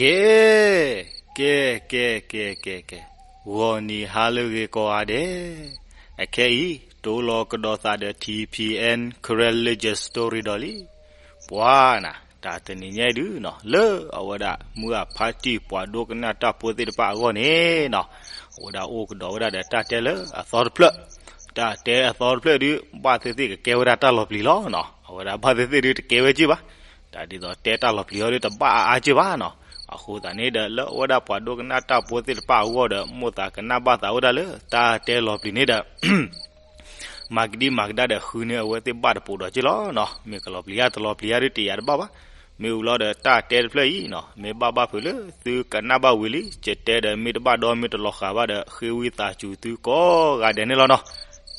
ကဲ, ကဲ, ကဲ, ကဲ, ကဲ, ကဲ, ဂီၤနံၤဟါလၢအဂ့ၤကိးဂၤဒဲး, အခဲအံၤ တိလီၤကဒီးသးဒီး ထံဖံအဲၣ် Karen Religious Story ဒီးလံ. ပှၤနၤ, တၢ်တနံၤညါအံၤဒုနီၤ လၢအဝဲဒၣ်မုၢ်အဖါတံၢ်ပှၤဒိကနၣ်တၢ်ဖိသ့ၣ်တဖၣ်အဂီၢ်န့ၣ်နီၤ, အဝဲဒၣ်အိၣ်ကဒီးဝဲဒၣ်ဒီးတၢ်တဲလၢအသီတဖျၢၣ်, တၢ်တဲအသီတဖျၢၣ်ဒု ဘၣ်သ့ၣ်သ့ၣ်ကကဲဝဲဒၣ်တၢ်လီၤပျံၤလီၤနီၤ, အဝဲဒၣ်ဘၣ်သ့ၣ်သ့ၣ်ဒုတကဲဝဲက့ၢ်ဘၣ်, တၢ်ဒ်သိးတဲတၢ်လီၤပျံၤအီၤဒုတဘၣ်အါအါက့ၢ်ဘၣ်နီၤ. အဃိသတးန့ၣ်ဒီး လၢအဝဲဒၣ်ပှၤဒိကနၣ်တၢ်ဖိသ့ၣ်တဖၣ်အဂီၢ်ဒီး မိၣ်သးကနၣ်ဘၣ်သးဝဲဒၣ်လၢတၢ်တဲလီၤပျံၤန့ၣ်ဒီး မၤကဒံမၤကဒါဒီးဃုန့ၢ်အဝဲသ့ၣ်ဘၣ်တပိာ်ဒီးက့ၢ်လီၤနီၤ. မ့ၢ်ကလီၤပျံၤဧါတလီၤပျံၤဧါဒုတယာ်တဘၣ်ဘၣ်. မ့ၢ်ဝံၤလီၤဒီးတၢ်တဲတဖျၢၣ်အံၤနီၤ မ့ၢ်ဘၣ်ဘၣ်ဖုးလၢသုကနၣ်ဘၣ်ဝံၤလံ ကတဲဒီးမ့ၢ်တဘၣ်ဒီးမ့ၢ်တလီၤဃာ်ဘၣ်ဒီး ဃ့ဝံသးစူၤသုကိးဂၤဒဲးန့ၣ်လီၤနီၤ.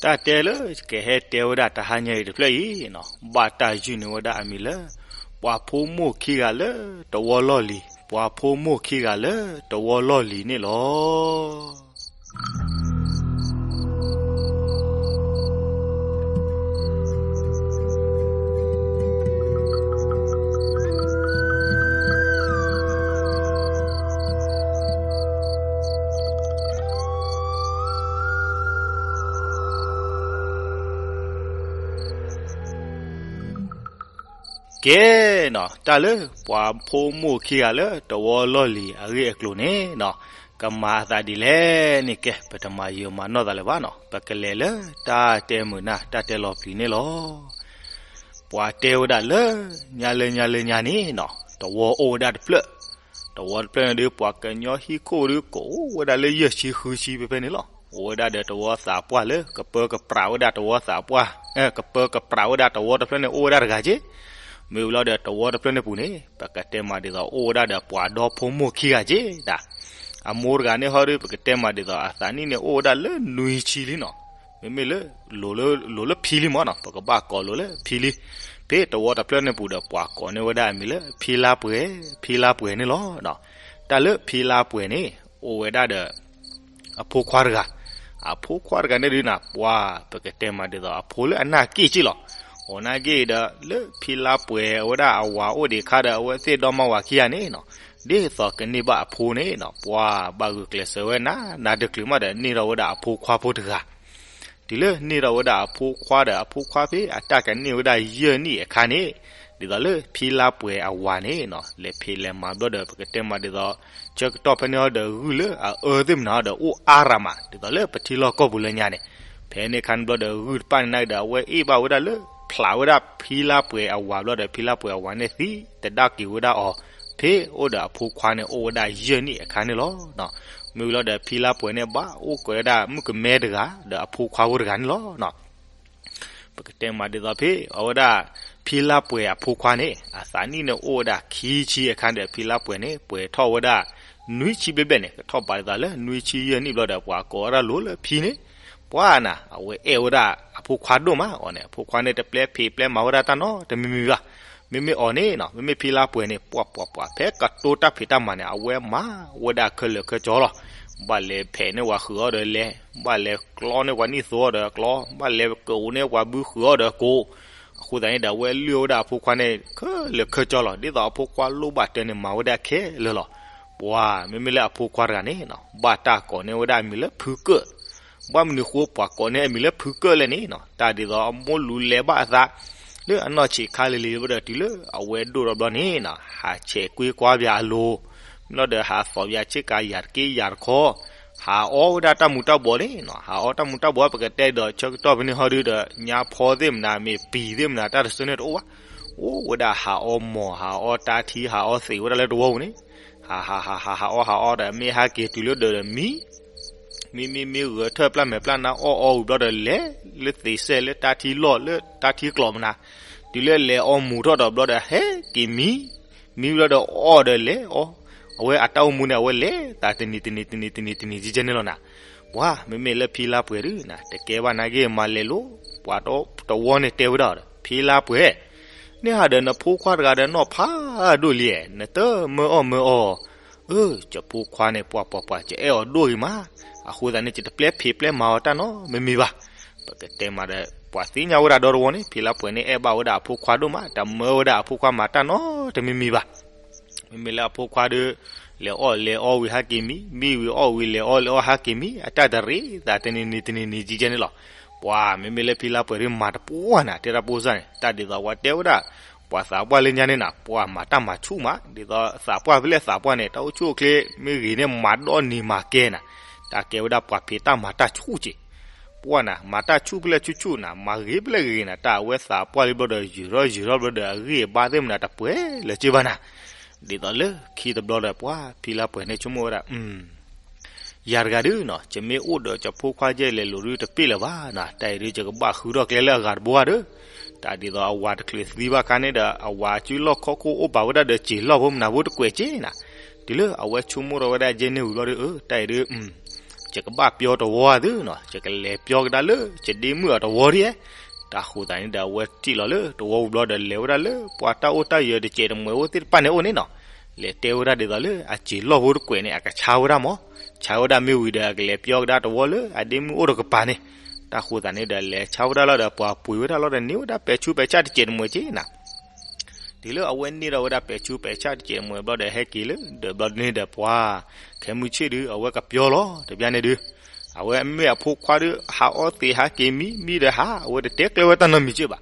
တၢ်တဲလၢကဟဲတဲဝဲဒၣ်တဟါညါအံၤတဖျၢၣ်အံၤနီၤ ဘၣ်တၢ်ယုၢ်န့ၢ်ဝဲဒၣ်အမံၤလၢ ပှၤဖိမိၢ်ခံဂၤလၢတဝီလီၢ်လံၤ, ပှၤဖိမိၢ်ခံဂၤလၢတဝီလီၢ်လံၤန့ၣ်လီၤ. ကဲနီၤ တၢ်လၢပှၤဖိမိၢ်ခံဂၤလၢတဝီလီၢ်လံၤအဂ့ၢ်အကျိၤန့ၣ်နီၤ ကမၤအသးဒ်လဲၣ်န့ၣ် ကဲ ပတမၤယံာ်မၤနီၢ်သးလၢၤဘၣ်နီၤ ပကလဲၤလၢတၢ်တဲမုာ်နၢ် တၢ်တဲလီၤပျံၤန့ၣ်လီၤ. ပှၤတဲဝဲဒၣ်လၢ ညါလၢညါလၢညါန့ၣ်နီၤ တဝီအိၣ်ဝဲဒၣ်တဖျၢၣ်, တဝီတဖျၢၣ်န့ၣ်ဒု ပှၤကညီဟံၣ်ခိၣ်ဒု ကအိၣ်ဝဲဒၣ်လၢယဲၢ်ဆံဃုဆံဖဲဖဲန့ၣ်လီၤ. အိၣ်ဝဲဒၣ်ဒီးတဝီသးပှၢ်လၢ ကပၢကပြးဝဲဒၣ်တဝီသးပှၢ်, ကပၢကပြးဝဲဒၣ်တဝီတဖျၢၣ်န့ၣ် အိၣ်ဝဲဒၣ်တဂၤက့ၢ်. မ့ၢ်ဝံၤလီၤဒီးတဝီတဖျၢၣ်န့ၣ်ပူၤန့ၣ် ပကတဲမးဒ်သိးအိၣ်ဝဲဒၣ်ဒီးပှၤဒီဖိမိၢ်ခံဂၤက့ၢ်ဒၣ်. အမိၢ်တဂၤန့ၣ်ဟီဒု ပကတဲမးဒ်သိးအသးနံၣ်န့ၣ်အိၣ်ဝဲဒၣ်လၢနွံဆံလံနီၤ. မ့မ့ၢ်လၢ လိၤလၢ လိၤလၢဖံလံမးနီၤ ပကဘၣ်ကိးလိၤလၢဖံလံ. ဖဲတဝီတဖျၢၣ်န့ၣ်ပူၤဒီးပှၤကိးန့ၢ်ဝဲဒၣ်အမံၤလၢ ဖံလါပှဲၤ, ဖံလါပှဲၤန့ၣ်လီၤ. တၢ်လၢဖံလါပှဲၤန့ၣ် အိၣ်ဝဲဒၣ်ဒီး အဖိခွါတဂၤ, အဖိခွါတဂၤန့ၣ်ဒုန့ၣ် ပှၤ ပကတဲမးဒ်သိးအဖိလၢအနၢ်က့ၣ်က့ၢ်လီၤ. အနာ်က့ၢ်ဒီး လၢဖံလါပှဲၤအဝဲဒၣ်အဝၤအိၣ်ဒံးအခါဒီး အဝဲသ့ၣ်ဒီမါဝၤခံဂၤန့ၣ်နီၤ ဒ်သိးကန့ၢ်ဘၣ်အဖိန့ၣ်နီၤ ပှၤဘၣ်ဂုာ်ကျဲးစၢးဝဲနၤ နၤတချုးမးဒီးန့ၢ်ထီၣ်ဝဲဒၣ်အဖိခွါဖိတဂၤ တုၤလၢန့ၢ်ထီၣ်ဝဲဒၣ်အဖိခွါဒီး အဖိခွါဖဲအတၢ်ကန့ၢ်ဝဲဒၣ်ယဲၢ်နံၣ်အခါန့ၣ်, ဒ်သိးလၢဖံလါပှဲၤအဝၤန့ၣ်နီၤ လဲၤဖံးလဲၤမၤဘျီဒီး ပကတဲမးဒ်သိး ဆၢကတီၢ်ဖဲန့ၣ်ဟီဒီးဂုၢ်လၢအအၢသ့ၣ်မနုၤဒီးအိၣ်အါရၤမး ဒ်သိးလၢပထံလီၢ်ကီၢ်ပူၤလၢညါန့ၣ်, ဖဲန့ၣ်အခါန့ၣ်ဘျီဒီးဂုၢ်တဖၣ်န့ၣ်နာ်က့ဒီး အဝဲအ့ၣ်ဘၣ်ဝဲဒၣ်လၢ ဖျးဝဲဒၣ်ဖံလါပှဲၤအဝၤဘျီဒီး ဖံလါပှဲၤအဝၤန့ၣ်သံတဒါက့ၤဝဲဒၣ်အီၤ ဖဲအိၣ်ဒီးအဖိခွါန့ၣ် အိၣ်ဝဲဒၣ်ယဲၢ်နံၣ်အခါန့ၣ်လီၤ. မ့ၢ်ဝံၤလီၤဒီး ဖံလါပှဲၤန့ၣ် ဘၣ်အိၣ်က့ၤဝဲဒၣ်မုၣ်ကမဲတဂၤ ဒီးအဖိခွါဖိတဂၤန့ၣ်လီၤ. ပကတဲမးဒ်သိးဖဲ အဝဲဒၣ် ဖံလါပှဲၤအဖိခွါန့ၣ် အသးနံၣ်န့ၣ်အိၣ်ဝဲဒၣ်ခံဆံအခါဒီး ဖံလါပှဲၤန့ၣ် ပှဲၤထီၣ်ဝဲဒၣ် နွံဆံဘျဲၣ်ဘျဲၣ်န့ၣ် ကထီၣ်ဘးဒ်သိးလၢ နွံဆံယဲၢ်နံၣ်ဘျီဒီး ပှၤကိးဝဲဒၣ်လိၤလၢဖံန့ၣ် ပှၤနၤ အဝဲအဲၣ်ဝဲဒၣ်အဖိခွါဒိၣ်မးအီၤန့ၣ် အဖိခွါန့ၣ် တပျဲဖံးပျဲမၤဝဲဒၣ်တၢ်နီတမံၤမံၤဘၣ်. မ့မ့ၢ်အီၤန့ၣ်နီၤ မ့မ့ၢ်ဖံလါပှဲၤန့ၣ် ပှၤပှၤပှၤ ဖဲကတိၤတၢ်ဖံးတၢ်မၤန့ၣ် အဝဲမၤဝဲဒၣ်ခဲလၢာ်ခဲဆ့လီၤ. ဘၣ်လဲၤဖဲးန့ၢ်ပှၤဃုာ်အီၤဒီးလဲၤ, ဘၣ်လဲၤကျီန့ၢ်ပှၤနံၣ်သိအီၤဒီးကျီ, ဘၣ်လဲၤကိးန့ၢ်ပှၤဘုဃုာ်အီၤဒီးကိး, အဃိသတးန့ၣ်ဒီး အဝဲလုၢ်ဝဲဒၣ်အဖိခွါန့ၣ် ခဲလၢာ်ခဲဆ့လီၤ. ဒ်သိးအဖိခွါလိၣ်ဘၣ်တဲန့ၣ် မၤဝဲဒၣ်ခဲလၢာ်လီၤ. ပှၤ မ့မ့ၢ်လၢအဖိခွါတဂၤန့ၣ်နီၤ ဘၣ်တၢ်ကိးန့ၢ်ဝဲဒၣ်အမံၤလၢဖုကၢၣ် ဘၣ်မနုၤဃိပှၤကိးန့ၢ်အမံၤလၢဖုကၢၣ်လဲၣ်န့ၣ်နီၤ, တၢ်ဒ်သိးအမိၢ်လူၤလဲၤဘၣ်အသး လၢအနီၢ်ဆံးခါလံၤလံၤလံၤဒီး တုၤလၢအဝဲဒိၣ်ထီၣ်ဘျီန့ၣ်နီၤ ဟးဆဲးကွ့ကွါပၠးအလိၤ, မ့ၢ်လီၤဒီးဟးသီၣ်ပၠးဆ့ကၤယၤတက့ၢ်ယၤတခီ, ဟးအီဝဲဒၣ်တၢ်မူၤတၢ်ဘှီးန့ၣ်နီၤ, ဟးအီတၢ်မူၤတၢ်ဘှီး ပကတဲဒီးဆၢကတီၢ်ဖဲန့ၣ်ဟီဒုဒီး ညါဖီသ့ၣ်မနၤ မ့ၢ်ပံၤသ့ၣ်မနၤ တၢ်တဆၢန့ၣ်တအိၣ်ဘၣ်, အိၣ်ဝဲဒၣ်ဟးအီမီၢ် ဟးအီတၢ်ထံ ဟးအီသံးဝဲဒၣ်လၢတဝီပူၤန့ၣ်, ဟးဟးဟးဟးဟးအီဟးအီဒီး မ့ၢ်ဟဲက့ၤတုၤလၢဒီးဒီးမံ မံမံမံဂဲၤထၢၣ်ပျၢ်မဲာ်ပျၢ်နါအီၣ်အီဝံၤဘျီဒီးလဲၤလၢသ့ၣ်စဲၣ်လၢတၢ်ထံလီၢ်လၢတၢ်ထံကျိးမနၤ, တုၤလၢလဲၤအီမူၤထီၣ်ဒီးဘျီဒီးဟဲက့ၤမံ, မံဘျီဒီးအီၣ်ဒီးလဲၤအီ, အဝဲအတၢ်အိၣ်မူန့ၣ် အဝဲလဲၤသးတနံၤတနံၤတနံၤတနံၤတနံၤကဲကဲန့ၣ်လီၤနၤ, ပှၤ မ့မ့ၢ်လၢဖံလါပှဲၤဒုနၤ တကဲဘၣ်နာ်က့မၤလဲၤလိၤ, ပှၤတဝီန့ၣ်တဲဝဲဒၣ်ဒီး ဖံလါပှဲၤ နဟးဒီးနဖိခွါတဂၤဒီးနီၢ်ဖးဒိၣ်လံ, နတမၢအီၣ်မၢအီ, အၢ ယဖိခွါန့ၣ် ပှၤပှၤပှၤ ယအဲၣ်အီၤဒိၣ်ဂ့ၤမး, အဃိသတးန့ၣ် ယတပျဲဖံးပျဲမၤအီၤတၢ်နီတမံၤမံၤဘၣ်. ပကတဲမးဒီး ပှၤသ့ၣ်ညါဝဲဒၣ်ဒီတဝီန့ၣ် ဖံလါပှဲၤန့ၣ် အဲၣ်ဘၣ်ဝဲဒၣ်အဖိခွါဒိၣ်မး, တမၢဝဲဒၣ်အဖိခွါမၤတၢ်နီတမံၤမံၤဘၣ်. မ့မ့ၢ်လၢအဖိခွါဒီး လဲၤအီၣ်လဲၤအီဝံၤဟးက့ၤမံ, မံဝံၤအီၣ်ဝံၤလဲၤအီၣ်လဲၤအီဟးက့ၤမံ, အတၢ်တရံးသးတနံၤနံၤတနံၤနံၤကဲန့ၣ်လီၤ. ပှၤမ့မ့ၢ်လၢဖံလါပှဲၤဒုး မၤတပှၢ်နၤ တဲတၢ်ပိၢ်စၢ်န့ၣ် တၢ်ဒ်သိးပှၤတဲဝဲဒၣ် ပှၤသးပှၢ်လၢညါန့ၣ်နၤ ပှၤမၤတၢ်မၤဆူၣ်မး ဒ်သိးသးပှၢ်ဖဲလဲၣ်သးပှၢ်န့ၣ် တၢ်အိၣ်ဆူၣ်အိၣ်ချ့မ့ၢ်ဂ့ၤန့ၣ် မၤဒီနံၤမၤကဲနၤ, တၢ်ကဲဝဲဒၣ်ပှၤဖံးတၢ်မၤတၢ်ဆူၣ်က့ၤ ပှၢ်နၤ မၤတၢ်ဆူၣ်ဖဲလဲၣ်ဆူၣ်ဆူၣ်နၤ မၤဂ့ၤဖဲလဲၣ်ဂ့ၤနၤ တၢ်အဝဲသးပှၢ်လံဘျီဒီး ယုာ်ထီၣ်ယုာ်ထီၣ်ဘျီဒီး အဂံၢ်အဘါသ့ၣ်မနၤတပှဲၤလၢၤက့ဘၣ်နၤ, ဒ်သိးလၢခံတဘျီဒီး ပှၤဖံလါပှဲၤန့ၣ်ဆိကမိၣ်ဝဲဒၣ် ယၤတဂၤဒုးနီၤ ယမ့ၢ်အိၣ်ဒီးယဖိခွါယဲလဲၤလိၤဒုးတပ့ၢ်လၢၤဘၣ်နၤ, တၢ်အံၤဒုးယကဘၣ်ဃုထီၣ်ကျဲလၢအဂၤတဘိဧါဒီး, တၢ်ဒ်သိးအဝၤတချုးသံဘၣ်ခါန့ၣ်ဒီး အဝၤအစုလီၢ်ခီၣ်ခိၣ်အိၣ်ပာ်ဝဲဒၣ်ဒီးစံာ်လီၢ်ဖိမနၤဖိတကွဲးက့နၤ, တုၤလၢအဝဲဆိကမိၣ်ထီၣ်ဝဲဒၣ်ယဲန့ၣ်ဝံၤဘျီဒီး တၢ်အံၤဒုး ယကဘၣ်ပျီတဝီဧါသုနီၤ, ယကလဲၤပျီကဒါလၢယဒ့မုၣ်အတဝီဒ်ဧဲ, တၢ်ဃိသးန့ၣ်ဒီး အဝဲတံၣ်လီၤလၢတဝီဝံၤဘျီဒီး လဲၤဝဲဒၣ်လၢ ပှၤတၢ်အိၣ်တၢ်ယၢၤတစဲးတမှဲၤအိၣ်သ့ၣ်တဖၣ်န့ၣ်အိၣ်န့ၣ်နီၤ, လဲၤတဲဝဲဒၣ်ဒ်သိးလၢအစံာ်လီၢ်ဖိတကွဲးန့ၣ် အကဆါဝဲဒၣ်မး, ဆါဝဲဒၣ်မ့ၢ်ဝံၤဒီး အကလဲၤပျီကဒါတဝီလၢအဒ့မုၣ်အိၣ်တကပၤန့ၣ်, တၢ်ဃိသးန့ၣ်ဒီး လဲၤဆါဝဲဒၣ်လီၤဒီး ပှၤပှ့ၤဝဲဒၣ်လီၤဒီး န့ၢ်ဝဲဒၣ်ပဲာ်ဆူပဲာ်ဆၣ်တစဲးတမှဲၤက့နၤ တုၤလၢအဝဲန့ၢ်ထီၣ်ဝဲဒၣ်ပဲာ်ဆူပဲာ်ဆၣ်တစဲးတမှဲၤဘျီဒီး ဟဲက့ၤလၢဒီးဘျီန့ၣ်ဒီး ပှၤခဲမုၢ်ဆ့ၣ်ဒုး အဝဲကပျီလီၤ တဘျီန့ၣ်ဒုး, အဝဲမ့ၢ်အဖိခွါဒုး ဟးအီသံးဟးက့ၤမံ မံဒီးဟး အဝဲတတဲကျၢၤဝဲတၢ်နီတမံၤက့ဘၣ်,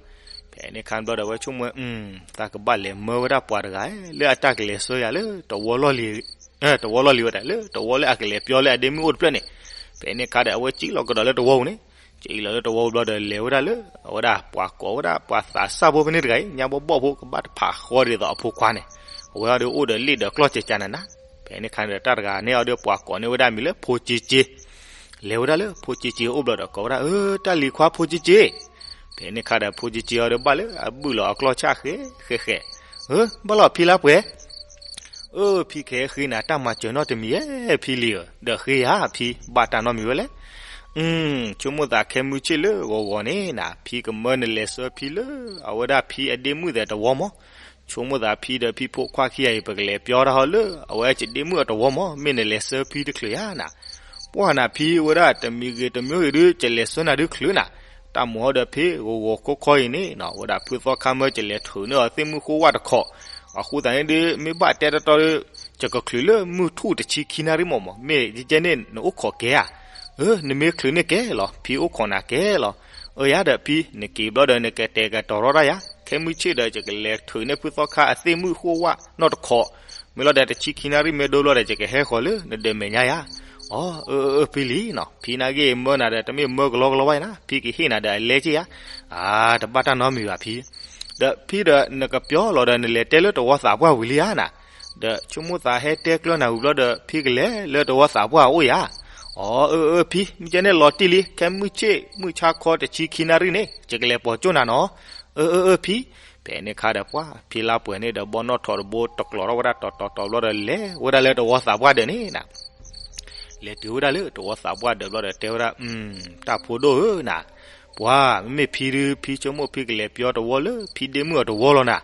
ဖဲန့ၣ်ခါဘျီဒီး အဝဲဆိကမိၣ် သးကဘၣ်လဲၤမၢဝဲဒၣ်ပှၤတဂၤ လၢအတၢ်ကလဲၤဆှၢယၤလၢတဝီလီၢ်လံၤ တဝီလီၢ်လံၤဝဲဒၣ် လၢတဝီလၢအကလဲၤပျီလၢအဒ့မုၣ်အိၣ်တဖျၢၣ်န့ၣ်, ဖဲန့ၣ်ခါဒီး အဝဲစံၣ်လီၤကဒီးလၢတဝီပူၤန့ၣ်, စံၣ်လီၤလၢတဝီပူၤဘျီဒီး လဲၤဝဲဒၣ်လၢ အဝဲဒၣ်ပှၤကိးဝဲဒၣ် ပှၤသးစၢ်ဖိဖဲန့ၣ်တဂၤအံၤ ညါဘီဘီၣ်ဖိ ကဘၣ်တဖးဃီဒ်သိးအဖိခွါန့ၣ်, အဝဲအီၤဒီးအိၣ်ဒီးလံာ်ဒီးကျီၢ်ကကနၤနၤ, ဖဲန့ၣ်ခါန့ၣ်ဒီး တၢ်တဂၤန့ၣ်အီၤဒီး ပှၤကိးန့ၢ်ဝဲဒၣ်မံၤလၢဖိက့က့ လဲၤဝဲဒၣ်လၢဖိက့က့အအိၣ်ဘျီဒီး ကိးဝဲဒၣ် အၢ တၢ်လံၤခွါဖိက့က့, ဖဲန့ၣ်ခါဒီး ဖိက့က့အီၤဒီးဘၣ်လၢအဘုၣ်လီၤအကျီၢ်ဆၣ်ဃဲဃဲဃဲ, အၢ ဘၣ်လီၤဖံလါပှဲၤ အၢ ဖံကဟဲဃ့နၤတၢ်မၤစၢၤနီတမံၤဧဲ ဖံလံၤဧၢ, ဒီးဃ့ယၤဖံ ဘၣ်တၢ်နီတမံၤဝဲလဲၣ်, ဆိကမိၣ်သးခဲမုၢ်ဆ့ၣ်လၢဂီၤဂီၤန့ၣ်နၤ ဖံကမၢနလဲၤဆှၢဖံလၢ အဝဲဒၣ်ဖံအဒ့မုၣ်သဲးတဝီမး, ဆိကမိၣ်သးဖံဒီးဖံဖိခွါခံဂၤအံၤ ပကလဲၤပျီတၢ်ဟီလၢ အဝဲကဒ့မုၣ်အတဝီမး မ့ၢ်နလဲၤဆှၢဖံတချုးဧါနၤ, ပှၢ်နၤဖံဝဲဒၣ်တမံၤဂ့ၤတမံၤဂ့ၤဒုး ကလဲၤဆှၢနၤဒုးချုးနၤ, တၢ်မုာ်ဟီဒီးဖံဂီၤဂီၤခီခီအံၤန့ၣ် ဝဲဒၣ်ဖုသီခါမၢကလဲၤထုးန့ၢ်အီၤသ့ၣ်မုၣ်ဃိဝၣ်တခိး, အဃိသတးန့ၣ်ဒုး မ့ၢ်ဘၣ်တဲတီတီဒုး ယကချုးလၢမုၢ်ထူၣ်တဆံခံနၣ်ရံၣ်မးမး မ့ၢ်ယကဲန့ၣ်နအိၣ်ခိးကဲဧါ, အၢ နမ့ၢ်ချုးန့ၢ်ကဲလီၤ ဖံအိၣ်ခိးနၤကဲလီၤ, အၢ ယၤဒီးဖံ နက့ၤဘျီဒီး နကတဲာ်ကတီၤထီၣ်တၢ်ယၤ ခဲမုၢ်ဆ့ၣ်ဒီး ယကလဲၤထုးန့ၢ်ဖုသီခါအသ့ၣ်မုၣ်ဃိဝၣ်နီတခိး, မ့ၢ်လီၤဒီးတဆံခံနၣ်ရံၣ်မ့ၢ်ဒိဘျီဒီး ယကဟဲဃီၤလၢနဒၢးမဲာ်ညါယၤ, အၢ အၢ အၢ ဖံလံၤနီၤ ဖံနာ်က့ၤမၢနၤဒီး တမ့ၢ်မၢကလီကလီဘၣ်နၤ ဖံကဟ့ၣ်နၤဒီးအလဲက့ၤယၤ, အါ တဘၣ်တၢ်နီတမံၤဘၣ်ဖံ ဒီးဖံဒီးနကပျီလီၤဒီး နလဲၤတဲလၢတဝီသးပှၢ်ဝံၤလံဧါနၤ, ဒီးဆိကမိၣ်သးဟဲတဲကျၢၤနၤဝံၤဘျီဒီး ဖံကလဲၤလၢတဝီသးပှၢ်အအိၣ်ယၤ, အၢ အၢ အၢ ဖံ မ့ၢ်ကဲန့ၣ်လီၤတံၢ်လံ ခဲမုၢ်ဆ့ၣ်မုၢ်ဆါခီတဆံခံနၣ်ရံၣ်န့ၣ် ယကလဲၤပိာ်ကၠိၣ်နၤနီၤ, အၢ အၢ အၢ ဖံ, ဖဲန့ၣ်ခါဒီးပှၢ် ဖံလါပှဲၤန့ၣ်ဒီး ဘီနီၣ်ထိးတဘိ တကျိးထီၣ်ဝဲဒၣ်တီၤတီၤတီၤဘျီဒီး လဲၤဝဲဒၣ်လၢတဝီသးပှၢ်ဒၢးန့ၣ်နၤ လဲၤတုၤဝဲဒၣ်လၢတဝီသးပှၢ်ဒၢးဘျီဒီး တဲဝဲဒၣ် တၢ်ဖိဒိၣ်ဧၢနၤ, ပှၤ မ့မ့ၢ်ဖံဒုး ဖံဆိကမိၣ်ဖံကလဲၤပျီတဝီလၢဖံဒ့မုၣ်အတဝီလီၤနၤ,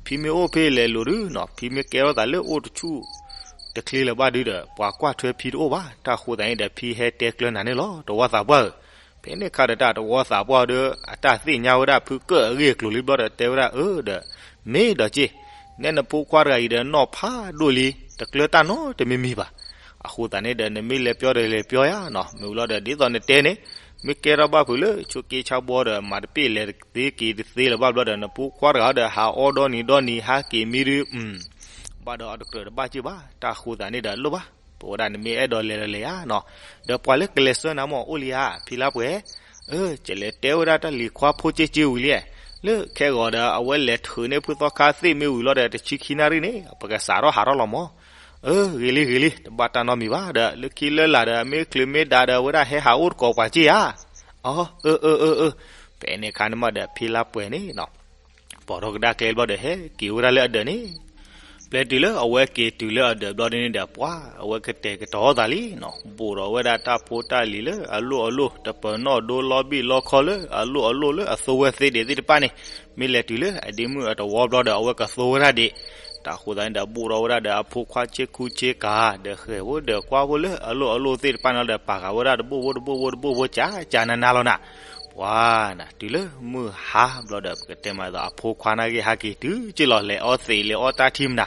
ဖံမ့ၢ်အိၣ်ဖဲလဲၤလိၤဒုးနီၤ ဖံမ့ၢ်ကဲထီၣ်သးလၢအိၣ်တဆူၣ်တချ့လၢၤဘၣ်ဒုးဒီး ပှၤကွၢ်ထွဲဖံတအိၣ်ဘၣ်, တၢ်ဃိသတးန့ၣ်ဒီး ဖံဟဲတဲကျၢၤနၤန့ၣ်လီၤ တဝီသးပှၢ်ဧၢ, ဖဲန့ၣ်ခါဒီးတၢ်တဝီသးပှၢ်ဒီး အတၢ်သ့ၣ်ညါဝဲဒၣ်ဖုကၢၣ်အဂ့ၢ်အကျိၤလံဘျီဒီး တဲဝဲဒၣ်အၢဒီး မ့ၢ်ဒီးက့ၢ်, နဲနဖိခွါတဂၤအံၤဒီးနီၢ်ဖးဒိၣ်လံ တကျၢၤတၢ်နီတမံၤမံၤဘၣ်, အဃိသတးန့ၣ်ဒီး နမ့ၢ်လဲၤပျီဒီးလဲၤပျီယၤနီၤ မ့ၢ်ဝံၤလီၤဒီး ဒ်သိးနတဲန့ၣ် မ့ၢ်ကဲထီၣ်ဘၣ်ဖုးလၢဆိးက့ဆါဘှီဒီး မၤတပ့ၢ်လဲၤတသ့က့ၤတသ့လၢၤဘၣ်ဘျီဒီး နဖိခွါတဂၤဒီး ဟးအီဒီနံၤဒီနံၤ ဟးက့ၤမံဒုး ဘၣ်ဒီးအတကြၢးတဘၣ်က့ၢ်ဘၣ်, တၢ်ဃိသတးန့ၣ်ဒီးလိၣ်ဘၣ်, ပဝဲဒၣ်နမ့ၢ်အဲၣ်ဒိးလဲၤဒီးလဲၤဧါနီၤ, ဒီးပှၤလၢကလဲၤဆှၢနၤမ့ၢ်အိၣ်လံဧါ ဖံလါပှဲၤ, အၢ ကလဲၤတဲဝဲဒၣ်တၢ်လံၤခွါဖိက့က့ဝံၤလံ, လၢခဲဂီၤဒီး အဝဲလဲၤထုးန့ၢ်ဖုသီခါသ့ၣ်မ့ၢ်ဝံၤလီၤဒီး တဆံခံနၣ်ရံၣ်န့ၣ် ပကစးထီၣ်ဟးထီၣ်လီၤမး, အၢ ဂ့ၤလံဂ့ၤလံ တဘၣ်တၢ်နီတမံၤဘၣ်ဒီး လၢခံလၢလာ်ဒီး မ့ၢ်ချုးမ့ၢ်ဒးဒီး အဝဲဒၣ်ဟဲဟးအိၣ်တကိးပှၤက့ဧါ, အၢ အၢ အၢ အၢ အၢ, ဖဲန့ၣ်ခါန့ၣ်မးဒီး ဖံလါပှဲၤန့ၣ်နီၤ ပိာ်ထီၣ်ကဒါကျဲဘျီဒီး ဟဲက့ၤဝဲဒၣ်လၢအဒၢးန့ၣ်, ပျဲတုၤလၢအဝဲက့ၤတုၤလၢအဒၢးဘျီဒ်န့ၣ်ဒီး ပှၤ အဝဲကတဲာ်ကတီၤသးလံနီၤ, ဘူးဒီးဝဲဒၣ်တၢ်ဖိတၢ်လံၤလၢအလိၣ်အလိၣ် တပၢၤနီၣ်ဒိလီဘံၣ်လီခီလၢအလိၣ်အလိၣ်လၢအသိဝဲသ့ဒံးသ့ၣ်တဖၣ်န့ၣ်, မ့ၢ်လဲၤတုၤလၢအဒ့မုၣ်အတဝီဘျီဒီး အဝဲကသိဝဲဒၣ်ဒံး, တၢ်ဃိသတးန့ၣ်ဒီး ဘူးဒီးဝဲဒၣ်ဒီးအဖိခွါဆ့ကူဆ့ကၤ ဒီးဃဲၤဖိဒီးကွၢ်ဖိလၢအလိၣ်အလိၣ်သ့ၣ်တဖၣ်န့ၣ်ဒီး ပာ်ဃာ်ဝဲဒၣ်တဘိၣ်ဘိတဘိၣ်ဘိတဘိၣ်ဘိ ကၢကၢနၤနၤလီၤနၤ, ပှၤနၤ တုၤလၢမုၢ်ဟါဘျီဒီး ပကတဲမးဒ်သိးအဖိခွါနာ်က့ ဟးက့ၤတုၤက့ၢ်လီၤ လဲၤအီသံးလဲၤအီတၢ်ထံမနၤ,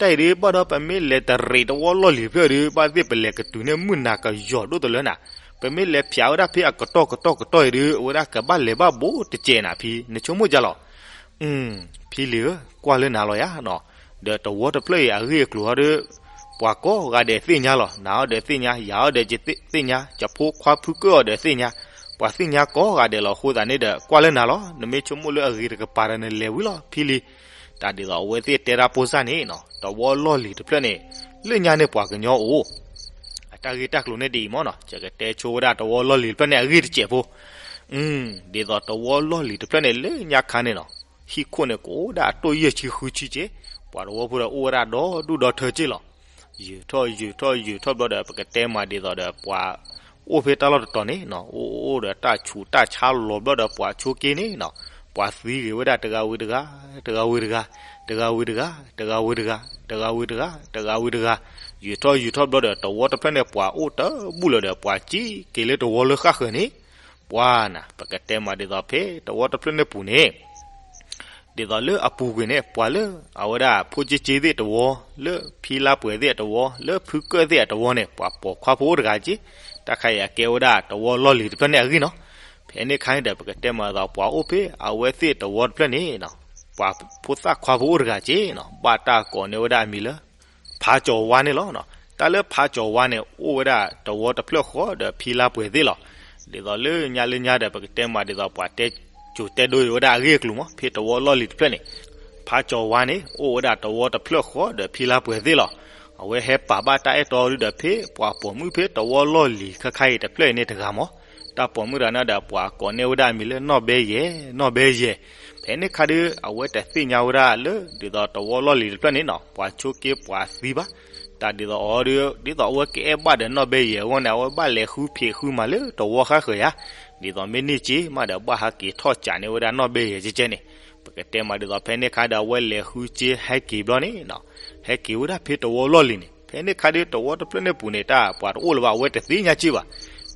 တၢ်အံၤဒုး ဘၣ်ဒီးပမ့ၢ်လဲၤတရံးတဝီလီၢ်လံၤတဖျၢၣ်ဒုး ဘၣ်သ့ၣ်ပလဲၤကတုၤန့ၢ်မုၢ်နၤကယီၤဒိၣ်တလၢနၤ, ပမ့ၢ်လဲၤဖျိးဝဲဒၣ်ဖဲအကတီၢ်ကတီၢ်ကတီၢ်အံၤဒုး အဝဲဒၣ်ကဘၣ်လဲၤဘၣ်ဘိတစဲးနၤဖံ, နဆိကမိၣ်ကၢ်လီၤ. ဖံလံၤဧၢ, ကွၢ်လၢနၤလီၤယၤနီၤ, ဒီးတဝီတဖျၢၣ်အံၤအဂ့ၢ်အကျိၤဟီဒုး ပှၤကိးဂၤဒဲးသ့ၣ်ညါလီၤ. နၤအီၤဒီးသ့ၣ်ညါ, ယၤအီၤဒီးယသ့ၣ်ညါ, ကဖိခွါဖုကၢၢ်အီၤဒီးသ့ၣ်ညါ, ပှၤသ့ၣ်ညါကိးဂၤဒဲးလီၤ. အဃိသတးန့ၣ်ဒီး ကွၢ်လၢနၤလီၤ, နမ့ၢ်ဆိကမိၣ်လၢအဂ့ၤတကပၤဒီးနလဲၤဝံၤလီၤ ဖံလံၤ. တၢ်ဒ်သိးအဝဲသ့ၣ်တဲတၢ်ပိၢ်စၢ်န့ၣ်နီၤ, တဝီလီၢ်လံၤတဖျၢၣ်န့ၣ် လၢညါန့ၣ်ပှၤကညီအိၣ် အတၢ်ဂ့ၢ်တၢ်ကျိၤန့ၣ်ဒ်အံၤမ့ၢ်နီၤ, ယကတဲဆိဝဲဒၣ်တဝီလီၢ်လံၤတဖျၢၣ်န့ၣ်အဂ့ၢ်တစဲးဖိ. ဒ်သိးတဝီလီၢ်လံၤတဖျၢၣ်န့ၣ် လၢညါခါန့ၣ်နီၤ, ဟံၣ်ခိၣ်န့ၣ်ကအိၣ်ဒၣ်အတိၢ်ယဲၢ်ဆံဃုဆံက့, ပှၤတဝီဖိဒီးအိၣ်ဝဲဒၣ်ဒီဒူၣ်ဒီထၢက့လီၤ. ယုာ်ထီၣ်ယုာ်ထီၣ်ယုာ်ထီၣ်ဘျီဒီး ပကတဲမးဒ်သိးဒီး ပှၤအိၣ်ဖဲတၢ်လီၢ်တတီၤန့ၣ်နီၤ, အိၣ်အိၣ်ဒီးတၢ်ဆူးတၢ်ဆါလီၤဘျီဒီး ပှၤဆိက့န့ၣ်နီၤ, ပှၤသံဂ့ၤဝဲဒၣ်တဂၤဝံၤတဂၤ, တဂၤဝံၤတဂၤ, တဂၤဝံၤတဂၤ, တဂၤဝံၤတဂၤ, တဂၤဝံၤတဂၤ, တဂၤဝံၤတဂၤ, ယုာ်ထီၣ်ယုာ်ထီၣ်ဘျီဒီး တဝီတဖျၢၣ်န့ၣ် ပှၤအိၣ်တဘူၣ်လၢၤဒီး ပှၤစံၣ်က့ၤလၢတဝီလၢဃၣ်ဃၢၤန့ၣ်, ပှၤနၤ ပကတဲမးဒ်သိးဖဲတဝီတဖျၢၣ်န့ၣ်ပူၤန့ၣ် ဒ်သိးလၢအပူၤကွံာ်န့ၣ် ပှၤလၢအဝဲဒၣ်ဖိက့က့သ့ၣ်တဝီ, လၢဖံလါပှဲၤသ့ၣ်အတဝီ, လၢဖုကၢၢ်သ့ၣ်အတဝီန့ၣ် ပှၤပိာ်ခွါဖိအိၣ်တဂၤက့, တၢ်ခါအံၤအကဲဝဲဒၣ်တဝီလီၢ်လံၤတဖျၢၣ်န့ၣ်အဂ့ၢ်နီၤ. ဖဲန့ၣ်ခါန့ၣ်ဒီး ပကတဲမးဒ်သိး ပှၤအိၣ်ဖဲအဝဲသ့ၣ်တဝီတဖျၢၣ်န့ၣ်နီၤ, ပှၤဖိသၣ်ခွါဖိအိၣ်တဂၤက့နီၤ, ဘၣ်တၢ်ကိးန့ၢ်ဝဲဒၣ်အမံၤလၢ ဖးကၠီၤဝါန့ၣ်လီၤ. တၢ်လၢဖးကၠီၤဝါန့ၣ် အိၣ်ဝဲဒၣ်တဝီတဖျၢၣ်ဃီဒီးဖံလါပှဲၤသ့ၣ်လီၤ. ဒ်သိးလၢညါလၢညါဒီး ပကတဲမးဒ်သိး ပှၤတဲကိၤတဲဒိဝဲဒၣ်အဂ့ၢ်အကျိၤမး ဖဲတဝီလီၢ်လံၤတဖျၢၣ်န့ၣ်, ဖးကၠီၤဝါန့ၣ် အိၣ်ဝဲဒၣ်တဝီတဖျၢၣ်ဃီဒီးဖံလါပှဲၤသ့ၣ်လီၤ. အဝဲဟဲပာ်ဘၣ်တၢ်အဲၣ်တီဒုဒီး ဖဲပှၤပိာ်မုၣ်ဖဲတဝီလီၢ်လံၤခဲခါအံၤတဖျၢၣ်အံၤန့ၣ်တဂၤမး, တၢ်ပိာ်မုၣ်တဂၤန့ၣ်ဒီး ပှၤကိးန့ၢ်ဝဲဒၣ်အမံၤလၢနီၢ်ဘဲယဲၢ်, နီၢ်ဘဲယဲၢ်. ဖဲန့ၣ်ခါဒု အဝဲတသ့ၣ်ညါဝဲဒၣ်လၢ ဒ်သိးတဝီလီၢ်လံၤတဖျၢၣ်န့ၣ်နီၤ ပှၤဆိးက့ပှၤသံဘၣ်. တၢ်ဒ်သိးအီၤဒု ဒ်သိးအဝဲကအဲၣ်ဘၣ်ဒီးနီၢ်ဘဲယဲၢ်အဂီၢ်န့ၣ် အဝဲဘၣ်လဲၤဃုဖံးဃုမၤလၢတဝီဃၣ်ဃၢၤယါ, ဒ်သိးမ့ၢ်န့ၢ်စ့မးဒီး ဘၣ်ဟးက့ၤထီၣ်ကးန့ၢ်ဝဲဒၣ်နီၢ်ဘဲယဲၢ်ကဲကဲန့ၣ်. ပကတဲမးဒ်သိးဖဲန့ၣ်ခါဒီး အဝဲလဲၤဃုစ့ဟဲက့ၤဘျီန့ၣ်နီၤ, ဟဲက့ၤဝဲဒၣ်ဖဲတဝီလီၢ်လံၤန့ၣ်. ဖဲန့ၣ်ခါဒု တဝီတဖျၢၣ်န့ၣ်ပူၤန့ၣ် တၢ်ပှၤတအိၣ်လၢၤဘၣ် အဝဲတသ့ၣ်ညါစ့ၢ်ဘၣ်.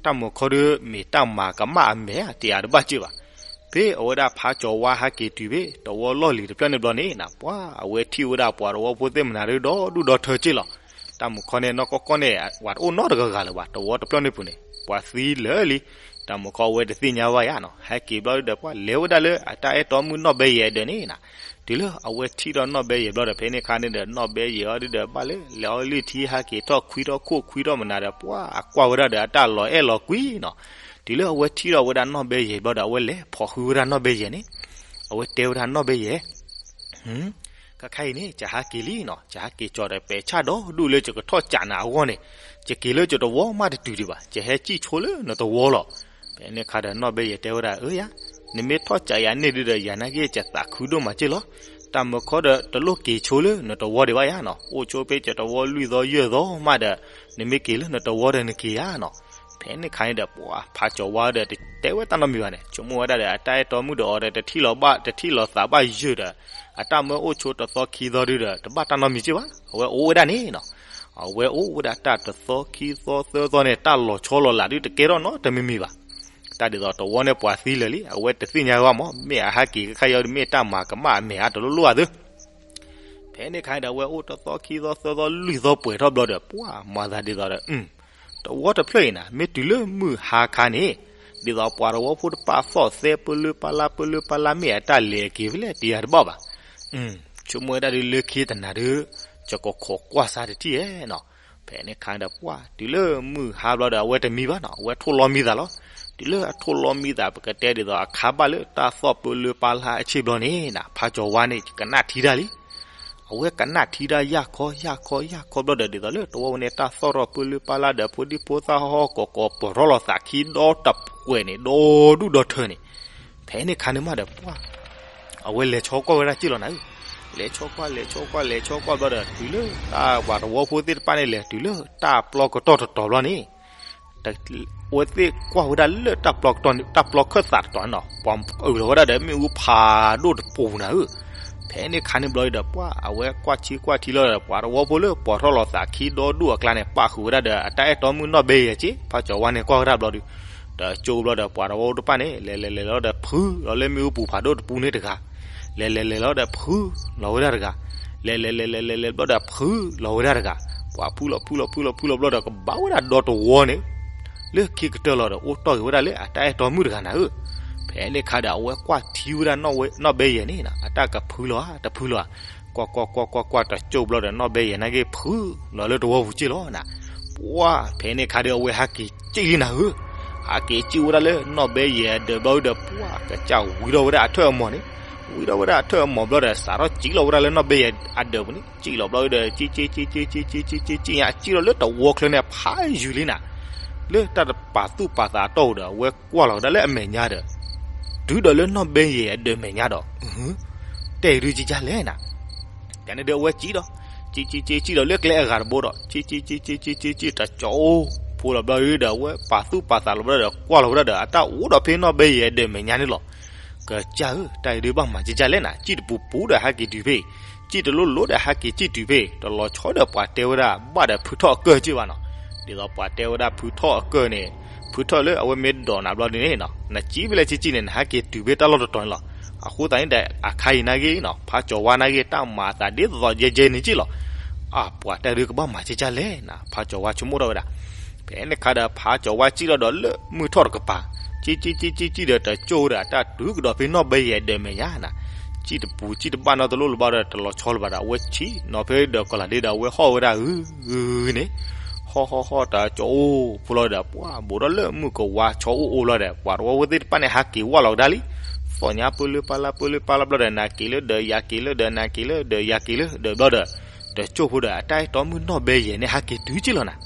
တၢ်မုၢ်ခီဒု မ့ၢ်တၢ်မၤကမၣ်အမဲာ်ဧါ တယၤတဘၣ်စ့ၢ်ဘၣ်. ဖဲအဝဲဒၣ်ဖးကၠီၤဝါဟဲက့ၤတုၤဖဲ တဝီလီၢ်လံၤတဖျၢၣ်န့ၣ်ဘျီန့ၣ်နီၤ ပှၤအဝဲထံၣ်ဝဲဒၣ်ပှၤတဝီဖိသ့ၣ်မနုၤဒု ဒီဒူၣ်ဒီထၢစ့ၢ်လီၤ. တၢ်မုၢ်ခီန့ၣ် နီၢ်ကီၢ်ကီၢ်န့ၣ် ပှၤတအိၣ်နီတဂၤဂၤလၢၤဘၣ် တဝီတဖျၢၣ်န့ၣ်ပူၤန့ၣ် ပှၤသံလၢာ်လံ. တၢ်မုၢ်ခီအဝဲတသ့ၣ်ညါဘၣ်ယါနီၤ ဟဲက့ၤဘျီဒုဒီး ပှၤလဲၤဝဲဒၣ်လၢအတၢ်အဲၣ်တီမုၣ်နီၢ်ဘဲယဲၢ်အဒၢးန့ၣ်နီၤ. တုၤလၢအဝဲထံၣ်ဒီးနီၢ်ဘဲယဲၢ်ဘျီဒီး ဖဲန့ၣ်ခါန့ၣ်ဒီး နီၢ်ဘဲယဲၢ်အီၤဒုဒီး ဘၣ်လၢလဲၤအီလုၢ်ထံ ဟဲက့ၤထီၣ်ခွံထီၣ်ခိၣ်ခွံထီၣ်မနုၤဒီး ပှၤအကွၢ်ဝဲဒၣ်ဒီး အတၢ်လီၤအဲၣ်လီၤကွံနီၤ. တုၤလၢအဝဲထံၣ်ဒီးဝဲဒၣ်နီၢ်ဘဲယဲၢ်ဘျီဒီး အဝဲလဲၤဖိးဃုဝဲဒၣ်နီၢ်ဘဲယဲၢ်န့ၣ်, အဝဲတဲဝဲဒၣ်နီၢ်ဘဲယဲၢ် ခဲခါအံၤန့ၣ် ယဟးက့ၤလံနီၤ, ယဟးက့ၤကၠီၤဒီး ပဲာ်ဆၣ်ဒီဒူၣ်လၢယကထီၣ်ကးနၤအဂီၢ်န့ၣ်, ယက့ၤလၢယတဝီမးတတုၤဒံးဘၣ်, ယဟဲစံၣ်ဆိလၢနတဝီလီၤ. ဖဲန့ၣ်ခါဒီးနီၢ်ဘဲယဲၢ်တဲဝဲဒၣ် အၢယါ, နမ့ၢ်ထီၣ်ကးယၤန့ၣ်ဒုဒီး ယၤနာ်က့ ယသးခုဒိၣ်မးစ့ၢ်လီၤ. တၢ်မုၢ်ခီဒီးတလိၣ်က့ၤဆိလၢနတဝီဒံးဘၣ်ယါနီၤ, အိၣ်ဆိဖဲယတဝီလွံၢ်သီယဲၢ်သီမးဒီး နမ့ၢ်က့ၤလၢနတဝီဒီးနက့ၤယါနီၤ. ဖဲန့ၣ်ခါန့ၣ်ဒီး ပှၤဖးကၠီၤဝါဒီးတတဲဝဲတၢ်နီတမံၤဘၣ်န့ၣ်, ဆိကမိၣ်ဝဲဒၣ်ဒီး အတၢ်အဲၣ်တီမုၣ်ဒီးအီၤဒီး တထံၣ်လီၤဘၣ် တထံၣ်လီၤသးဘၣ်ယဲၢ်ဒီး အတၢ်မၢအိၣ်ဆိတသီခံသီဒုဒီး တဘၣ်တၢ်နီတမံၤစ့ၢ်ဘၣ်, အဝဲအိၣ်ဝဲဒၣ်န့ၣ်နီၤ. အဝဲအိၣ်ဝဲဒၣ်တၢ်တသီခံသီသၢသီန့ၣ် တၢ်လီၤဆီလီၤလးဒုတကဲထီၣ်နီတမံၤမံၤဘၣ်. တၢ်ဒ်သိးတဝီန့ၣ်ပှၤသံလၢာ်လံ, အဝဲတသ့ၣ်ညါဝဲမး မ့ၢ်အဟဲက့ၤခဲခါအံၤဒီး မ့ၢ်တၢ်မၤကမၣ်အမဲာ်အါတလိၣ်လိၣ်ဧါသ့. ဖဲန့ၣ်ခါန့ၣ်ဒီး အဝဲအိၣ်တသီခံသီသၢသီလွံၢ်သီပှဲၤထီၣ်ဘျီဒီး ပှၤမၤသးဒ်သိးဒီး တဝီတဖျၢၣ်အံၤနၤ မ့ၢ်တုၤလၢမုၢ်ဟါခါန့ၣ် ဒ်သိးပှၤတဝီဖိတဖၣ်သီၣ်သဲပၢလၢပၢလါပၢလၢပၢလါ မ့ၢ်အတၢ်လဲၤက့ၤဖဲလဲၣ်တယၤတဘၣ်ဘၣ်. ဆိကမိၣ်ဝဲဒၣ်ဒုလၢခံတနၤဒု ယကခိးကွၢ်စါတထံၣ်ဧါနီၤ. ဖဲန့ၣ်ခါဒီးပှၤ တုၤလၢမုၢ်ဟါဘျီဒီး အဝဲတမံဘၣ်နီၤ, အဝဲထိၣ်လီမံသးလီၤ. တုၤလၢအထိၣ်လီမံသး ပကတဲဒ်သိးအခါဘၣ်လၢတၢ်သီၣ်ပၢလၢပၢလါအဆ့ဘျီန့ၣ်နၤ ဖးကၠီၤဝါန့ၣ် ကနၣ်ထံတၢ်လံ. အဝဲကနၣ်ထံတၢ်ယၢ်ခီယၢ်ခီယၢ်ခီဘျီဒီး ဒ်သိးလၢတဝီဝဲန့ၣ် တၢ်သီၣ်ထီၣ်ပၢလၢပၢလါဒီး ဖိဒံဖိသၣ်ဟီၣ်ဟီၣ်ကီၤကီၤ ပၢၤထီၣ်လီၤသးခံဒီတပှဲၤန့ၣ် ဒီဒူၣ်ဒီထၢန့ၣ်. ဖဲန့ၣ်ခါန့ၣ်မးဒီးပှၤ အဝဲလဲၤဆီကွၢ်ဝဲဒၣ်စ့ၢ်လီၤနၤဧၢ. လဲၤဆီကွၢ် လဲၤဆီကွၢ် လဲၤဆီကွၢ်ဘျီဒီး တုၤလၢတၢ်ပှၤတဝီဖိသ့ၣ်တဖၣ်န့ၣ် လဲၤတုၤလၢတၢ်ပျီကတီၢ်တတီၤဘျီန့ၣ် အဝဲသ့ၣ်ကွၢ်ဝဲဒၣ်လၢတၢ်ပျီကတီၢ်န့ၣ် တၢ်ပျီခၢၣ်သးတတီၤန့ၣ်နီၤ ပှၤအုၣ်လီၤဝဲဒၣ်ဒီးမ့ၣ်အူဖးဒိၣ်တပူၤနၤဧၢ. ဖဲန့ၣ်ခါန့ၣ်ဘျီဒီးပှၤ အဝဲကွၢ်ဆံကွၢ်ထံလီၤဒီး ပှၤတဝီဖိလၢပၢၤထီၣ်လီၤသးခံဒီဒူၣ်အကျါန့ၣ် ပာ်ဃုာ်ဝဲဒၣ်ဒီး အတၢ်အဲၣ်တီမုၣ်နီၢ်ဘဲယဲၢ်က့ ဖးကၠီၤဝါန့ၣ်ကွၢ်ဝဲဒၣ်ဘျီဒီး တကၠိဘျီဒီး ပှၤတဝီဖိတဖၣ်န့ၣ် လဲၤလဲၤလဲၤလီၤဒီးဖုလီၤလၢမ့ၣ်အူပူၤဖးဒိၣ်တပူၤန့ၣ်တဂၤ လဲၤလဲၤလဲၤလီၤဒီးဖုလီၤဝဲဒၣ်တဂၤ လဲၤလဲၤလဲၤလဲၤလဲၤလဲၤဘျီဒီးဖုလီၤဝဲဒၣ်တဂၤ ပှၤဖုလီၤဖုလီၤဖုလီၤဖုလီၤဘျီဒီး ကဘၣ်ဝဲဒၣ်ဒီတဝီန့ၣ် လၢခံကတၢၢ်လီၤဒီး အိၣ်တီၢ်က့ၤဝဲဒၣ်လၢအတၢ်အဲၣ်တီမုၣ်တဂၤနၤဧၢ. ဖဲန့ၣ်ခါဒီး အဝဲကွၢ်ထံဝဲဒၣ်နီၢ်ဘဲယဲၢ်န့ၣ် အတၢ်ကဖုလီၤဧါ တဖုလီၤဧါ ကွၢ်ကွၢ်ကွၢ်ကွၢ်ကွၢ် တကၠိဘျီဒီး နီၢ်ဘဲယဲၢ်နာ်က့ဖုလီၤလၢတဝီပူၤက့လီၤနၤ. ပှၤ ဖဲန့ၣ်ခါဒီး အဝဲဟးက့ၤစံၣ်လံနၤဧၢ. ဟးက့ၤစံၣ်ဝဲဒၣ်လၢနီၢ်ဘဲယဲၢ်အဒၢးဘျီဒီး ပှၤကစၢ်ဝံထီၣ်ဝဲဒၣ်အထၢၣ်အမီၢ်န့ၣ် ဝံထီၣ်ဝဲဒၣ်အထၢၣ်အမီၢ်ဘျီဒီး စးထီၣ်စံၣ်လီၤဝဲဒၣ်လၢနီၢ်ဘဲယဲၢ်အဒၢးပူၤန့ၣ် စံၣ်လီၤဘျီဒီး စံၣ်စံၣ်စံၣ်စံၣ်စံၣ်စံၣ်စံၣ်စံၣ်ညါ စံၣ်လီၤလၢတဝီချၢန့ၣ် ဖးယံၤလံနၤ လၢတၢ်တပာ်သူၣ်ပာ်သးအတီၢ်ပူၤဒီး အဝဲကွၢ်လီၤကဒါလၢအမဲာ်ညါဒီး တုၤဒီးလၢနီၢ်ဘဲယဲၢ်အဒၢးမဲာ်ညါဒီး တဲဒုကကလဲၣ်နၤ ကန့ၣ်ဒီးအဝဲစံၣ်ဒီး စံၣ်စံၣ်စံၣ်စံၣ်ဒီးလၢကျဲအဂၤတဘိဒီး စံၣ်စံၣ်စံၣ်စံၣ်စံၣ်စံၣ်စံၣ် တကၠိဖိလီၤဘျီဒီး အဝဲပာ်သူၣ်ပာ်သးလီၤဘျီဒီး ကွၢ်လီၤဝဲဒၣ်ဒီး အတၢ်အိၣ်ဒီးဖဲနီၢ်ဘဲယဲၢ်အဒၢးမဲာ်ညါန့ၣ်လီၤ. ကစၢ်ဧၢ တၢ်အံၤဒုးဘၣ်မၤကကလဲၣ်နၤ စံၣ်တပူၤပူၤဒီးဟဲက့ၤတုၤဖဲ စံၣ်တလိၣ်လိၣ်ဒီးဟဲက့ၤစံၣ်တုၤဖဲ တလီၤဆီဒီးပှၤတဲဝဲဒၣ်ဘၣ်ဒီးဖုထီၣ်အကၢၢ်က့ဘၣ်နီၤ. ဒ်သိးပှၤတဲဝဲဒၣ်ဖုထီၣ်အကၢၢ်န့ၣ် ဖုထီၣ်လၢအဝဲမ့ၢ်ဒိးနၤဘျီဒ်န့ၣ်နီၤ နစံၣ်ဖဲလဲၣ်ကကန့ၣ် နဟဲက့ၤတုၤဖဲတၢ်လီၢ်တတီၤန့ၣ်လီၤ. အဃိသတးန့ၣ်ဒီး အခါအံၤနာ်က့နီၤ ဖးကၠီၤဝါနာ်က့ တၢ်မၤအသးဒ်သိးယဲယဲန့ၣ်က့လီၤ. အပှၤတဲဒုးကဘၣ်မၤကကလဲၣ်နၤ ဖးကၠီၤဝါဆိကမိၣ်ထီၣ်ဝဲဒၣ် ဖဲန့ၣ်ခါဒီး ဖးကၠီၤဝါစံၣ်ထီၣ်ဒီးလၢမုၢ်ထီၣ်တကပၤ စံၣ်စံၣ်စံၣ်စံၣ်စံၣ်ဒီး တကၠိဒီးအတၢ်တုၤကဒီးဖဲနီၢ်ဘဲယဲၢ်ဒၢးမဲာ်ညါနၤ စံၣ်တပူၤစံၣ်တဘၣ်နီတလိၣ်လၢၤဘၣ်ဒီး တလီၤဆီလၢၤဘၣ်ဒီး အဝဲဆံးနီၤဖဲဒီးကီၤလၤဒ့ဒီး အဝဲဟီၣ်ဝဲဒၣ်ဂုၤဂုၤန့ၣ် ဟီၣ်ဟီၣ်ဟီၣ်တကၠိအိၣ်ဖိလီၤဒီး ပှၤဘူးထီၣ်လၢမုၢ်ကဝါဆီအိၣ်အိၣ်လီၤဒီး ပှၤတဝီဖိသ့ၣ်တဖၣ်န့ၣ် ဟးက့ၤဝဲလီၤကဒါလံ. သီၣ်ညါပၢလၢပၢလါပၢလၢပၢလါဘျီဒီး နၤက့ၤလၢဒၢး ယၤက့ၤလၢဒၢး နၤက့ၤလၢဒၢး ယၤက့ၤလၢဒၢးဘျီဒီး တကၠိၢ်ဖိဒီးအတၢ်အဲၣ်တီမုၣ်နီၢ်ဘဲယဲၢ်န့ၣ် ဟးက့ၤတုၤက့ၢ်လီၤနၤ.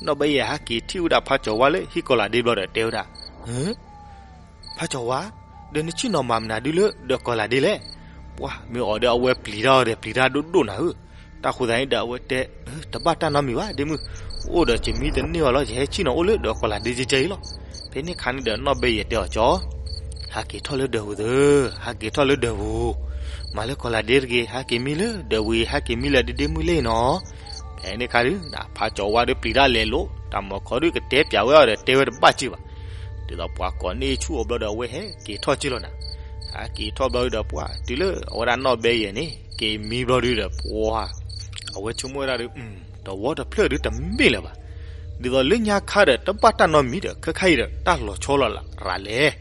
နီၢ်ဘဲယဲၢ်ဟဲက့ၤထံၣ်ဝဲဒၣ်ဖးကၠီၤဝါလၢဟံၣ်ကီၤလၤဒ့ဘျီဒီးတဲဝဲဒၣ်, ဖးကၠီၤဝါ, ဒီးနဆ့ၣ်နီၤမၤမနုၤဒုလၢဒီးကီၤလၤဒ့လဲၣ်. ပှၢ်မ့ၢ်အီၤဒီးအဝဲပျံၤတၢ်အီၤဒီးပျံၤတၢ်ဒိၣ်ဒိၣ်နၤဧၢ. တၢ်ဃိသတးန့ၣ်ဒီးအဝဲတဲ, တဘၣ်တၢ်နီတမံၤဘၣ်ဒ့မုၣ်, အိၣ်ဒီးယမံတန့ၢ်အီၤလီၤ, ယဟဲဆ့ၣ်နီၤအိၣ်လၢဒီးကီၤလၤဒ့ကဲကဲအံၤလီၤ. ဖဲန့ၣ်ခါန့ၣ်ဒီးနီၢ်ဘဲယဲၢ်တဲအီၤကၠီၤ, ဟးက့ၤထီၣ်လၢဒၢးပူၤသၢ, ဟးက့ၤထီၣ်လၢဒၢးပူၤ, မၤလၢကီၤလၤဒ့တဂ့ၤ, ဟဲက့ၤမံလၢဒၢးဝံၤ, ဟဲက့ၤမံလၢဒ့ဒ့မုၣ်လဲၣ်နီၤ. ဖဲန့ၣ်ခါဒုး ဖးကၠီၤဝါဒီးပျံၤတၢ်လဲၤလိာ်, တၢ်မၤခီဒုးကတဲပၠးဝဲအီၤဒီးတဲဝဲတဘၣ်စ့ၢ်ဘၣ်. ဒ်သိးပှၤကိးန့ၢ်ဆူၣ်အီၤဘျီဒီး အဝဲဟဲက့ၤထီၣ်က့ၢ်လီၤနၤ. ဟဲက့ၤထီၣ်ဘျီဒုးဒီးပှၢ်တုၤလၢအဝဲဒၣ်နီၢ်ဘဲယဲၢ်န့ၣ် က့ၤမံဘျီဒုးဒီးပှၢ်, အဝဲဆိကမိၣ်ဝဲဒၣ်ဒီး, တဝီတဖျၢၣ်ဒုးတမ့ၢ်လၢၤဘၣ်. ဒ်သိးလၢညါခါဒီးတဘၣ်တၢ်နီတမံၤဒီး ခဲခါအံၤဒီးတၢ်လီၤဆီလီၤရၤလဲၣ်.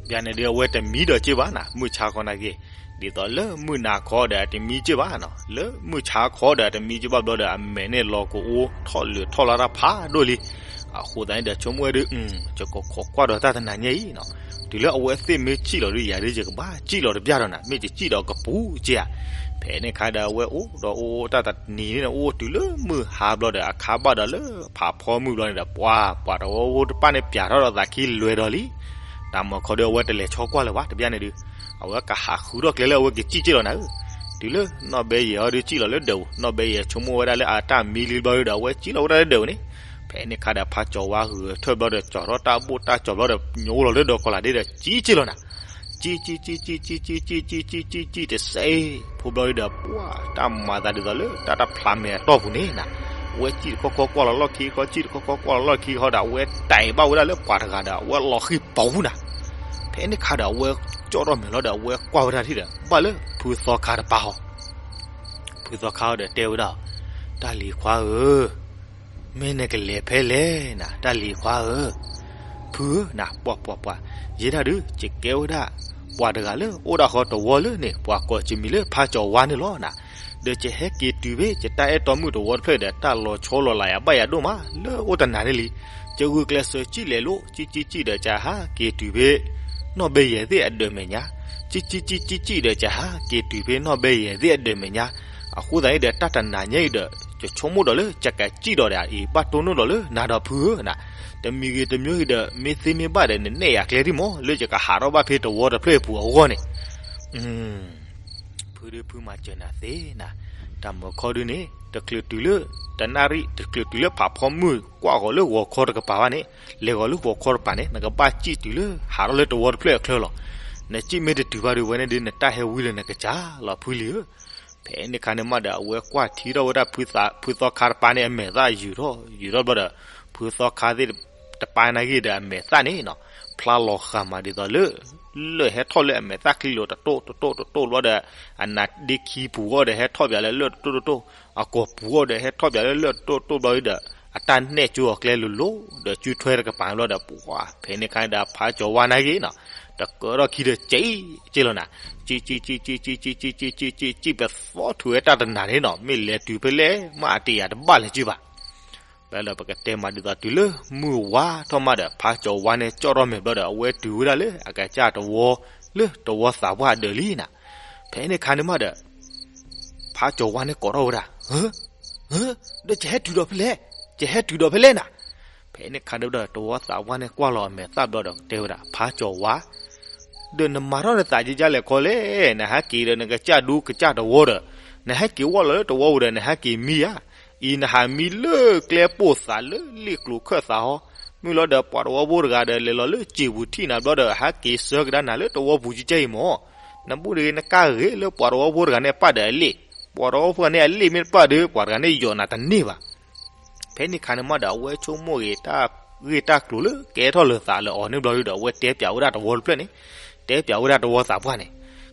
ဘၣ်န့ၣ်ဒုးအဝဲတမံဒီးက့ၢ်ဘၣ်နၤ, မုၢ်ဆါခီနာ်က့, ဒ်သိးလၢမုၢ်နၤခီဒီးအတမံက့ၢ်ဘၣ်နီၤ, လၢမုၢ်ဆါခီဒီးအတမံက့ၢ်ဘၣ်ဘျီဒီး အမဲာ်န့ၣ်လီၤကအိၣ်ထီၣ်လၢာ်ထီၣ်လီၤတၢ်ဖးဒိၣ်လံ. အဃိသတးန့ၣ်ဒီးဆိကမိၣ်ဝဲဒုး, ယကခိးကွၢ်ဒီးတၢ်တနၤညါအံၤနီၤ. တုၤလၢအဝဲသ့ၣ်မ့ၢ်စံၣ်လီၤဒုး ယၤဒုးယကဘၣ်စံၣ်လီၤတဘျီဒီးနၤ, မ့ၢ်ယစံၣ်ဒီးကပူၤက့ၢ်ဧါ. ဖဲန့ၣ်ခါဒီးအဝဲအိၣ်ဒီးအိၣ်တၢ်တနံၤန့ၣ် အိၣ်တုၤလၢမုၢ်ဟါဘျီဒီး အခါဘၣ်ဒီးလၢဖးဖီမုၢ်ဘျီန့ၣ်ဒီး ပှၤ, ပှၤတဝီဖိတဖၣ်န့ၣ်ပၠးထီၣ်ဒီးသးခံလွဲၤဒီးလံ. တၢ်မၤခီဒုးအဝဲတလဲၤဆီကွၢ်လၢၤဘၣ် တဘျီန့ၣ်ဒုး, အဝဲကဟးဃုထီၣ်ကျဲလၢအဝဲကစံၣ်က့ၢ်လီၤနၤဧၢ. တုၤလၢနီၢ်ဘဲယဲၢ်အီၤဒုးစံၣ်လီၤလၢဒၢးပူၤ, နီၢ်ဘဲယဲၢ်ဆိကမိၣ်ဝဲဒၣ်လၢအတၢ်မံလံဘျီဒုးဒီး အဝဲစံၣ်လီၤဝဲဒၣ်လၢဒၢးပူၤန့ၣ်. ဖဲန့ၣ်ခါဒီးဖးကၠီၤဝါဂဲၤထၢၣ်ဘျီဒီး ကၠီၤထီၣ်တၢ်ဘိၣ်တၢ်ကၠီၤဘျီဒီး ညိလီၤလၢဒီးကီၤလၤဒ့ဒီးစံၣ်က့ၢ်လီၤနၤ. စံၣ်စံၣ်စံၣ်စံၣ်စံၣ်စံၣ်စံၣ်စံၣ်စံၣ်စံၣ်စံၣ်စံၣ်စံၣ်တစဲးဖိဘျီဒုးဒီး ပှၤတၢ်မၤသးဒ်သိးလၢတၢ်တဖျးမဲာ်အတီၢ်ပူၤန့ၣ်နၤ, အဝဲစံၣ်တခီခီကွၢ်လီၤလီၢ်ခံ, ခီစံၣ်တခီခီကွၢ်လီၤလီၢ်ခံဃီဒီး အဝဲတဲဘၣ်ဝဲဒၣ်လၢပှၤတဂၤဒီး အဝဲလီၤဃံၤပူၤနၤ. ဖဲန့ၣ်ခါဒီးအဝဲကၠီၣ်ထီၣ်မဲာ်လီၤဒီး အဝဲကွၢ်ဝဲဒၣ်ထံၣ်ဒီး ဘၣ်လၢဖုသီခါတပၤဟီ ဖုသီခါအီၤဒီးတဲဝဲဒၣ်, တၢ်လံၤခွါဧၢ, မ့ၢ်နကလဲၤဖဲလဲၣ်နၤ တၢ်လံၤခွါဧၢ. ဖုဧၢနၤ, ပှၤပှၤပှၤ, ယဲဒၣ်ဒုး ယကဲဝဲဒၣ် ပှၤတဂၤလၢအိၣ်ဒၣ်ဃီတဝီလၢန့ၣ် ပှၤကိးယမံၤလၢဖးကၠီၤဝါန့ၣ်လီၤနၤ. ဒီးယဟဲက့ၤတုၤဖဲယတၢ်အဲၣ်တီမုၣ်တဝီတဖျၢၣ်ဒီး တၢ်လီၤဆီလီၤလးယၤဘၣ်ယၤဒိၣ်မး လၢအိၣ်တနၤန့ၣ်လံ. ယဂုာ်ကျဲးစၢးစံၣ်လဲၤလိာ် စံၣ်စံၣ်စံၣ်ဒီး ယဟးက့ၤတုၤဖဲ နီၢ်ဘဲယဲၢ်သ့ၣ်အဒၢးမဲာ်ညါ, စံၣ်စံၣ်စံၣ်စံၣ်စံၣ်ဒီး ယဟးက့ၤတုၤဖဲနီၢ်ဘဲယဲၢ်သ့ၣ်အဒၢးမဲာ်ညါ. အဃိသတးအံၤဒီး တၢ်တနၤညါအံၤဒီး ယဆိကမိၣ်ဒီးလၢယကစံၣ်ဒီးဒီးအံၤ ဘၣ်တိၢ်နီၣ်ဒီးလၢနၤဒီးဖုဧၢနၤ. တမံၤဂ့ၤတမံၤဂ့ၤဒီး မ့ၢ်သ့မ့ၢ်ဘၣ်ဒီး နနဲၣ်ယၤကျဲဒံးမး လၢယကဟးထီၣ်ဘၣ်ဖဲတဝီတဖျၢၣ်အပူၤအဂီၢ်န့ၣ် ဖုဒုးဖုမၤစၢၤနၤသ့နၤ. တၢ်မၤခီဒုးန့ၣ် တချုးတုၤလၢ တနၣ်ရံၣ် တချုးတုၤလၢဖးဖီမုၢ်ကွၢ်ဃီၤလၢဂီၤခီတကပၤဘၣ်န့ၣ်, လဲၤဃီၤလၢဂီၤခီတကပၤန့ၣ် နကဘၣ်စံၣ်တုၤလၢဟးထီၣ်လၢတဝီတဖျၢၣ်အချၢလီၤ. နစံၣ်မ့ၢ်တတုၤဘၣ်ဒုးဝဲန့ၣ်ဒုး နတၢ်ဟဲဝံလၢနကစၢ်လီၤဖုလံဧၢ. ဖဲန့ၣ်ခါန့ၣ်မးဒီး အဝဲကွၢ်ထံထီၣ်ဝဲဒၣ် ဖုသီခါတပၤန့ၣ် အမဲာ်သၣ်ယုာ်ထီၣ်ယုာ်ထီၣ်ဘျီဒီး ဖုသီခါသ့ၣ်တပၤနာ်ဂ့ၤဒီး အမဲာ်သၣ်န့ၣ်နီၤ ဖျါလီၤဃာ်မးဒ်သိးလၢ လၢၢ်ဟဲထီၣ်လၢအမဲာ်သၣ်ချံလိၤတတိၢ်တတိၢ်တတိၢ်ဘျီဒီး အနါဒ့ခံပူၤအီၤဒီး ဟဲထီၣ်ပၠးလၢလၢၢ်တတိၢ်တတိၢ်, အကိာ်ပူၤအီၤဒီး ဟဲထီၣ်ပၠးလၢလၢၢ်တတိၢ်တတိၢ်ဘျီဒီး အတၢ်နဲၣ်ကၠိအီၤကျဲလိၤလိၤ ဒီးကၠူထွဲတကပၤဘျီဒီး ပှၤ ဖဲန့ၣ်ခါန့ၣ်ဒီး ဖးကၠီၤဝါနာ်ဂ့ၤနီၤ တကၢထီၣ်ခံဒီး စံၣ်က့ၢ်လီၤနၤ, စံၣ်စံၣ်စံၣ်စံၣ်စံၣ်စံၣ်စံၣ်စံၣ်စံၣ်စံၣ် ပသီထူးဝဲတၢ်တနၤန့ၣ်နီၤ မ့ၢ်လဲၤတုၤဖဲလဲၣ်မး အတယၤတဘၣ်လၢၤကၠ့ဘၣ်. ဘျီဒီးပကတဲမးဒ်သိး တုၤလၢမုၢ်ဝါထီၣ်မးဒီး ဖးကၠီၤဝါန့ၣ် ကၠီၣ်ထီၣ်မဲာ်ဘျီဒီး အဝဲတုၤဝဲဒၣ်လၢအကစၢ်တဝီ လၢတဝီသးပှၢ်အဒၢးလံနၤ. ဖဲန့ၣ်ခါန့ၣ်မးဒီး ဖးကၠီၤဝါန့ၣ်ကိးထီၣ်ဝဲဒၣ်, ဧၢ, ဧၢ, ဒီးယဟဲတုၤဒီးဖဲလဲၣ်, ယဟဲတုၤဒီးဖဲလဲၣ်နၤ. ဖဲန့ၣ်ခါန့ၣ်ဒီး တဝီသးပှၢ်န့ၣ် ကွၢ်လီၤအမဲာ်သၣ်ဘျီဒီး တဲဝဲဒၣ် ဖးကၠီၤဝါ ဒီးနမၤထီၣ်နသးကကလဲၣ်ခီလဲၣ်, နဟဲက့ၤဒီးနကစၢ်ဒူကစၢ်တဝီဒီး နဟဲက့ၤဝီၢ်လီၤလၢတဝီပူၤဒီး နဟဲက့ၤမံဧါ. အံၤနဟးမံလၢကျဲပိၢ်သးလၢလ့ၣ်ကျိၤခၢၣ်သးဟီ, မုၢ်လီၤဒီးပှၤတဝီဖိတဂၤဒီး လဲၤလီၤလၢစံာ်ပူၤထံၣ်နၤဘျီဒီး ဟဲက့ၤဆှၢကဒါနၤလၢတဝီပူၤကကဲအံၤမၢ်. နဘူၣ်တဂ့ၤ နကၢ်ဂ့ၤလၢပှၤတဝီဖိတဂၤန့ၣ် ပာ်ဒီးအလ့ၣ်, ပှၤတဝီဖိတဂၤန့ၣ် အလ့ၣ်မ့ၢ်တပာ်ဒီး ပှၤတဂၤန့ၣ် ယီၢ်နၤတန့ၢ်ဘၣ်. ဖဲန့ၣ်ခါန့ၣ်မးဒီး အဝဲဆိကမိၣ်ဂ့ၤတၢ်ဂ့ၢ်တၢ်ကျိၤလၢကဲထီၣ်လၢသးလၢအီၤန့ၣ်ဘျီဒီး အဝဲတဲပၠးဝဲဒၣ်တဝီတဖျၢၣ်န့ၣ်, တဲပၠးဝဲဒၣ်တဝီသးပှၢ်န့ၣ်,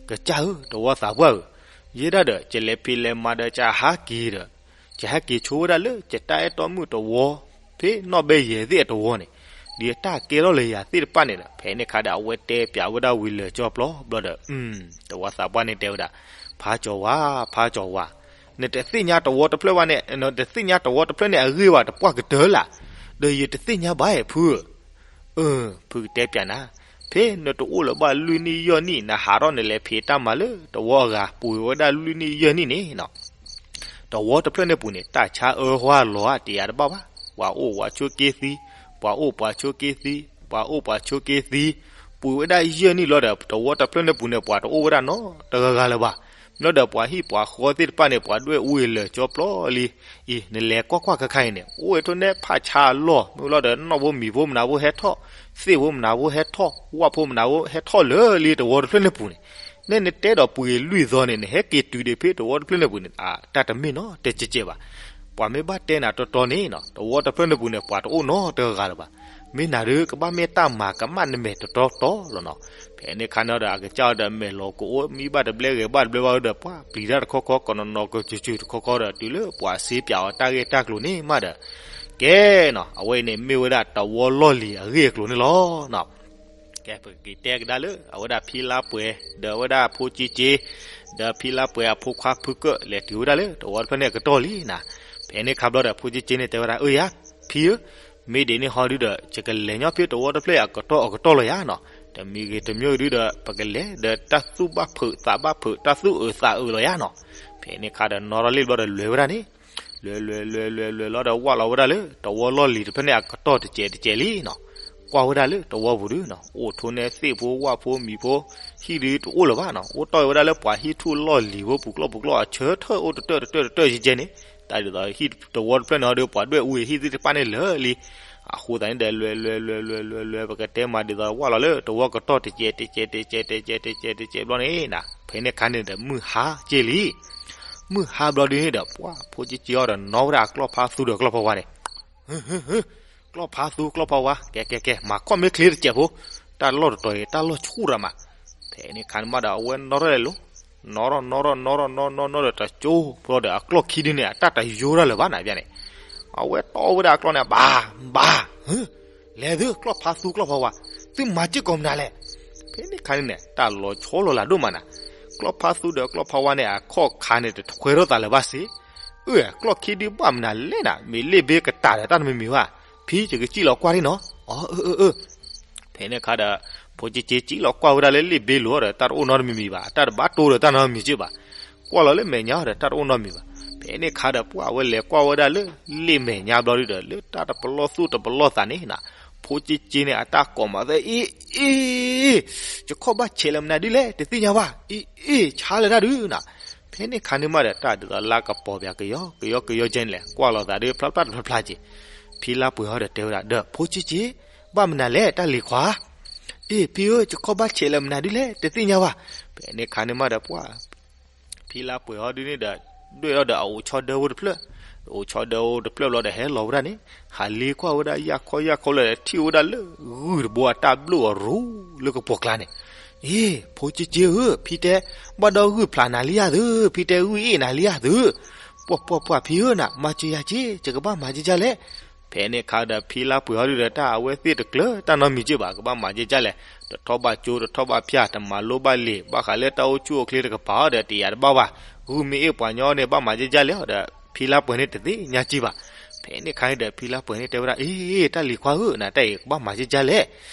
ကစၢ်ဧၢ, တဝီသးပှၢ်ဧၢ, ယဲဒၣ်ဒီး ယလဲၤဖံးလဲၤမၤဒီး ယဟးက့ၤဒီး ယဟဲက့ၤဆိဝဲဒၣ်လၢယတၢ်အဲၣ်တီမုၣ်တဝီ ဖဲနီၢ်ဘဲယဲၢ်သ့ၣ်အတဝီန့ၣ်, ဒ်အတၢ်ကဲထီၣ်လၢယၤသ့ၣ်တဖၣ်န့ၣ်ဒီး ဖဲန့ၣ်ခါဒီး အဝဲတဲပၠးဝဲဒၣ်ဝံၤလၢာ်ကၠီပျီဘျီဒီး တဝီသးပှၢ်န့ၣ်တဲဝဲဒၣ်, ဖးကၠီၤဝါ, ဖးကၠီၤဝါ, နတသ့ၣ်ညါတဝီတဖျၢၣ်ဘၣ်န့ၣ်, နတသ့ၣ်ညါတဝီတဖျၢၣ်န့ၣ် အဂ့ၢ်ဘၣ်တပှၢ်ကတၢၢ်လၢ်, ဒီးယတသ့ၣ်ညါဘၣ်ဧါဖုဧၢ. အၢ, ဖုကတဲပၠးနၤ, ဖဲနတအိၣ်လၢၤဘၣ်လွံၢ်နံၣ်ယဲၢ်နံၣ် နဟးထီၣ်နလဲၤဖံးတၢ်မၤလၢတဝီအဂၤ ပှဲၤဝဲဒၣ်လွံၢ်နံၣ်ယဲၢ်နံၣ်န့ၣ်နီၤ တဝီတဖျၢၣ်န့ၣ်ပူၤန့ၣ် တၢ်ဆါအၢဟွါလီၤဧါ တယာ်တဘၣ်ဘၣ်, ပှၤအိၣ်ပှၤဆိးက့သံ, ပှၤအိၣ်ပှၤဆိးက့သံ, ပှၤအိၣ်ပှၤဆိးက့သံ, ပှ့ၤဝဲဒၣ်ယဲၢ်နံၣ်လီၤဒီး တဝီတဖျၢၣ်န့ၣ်ပူၤန့ၣ် ပှၤတအိၣ်ဝဲဒၣ်နီတဂၤဂၤလၢၤဘၣ်. မ့ၢ်လီၤဒီးပှၤဟံၣ်ပှၤဃီသ့ၣ်တဖၣ်န့ၣ် ပှၤဒွဲၣ်အူအံၤလၢာ်ကၠီပျီလံ. အံၤ နလဲၤကွၢ်ကွၢ်ခါခါအံၤန့ၣ် အိၣ်ဝဲထိၣ်နဲဖးဆါအလီၢ် မ့ၢ်လီၤဒီး နီၣ်ဖိမံၤဖိမနၤဖိဟဲထီၣ်, သ့ၣ်ဖိမနၤဖိဟဲထီၣ်, ဝၣ်ဖိမနၤဖိဟဲထီၣ်လၢာ်လံ တဝီတဖျၢၣ်န့ၣ်ပူၤန့ၣ် နဲနတဲဒီးပှ့ၤလွံၢ်သီန့ၣ် နဟဲက့ၤတုၤဒံးဖဲတဝီတဖျၢၣ်န့ၣ်ပူၤန့ၣ် တၢ်တမ့ၢ်နီတကဲးကဲးဘၣ်. ပှၤမ့ၢ်ဘၣ်တဲနၤတီတီန့ၣ်နီၤ တဝီတဖျၢၣ်န့ၣ်ပူၤန့ၣ် ပှၤတအိၣ်နီတဂၤဂၤလၢၤဘၣ်. မ့ၢ်နၤဒုး ကဘၣ်မ့ၢ်တၢ်မၤကမၣ်နမဲာ်တတီတီလီၤနီၤ. ဖဲန့ၣ်ခါန့ၣ်ဒီး အကစၢ်ဒီးမဲာ်လီၤကအိၣ် မံဘၣ်တဘျဲဂဲၤဘၣ်တဘျဲဘၣ်ဒီး ပှၤပျံၤတၢ်တခီခီ ကနီၤနီၤကစုာ်စုာ်တခီခီဒီး တုၤလၢပှၤစ့ပၠးအီၤတၢ်ဂ့ၢ်တၢ်ကျိၤန့ၣ်မးဒီး ကဲနီၤ အဝဲအံၤန့ၣ် မ့ၢ်ဝဲဒၣ်တဝီလီၢ်လံၤအဂ့ၢ်အကျိၤန့ၣ်လီၤနီၤ. ကဲ ပကက့ၤတဲကဒါလၢ အဝဲဒၣ်ဖံလါပှဲၤ ဒီးအဝဲဒၣ်ဖိက့က့ ဒီးဖံလါပှဲၤအဖိခွါဖုကၢၢ် လဲၤတုၤဝဲဒၣ်လၢတဝီတဖျၢၣ်န့ၣ်အကတီၢ်လံနီၤ. ဖဲန့ၣ်ခါဘျီဒီး ဖိက့က့န့ၣ်တဲဝဲဒၣ် အၢယါ ဖံဧၢ, မ့ၢ်ဒ်န့ၣ်ဟီဒုဒီး ယကလဲၤညီဖဲတဝီတဖျၢၣ်အကတီၢ်အကတီၢ်လီၤယါနီၤ. တမံၤဂ့ၤတမံၤဒုဒီး ပကလဲၤဒီးတၢ်သူၣ်ဘၣ်ဖုးသးဘၣ်ဖုး တၢ်သူၣ်အုးသးအုးလီၤယါနီၤ. ဖဲန့ၣ်ခါဒီး နီၣ်ထီၣ်လံဘျီဒီး လဲၤဝဲဒၣ်န့ၣ် လဲၤလဲၤလဲၤလဲၤလဲၤလီၤဒီး ဝၢ်လီၤဝဲဒၣ်လၢ တဝီလီၢ်လံၤတဖျၢၣ်န့ၣ်အကတီၢ်တကဲးတကဲးလံနီၤ. ကွၢ်ဝဲဒၣ်လၢတဝီပူၤဒုနီၤ အိၣ်ထိၣ်နဲသ့ၣ်ဖိဝၣ်ဖိမံၤဖိ ဟံၣ်ဒုတအိၣ်လၢၤဘၣ်နီၤ. အိၣ်တီၢ်ဝဲဒၣ်လၢပှၤဟံၣ်ထူၣ်လီၢ်လံၤဖိပူၤကျီၢ်ပူၤကျီၢ် အဆၢထၢၣ်အိၣ်တတၢၢ်တတၢၢ်တတၢၢ်ယဲၢ်ယဲၢ်န့ၣ် တၢ်ဒ်သိးဟံၣ်တဝီတဖျၢၣ်န့ၣ်ဟီဒု ပှၤဒွဲၣ်အူအံၤဟံၣ်သ့ၣ်တဖၣ်န့ၣ်လၢာ်လံ. အဃိသတးန့ၣ်ဒီး လဲၤလဲၤလဲၤလဲၤလဲၤလဲၤ ပကတဲမးဒ်သိး ဝၢ်လီၤလၢတဝီကတီၢ်တကဲးတကဲးတကဲး တကဲးတကဲးတကဲးဘျီန့ၣ်နီၤ ဖဲန့ၣ်ခါန့ၣ်ဒီး မုၢ်ဟါက့ၤလံ. မုၢ်ဟါဘျီဒုန့ၣ်ဒီး ပှၤဖိက့က့အီၤဒီး နီၣ်ဝဲဒၣ်အကျီၢ်ဖါသူဒီးကျီၢ်ဖါဝါန့ၣ် ကျီၢ်ဖါသူကျီၢ်ဖါဝါ ကဲကဲကဲ မၤခီၣ်မ့ၢ်ချ့တစဲးဖိ, တၢ်လီၢ်တတီၤအံၤ တၢ်လီၢ်ဆူၣ်ရၤမး. ဖဲန့ၣ်ခါန့ၣ်မးဒီး အဝဲနီၣ်ထီၣ်လဲၤလီၤ. နီၣ်ထီၣ်နီၣ်ထီၣ်နီၣ်ထီၣ်နီၣ်နီၣ်နီၣ်ဒီး တကၠိဖိဒီးအကျီၢ်ခံဒုန့ၣ် အတၢ်တယိဒၣ်လၢၤဘၣ်နၤဘၣ်န့ၣ်. အဝဲတီၢ်ဝဲဒၣ်အကျီၢ်န့ၣ် ဘၣ်ဘၣ် လဲၤသုကျီၢ်ဖါသူကျီၢ်ဖါဝါ, သုမၤစ့ၢ်ကီးမနုၤလဲၣ်. ဖဲန့ၣ်ခါန့ၣ်န့ၣ် တၢ်လီၤဆီလီၤလးဒိၣ်မးနၤ. ကျီၢ်ဖါသူဒီးကျီၢ်ဖါဝါန့ၣ် အခီၣ်ခါန့ၣ် တခွဲထီၣ်သးလၢၤဘၣ်စ့ၢ်. အၢ ကျီၢ်ခံဒုဘၣ်မနုၤလဲၣ်နၤ, မ့ၢ်လ့ၣ်ဘ့ကတၢၢ်ဒီးတၢ်တမံၤမံၤဘၣ်. ဖံ ယကစံၣ်လီၤကွၢ်ဒ်နီၤ. အၢ အၢ အၢ အၢ ဖဲန့ၣ်ခါဒီး ဖိက့က့စံၣ်လီၤကွၢ်ဝဲဒၣ်လၢလ့ၣ်ဘ့လိၤဒီး တၢ်တအိၣ်နီတမံၤမံၤဘၣ်, တၢ်တဘၣ်တိၢ်ဒီးတၢ်နီတမံၤစ့ၢ်ဘၣ်. ကွၢ်လီၤလၢမဲာ်ညါဒီး တၢ်တအိၣ်နီတမံၤဘၣ်. ဖဲန့ၣ်ခါဒီး ပှၢ်ဝဲလဲၤကွၢ်ဝဲဒၣ်လၢ လ့ၣ်မဲာ်ညါဘျီဒုဒီး လၢတၢ်တပလီၢ်သူၣ်တပလီၢ်သးန့ၣ်နၤ, ဖိက့က့န့ၣ် အတၢ်ကိးမးသၢ အ့ အ့ ယခီၣ်ဘၣ်ဆဲးလၢမနုၤဒ်လဲၣ် တသ့ၣ်ညါဘၣ်. အ့ အ့ ဆါလၢၤတၢ်ဒုနၤ. ဖဲန့ၣ်ခါန့ၣ်မးဒီး တၢ်ဒ်သိးလၢကပီၤပၠးကယီကယီကယီကဲန့ၣ်လဲၣ်, ကွၢ်လီၤသးဒု ဖျါဖျါတဖျါဖျါက့ၤ. ဖံလါပှဲၤဟီဒီးတဲဝဲဒၣ် ဒီးဖိက့က့, ဘၣ်မနုၤလဲၣ် တၢ်လံၤခွါ. အ့ ဖံဧၢ, ယခီၣ်ဘၣ်ဆဲးလၢမနုၤဒ်လဲၣ် တသ့ၣ်ညါဘၣ်. ဖဲန့ၣ်ခါန့ၣ်မးဒီး ပှၢ် ဖံလါပှဲၤဟီဒုန့ၣ်ဒီး ဒွဲၣ်ထီၣ်ဒီးအအိၣ်ဆီဒၢဖိတဖျၢၣ်, အိၣ်ဆီဒၢဖိတဖျၢၣ်ဘျီဒီး ဟဲလီၤဝဲဒၣ်န့ၣ်, ဟးလ့ကွၢ်ဝဲဒၣ်ယၢ်ခီယၢ်ခီလၢ ထံၣ်ဝဲဒၣ်လၢ ဂုၢ်တဘိအတၢ်ဘျုၣ်အရိလၢကပိာ်ကျါန့ၣ်. အ့ ဖိက့က့ဧၢ, ဖံတဲ ဘၣ်ဒီးဂုၢ်ဖျးနၤလံဧါသု, ဖံတဲဂုၢ်အ့ၣ်နၤလံဧါသု. ပှၢ်ပှၢ်ပှၢ် ဖံဧၢနၤ, မၤစၢၤယၤက့ၤ, ယကဘၣ်မၤကကၢ်လဲၣ်. ဖဲန့ၣ်ခါဒီး ဖံလါပှဲၤဟီဒုဒီး တၢ်အဝဲသ့ၣ်တကျၢၤတၢ်နီတမံၤက့ၤဘၣ်, ကဘၣ်မၤကကၢ်လဲၣ်. တထီၣ်ဘၣ်ကၠိ တထီၣ်ဘၣ်ဖၠၣ်, တမၤလိဘၣ်လံာ်, ဘၣ်ဃးလၢတၢ်အိၣ်ဆူၣ်အိၣ်ချ့တကပၤအီၤဒီး တယာ်တဘၣ်ဘၣ်. ဂုၢ်မ့ၢ်အ့ၣ်ပှၤညီန့ၣ် ဘၣ်မၤကကၢ်လဲၣ်အီၤဒီး ဖံလါပှဲၤန့ၣ်တသ့ၣ်ညါက့ၤဘၣ်. ဖဲန့ၣ်ခါန့ၣ်ဒီး ဖံလါပှဲၤန့ၣ်တဲဝဲဒၣ် အ့ တၢ်လံၤခွါဧၢ, နတၢ်အံၤကဘၣ်မၤကကၢ်လဲၣ်.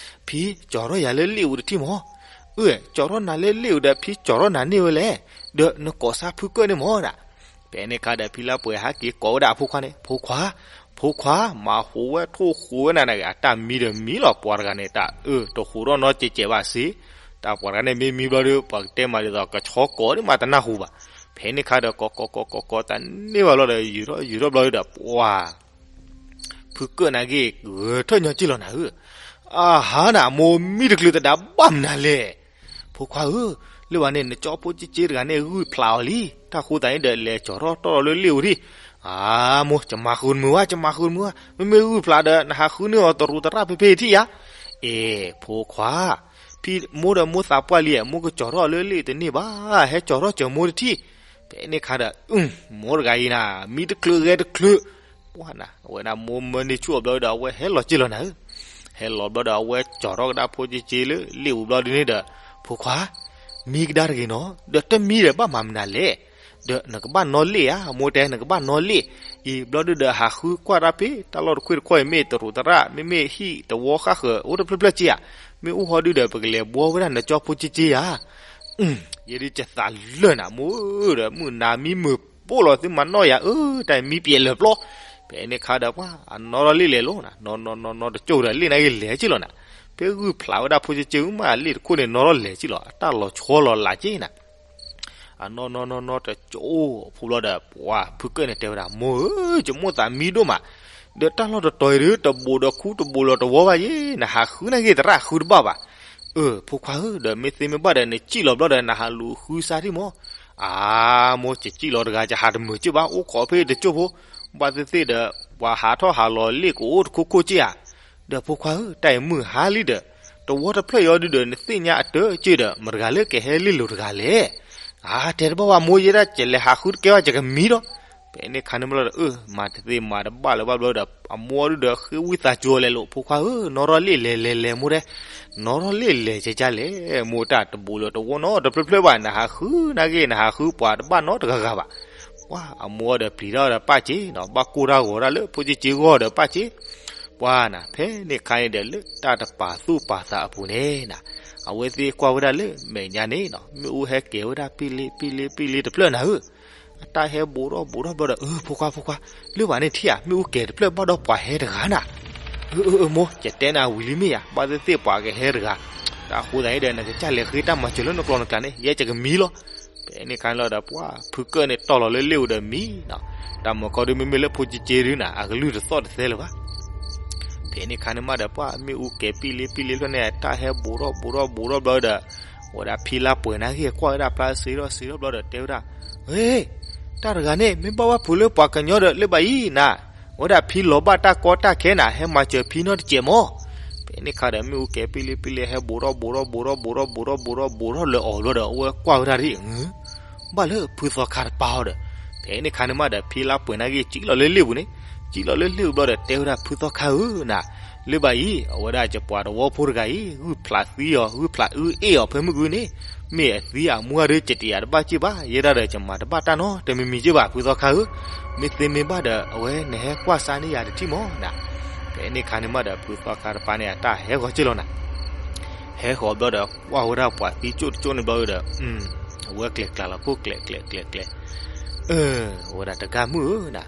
ဖံကၠီၤထီၣ်ယၤလၢလ့ၣ်အူတထံၣ်မၢ်. အၢ ကၠီၤထီၣ်နၤလၢလ့ၣ်အူဒီး ဖံကၠီၤထီၣ်နၤန့ၢ်ဝဲလဲၣ်. ဒီးနကိးဆါဖုကၢၣ်န့ၣ်မၢ်နၤ. ဖဲန့ၣ်ခါဒီး ဖံလါပှဲၤဟဲက့ၤကိးဝဲဒၣ်အဖိခွါန့ၣ်, ဖိခွါ, ဖိခွါ, မၤဟူးဝဲထိၣ်ဃူးဝဲနၤန့ၣ် အတၢ်မံဒီးမံလီၤ, ပှၤတဂၤန့ၣ် တၢ်အၢတဟူးထီၣ်နီတစဲးဘၣ်စ့ၢ်. တၢ်ပှၤတဂၤန့ၣ်မ့ၢ်မံဘျီဒီး ပှၤကတဲမးဒ်သိး ကဆီကိးန့ၣ်မးတနၢ်ဟူဘၣ်. ဖဲန့ၣ်ခါဒီး ကိးကိးကိးကိးကိး တၢ်န့ၢ်ဘၣ်လီၤဒီး ယူၤထီၣ်ယူၤထီၣ်ဘျီဒီး ပှၤ ဖုကၢၣ်နၤဂ့ၢ် ဂဲၤထၢၣ်ညီက့ၤလီၤနၤဧၢ. အဟါနၤ မိၢ်မံတချုးသဒါဘၣ်မနုၤလဲၣ်. ဖိခွါဧၢ, လၢဘၣ်န့ၣ် နကၠီဖိက့က့တဂၤန့ၣ် ဂုၢ်ဖျးအီၤလံ. တၢ်ဃိသတးန့ၣ်ဒီး လဲၤကၠီၤထီၣ်တီၢ်လီၤလၢလ့ၣ်အူဒံး. အမိၢ် ကမၤဃုာ်တမုာ်ဝဲ, ကမၤဃုာ်တမုာ်ဝဲ. မ့မ့ၢ်ဂုၢ်ဖျးဒီး နဟးဃုန့ၢ်အီၤတရူးတရၣ်ဖဲဖဲအံၤထံၣ်ယါ. အ့ ဖိခွါ, ဖံမိၢ်ဒီးမိၢ်သးပှၢ်လံ, မိၢ်ကကၠီၤထီၣ်လၢလ့ၣ်တန့ၢ်ဘၣ်, ဟဲကၠီၤထီၣ်စၢၤမိၢ်တထံၣ်. ဖဲန့ၣ်ခါဒီး မိၢ်တဂၤအံၤနၤ မံတချုးဂဲၤတချုး ပှၢ်နၤ အဝဲဒၣ်မိၢ်မၢန့ၢ်ဆူၣ်အီၤဘျီဒီး အဝဲဟဲလီၤက့ၤလီၤနၤဧၢ. ဟဲလီၤဘျီဒီး အဝဲကၠီၤထီၣ်ကဒါဖိက့က့လၢလ့ၣ်အူဘျီဒုန့ၣ်ဒီး ဖိခွါ, မံကဒါတဂ့ၤနီၤ, ဒီးတမံဒီးဘၣ်မၤမနုၤလဲၣ်. ဒီးနကဘၣ်နီၣ်လ့ၣ်ဧါ, မိၢ်တဲနကဘၣ်နီၣ်လ့ၣ်. အံၤဘျီဒုဒီး ဟးဃုကွၢ်တၢ်ဖဲတၢ်လီၢ်တခွ့ၣ်တခီၣ်အံၤ မ့ၢ်တရူးတရၣ် မ့မ့ၢ်ဟံၣ်တဝီဃၣ်ဃၢၤ အိၣ်တဖျၢၣ်ဖျၢၣ်က့ဧါ. မ့ၢ်အိၣ်ဟီဒုဒီး ပကလဲၤဘှီဝဲဒၣ်နကၠီဖိက့က့ဧါ. ယဲဒုးကသးလၢာ်နၤမိၢ်ဧၢ, ဒီးမုၢ်နၤမံမုာ် ဘိၣ်လီၤသုမၤနီၣ်ယၤ အၢ တၢ်မံပျဲၢ်လၢာ်ပျီ, ဖဲန့ၣ်ခါဒီးပှၤ အနီၣ်ထီၣ်လ့ၣ်လဲၤလီၤနၤ, နီၣ်နီၣ်နီၣ်နီၣ်တကၠိၢ်ဒီးလ့ၣ်န့ၣ်ဂ့ၤလဲၤက့ၤလီၤနၤ, ဖဲဂုၢ်ဖျးဝဲဒၣ်ဖိက့က့မးလ့ၣ်တခိၣ်န့ၣ် နီၣ်ထီၣ်လဲၤက့ၤလီၤ အတၢ်လီၤဆီလီၤလးက့ၤနၤ အနီၣ်နီၣ်နီၣ်နီၣ်တကၠိၢ်ဖိဘျီဒီး ပှၤဖုကၢၣ်န့ၣ်တဲဝဲဒၣ် မိၢ်ဧၢ ယမိၣ်သးမံဒိၣ်မး, ဒီးတၢ်လီၢ်တတီၤအံၤဒုး တဘူးဒီးခူတဘူးလီၤတဝီဘၣ်ယဲ, နဟးဃုနာ်က့ၤသရၣ်ဃုတဘၣ်ဘၣ်. အၢ ဖိခွါဧၢ, ဒီးမ့ၢ်သ့မ့ၢ်ဘၣ်ဒီး နစံၣ်လီၤဘျီဒီး နဟးလူၤဃုစါဒံးမး. အါ မိၢ် ယစံၣ်လီၤတဂၤ ယဟးတမုာ်က့ၤဘၣ်, အိၣ်ခိးဖဲတကၠိၢ်ဖိ, ဘၣ်သ့ၣ်သ့ၣ်ဒီး ပှၤဟးထီၣ်ဟးလီၤလ့ၣ်ကအိၣ်တခိၣ်ခိၣ်က့ၤဧါ. ဒီးဖိခွါဧၢ, တၢ်အံၤမုၢ်ဟါလံဒီး တဝီတဖျၢၣ်အံၤဒုးဒီး နသ့ၣ်ညါအတၢ်က့ၤဒီး မတၤတဂၤလၢကဟဲလ့ၣ်လိာ်တဂၤလဲၣ်. အါ တဲတဘၣ်ဝဲမိၢ်, ယဲဒၣ်ကလဲၤဟးဃုတကဲဘၣ် ယကမံဒီး. ဖဲန့ၣ်ခါန့ၣ်ဘျီဒီး အၢ မၤတသ့မၤတဘၣ်လၢၤဘၣ်ဘျီဒီး အမိၢ်ဒုးဒီးဃ့ဝံသးစူၤအီၤလဲၤလိာ် ဖိခွါဧၢ, နီၣ်ထီၣ်လ့ၣ်လဲၤလဲၤလဲၤမိၢ်တဲ, နီၣ်ထီၣ်လ့ၣ်လဲၤကကလဲၣ် မိၢ်, တၢ်တဘူးလၢၤတဝီနီတဖျၢၣ်ဖျၢၣ်ဘၣ်, နဟးဃုနာ်က့ၤ နဟးဃုပှၤတဘၣ်နီတဂၤဂၤဘၣ်. ပှၤအမိၢ်ဒီးပျံၤထီၣ်ဒီးပၢ်က့ၤနီၤ, ဘၣ်ကိၢ်တၢ်ဂီၤဒၣ်လၢဖိက့က့ဂီၢ်ဒီးပၢ်က့ၤ ပှၤနၤ, ဖဲန့ၣ်ခါန့ၣ်ဒီး လၢတၢ်တပာ်သူၣ်ပာ်သးအပူၤန့ၣ်နၤ, အဝဲသ့ၣ်ကွၢ်ဝဲဒၣ်လၢမဲာ်ညါန့ၣ်နီၤ, မ့ၣ်အူဟဲကဲၤဝဲဒၣ်ပံလ့ပံလ့ပံလ့တဖျၢၣ်နၤဧၢ, အတၢ်ဟဲဘူးထီၣ်ဘူးထီၣ်ဘျီဒီး အၢ ဖိခွါ ဖိခွါ, လၢဘၣ်န့ၣ်ထံၣ်ဧါ, မ့ၣ်အူကဲၤတဖျၢၣ်ဘၣ်ဒီးပှၤဟဲတဂၤနၤ. အၢ အၢ အၢ မိၢ်, ယတဲနၤဝံၤလံမ့ၢ်ဧါ, ဘၣ်သ့ၣ်သ့ၣ်ပှၤကဟဲတဂၤ, တၢ်အဃိသတးန့ၣ်ဒီး နကစၢ်လဲၤဃ့တၢ်မၤစၢၤလၢနကျီနကျါန့ၣ် ယဲယကမံလီၤ. ဖဲန့ၣ်ခါန့ၣ်လီၤဒီး ပှၤဖုကၢၣ်န့ၣ်တီၢ်လီၤလၢလ့ၣ်အူဒီးမံနီၤ, တၢ်မၤကီဒုး မ့မ့ၢ်လၢဖိက့က့ဒုးနၤ အကလုၢ်တသီၣ်တသဲလၢၤဘၣ်. ဖဲန့ၣ်ခါန့ၣ်မးဒီး ပှၤမ့ၣ်အူကဲၤပံလ့ပံလ့ဖျၢၣ်န့ၣ် တၢ်ဟဲဘူးထီၣ်ဘူးထီၣ်ဘူးထီၣ်ဘျီဒီး ဝဲဒၣ်ဖံလါပှဲၤနာ်က့ၤကွၢ်ဝဲဒၣ်ဖျါစ့ထီၣ်စ့ထီၣ်ဘျီဒီးတဲဝဲဒၣ်, ဟ့, တၢ်တဂၤန့ၣ် မ့ၢ်ဘၣ်ဝဲဖုးလၢပှၤကညီဒီးလၢဘၣ်အံၤနၤ, ဝဲဒၣ်ဖံလီၤဘၣ်တၢ်ကီတၢ်ခဲနၤ ဟဲမၤစၢၤဖံနီတစဲးမး. ဖဲန့ၣ်ခါဒီး မ့ၣ်အူကဲၤပံလ့ပံလ့ ဟဲဘူးထီၣ်ဘူးထီၣ်ဘူးထီၣ်ဘူးထီၣ်ဘူးထီၣ်ဘူးထီၣ်ဘူးထီၣ်လၢအီၤဘျီဒီး အဝဲကွၢ်ဝဲဒၣ်ဒ်အံၤ ဘၣ်လၢဖုသီခါတပၤအီၤဒီး, ဖဲန့ၣ်ခါန့ၣ်မးဒီး ဖံလါပှဲၤနာ်က့ၤ စံၣ်လီၤလၢလ့ၣ်ပူၤန့ၣ်, စံၣ်လီၤလၢလ့ၣ်ပူၤဘျီဒီး တဲဝဲဒၣ်ဖုသီခါဧၢနၤ, လၢဘၣ်အံၤ အဝဲဒၣ်ယပှၤတဝီဖိတဂၤအံၤ ဂုၢ်ဖျးသံအီၤ ဂုၢ်ဖျးအုအ့ၣ်အီၤဖဲမုၢ်ဂုၢ်န့ၣ်, မ့ၢ်အသံအမူအဒုး ယတယာ်တဘၣ်စ့ၢ်ဘၣ်, ယဲဒၣ်ဒီးယမၤတဘၣ်တၢ်နီတမံၤမံၤစ့ၢ်ဘၣ် ဖုသီခါဧၢ, မ့ၢ်သ့မ့ၢ်ဘၣ်ဒီး အဝဲနဟဲကွၢ်စါန့ၢ်ယၤတထံၣ်မးနၤ. ဖဲန့ၣ်ခါန့ၣ်မးဒီး ဖုသီခါတပၤန့ၣ် အတၢ်ဟဲဂီၤစ့ၢ်လီၤနၤ. ဟဲဃီၤဘျီဒီး ကွၢ်ဝဲဒၣ်ပှၤသံကၠိၣ်တကၠိၣ်န့ၣ်ဘျီဒီး, အဝဲကျဲၤကျါလီၤခိၣ်ကျဲၤကျဲၤကျဲၤကျဲၤ, အၢ ဝဲဒၣ်တဂၤမုၣ်ဧၢနၤ,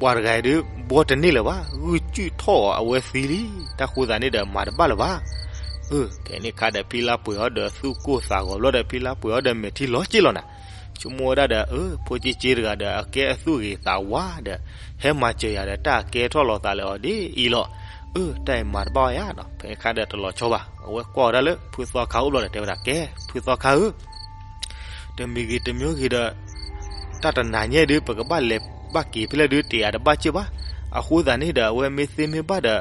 ပှၤတဂၤအံၤဒုး ဘှီတန့ၢ်လၢၤဘၣ်, ဂုၢ်ကၠုၣ်ထီၣ်အီၤ အဝဲသံလံ, တၢ်ဃိသးန့ၣ်ဒီးမၤတဘၣ်လၢၤဘၣ်. အၢ ဖဲန့ၣ်ခါဒီးဖံလါပှဲၤအီၤဒီးသူၣ်ကိၢ်သးဂီၤဘျီဒီး ဖံလါပှဲၤအီၤဒီးမဲာ်ထံလီၤစ့ၢ်လီၤနၤ. ဆိကမိၣ်ဝဲဒၣ်ဒီး အၢ ဖိက့က့တဂၤဒီး အကဲအသူၣ်ဂ့ၤသးဝါဒီး ဟဲမၤစၢၤယၤဒီးတၢ်ကဲထီၣ်လီၤသးလၢအီၤဒ်အံၤလီၤ. အၢ တၢ်အံၤမၤတဘၣ်ဝဲယၤနီၤ. ဖဲန့ၣ်ခါဒီးတလီၤဆီဘၣ်, အဝဲကွၢ်ဝဲဒၣ်လၢဖုသီခါအိၣ်ဘျီဒီးတဲဝဲဒၣ် ကဲ ဖုသီခါဧၢ, တမံၤဂ့ၤတမံၤဂ့ၤဒီး တၢ်တနၤညါဒုး ပကဘၣ်လဲၤဘၣ်က့ၤဖဲလဲၣ်ဒုး တယာ်တဘၣ်စ့ၢ်ဘၣ်. အဃိသတးန့ၣ်ဒီး အဝဲမ့ၢ်သ့မ့ၢ်ဘၣ်ဒီး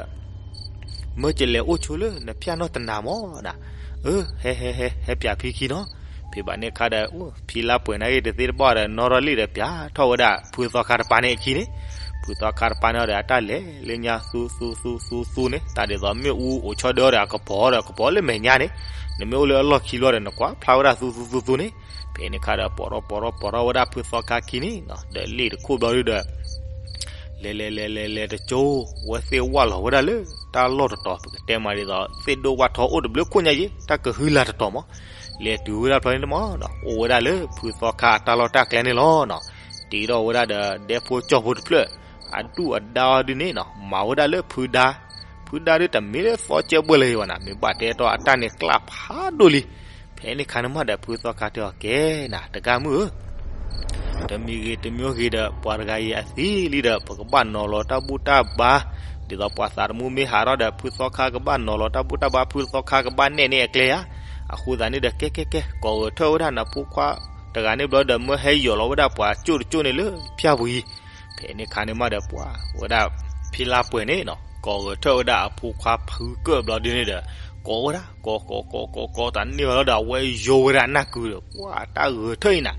မၢကလဲၤအိၣ်ဆိလၢနဖၠၣ်နီၢ်တနၤမးနၤ. အၢ ဟဲဟဲဟဲ ဟဲပၠးဖံခံနီၤ. ဖဲဘၣ်န့ၣ်ခါဒီး ဖံလါပှဲၤနာ်က့ၤတသ့တဘၣ်ဒီး နီၣ်ထီၣ်လ့ၣ်ဒီးပၠးထီၣ်ဝဲဒၣ်ဖုသီခါတပၤန့ၣ်အခံန့ၣ်, ဖုသီခါတပၤန့ၣ်ဒီး အတၢ်လဲၤလၢညါသူသူသူသူသူန့ၣ် တၢ်ဒ်သိးမ့ၣ်အူအိၣ်ဆီဒၢဒီးအကပီၤဒီး ကပီၤလၢမဲာ်ညါန့ၣ်, နမ့ၢ်အိၣ်လၢအလီၢ်ခံဘျီဒီး နကွၢ်ဖျါဝဲဒၣ်သူသူသူသူန့ၣ်. ဖဲန့ၣ်ခါဒီး ပီၤထီၣ်ပီၤထီၣ်ပီၤထီၣ်ဝဲဒၣ်ဖုသီခါခံန့ၣ်နီၤ ဒီးလ့ၣ်တခိၣ်ဘျီဒုးဒီး လဲၤလဲၤလဲၤလဲၤလဲၤတကၠိ ဝဲသ့ၣ်ဝၢ်လီၤဝဲဒၣ်လၢတၢ်လီၢ်တတီၤ ပကတဲမးဒ်သိး သ့ၣ်ဒိၣ်ဝၣ်ထီအိၣ်တဘျုးခိၣ်ညါယ့ၣ် တၢ်ကဟုလၢတတီၤမး. လဲၤတုၤဝဲဒၣ်ဖျီန့ၣ်မးနီၤ အိၣ်ဝဲဒၣ်လၢဖုသီခါအတၢ်လီၢ်တၢ်ကျဲန့ၣ်လီၤနီၤ. တ့ထီၣ်ဝဲဒၣ်ဒီးဒဲဖိကၠီၢ်ဖိတဖျၢၣ် အဒူၣ်အဒါအီၤဒုးန့ၣ်နီၤ မၤဝဲဒၣ်လၢဖုဒါ, ဖုဒါဒုးတမ့ၢ်လၢသီကၢဘှဲၣ်လၢၤဘၣ်နီၤ မ့ၢ်ဘၣ်တဲတီၢ်အတၢ်န့ၣ်ကျၢ်ဖးဒိၣ်လံ. ဖဲန့ၣ်ခါန့ၣ်မးဒီးဖုသီခါတဲအီၤ ကဲနၤ တဂၤမုၣ်ဧၢ တမံၤဂ့ၤတမံၤဂ့ၤဒီး ပှၤတဂၤအံၤအသံလံဒီး ပကဘၣ်နီၤလီၤတၢ်ဘူၣ်တၢ်ဘါ, ဒ်သိးပှၤသးသမူမ့ၢ်ဟးထီၣ်ဒီး ဖုသီခါကဘၣ်နီၤလီၤတၢ်ဘူၣ်တၢ်ဘါ ဖုသီခါကဘၣ်နဲၣ်န့ၢ်အကျဲဧါ. အဃိသတးန့ၣ်ဒီး ကဲကဲကဲ ကိးဂဲၤထၢၣ်ဝဲဒၣ်နဖိခွါတဂၤန့ၣ်ဘျီဒီး မၢဟဲယီၤလီၤဝဲဒၣ်ပှၤကၠိၣ်တကၠိၣ်န့ၣ်လၢဖၠၣ်ပူၤအံၤ. ဖဲန့ၣ်ခါန့ၣ်မးဒီးပှၤဝဲဒၣ် ဖံလါပှဲၤန့ၣ်နီၤ ကိးဂဲၤထၢၣ်ဝဲဒၣ်အဖိခွါဖုကၢၣ်ဘျီဒုးန့ၣ်ဒီး ကိးဝဲဒၣ် ကိးကိးကိးကိးကိးတၢ်န့ၢ်ဝဲလီၤဒီး အဝဲယိဝဲဒၣ်နၢ်ကုဒီး ပှၤတၢ်ဂဲၤထၢၣ်အံၤနၤ,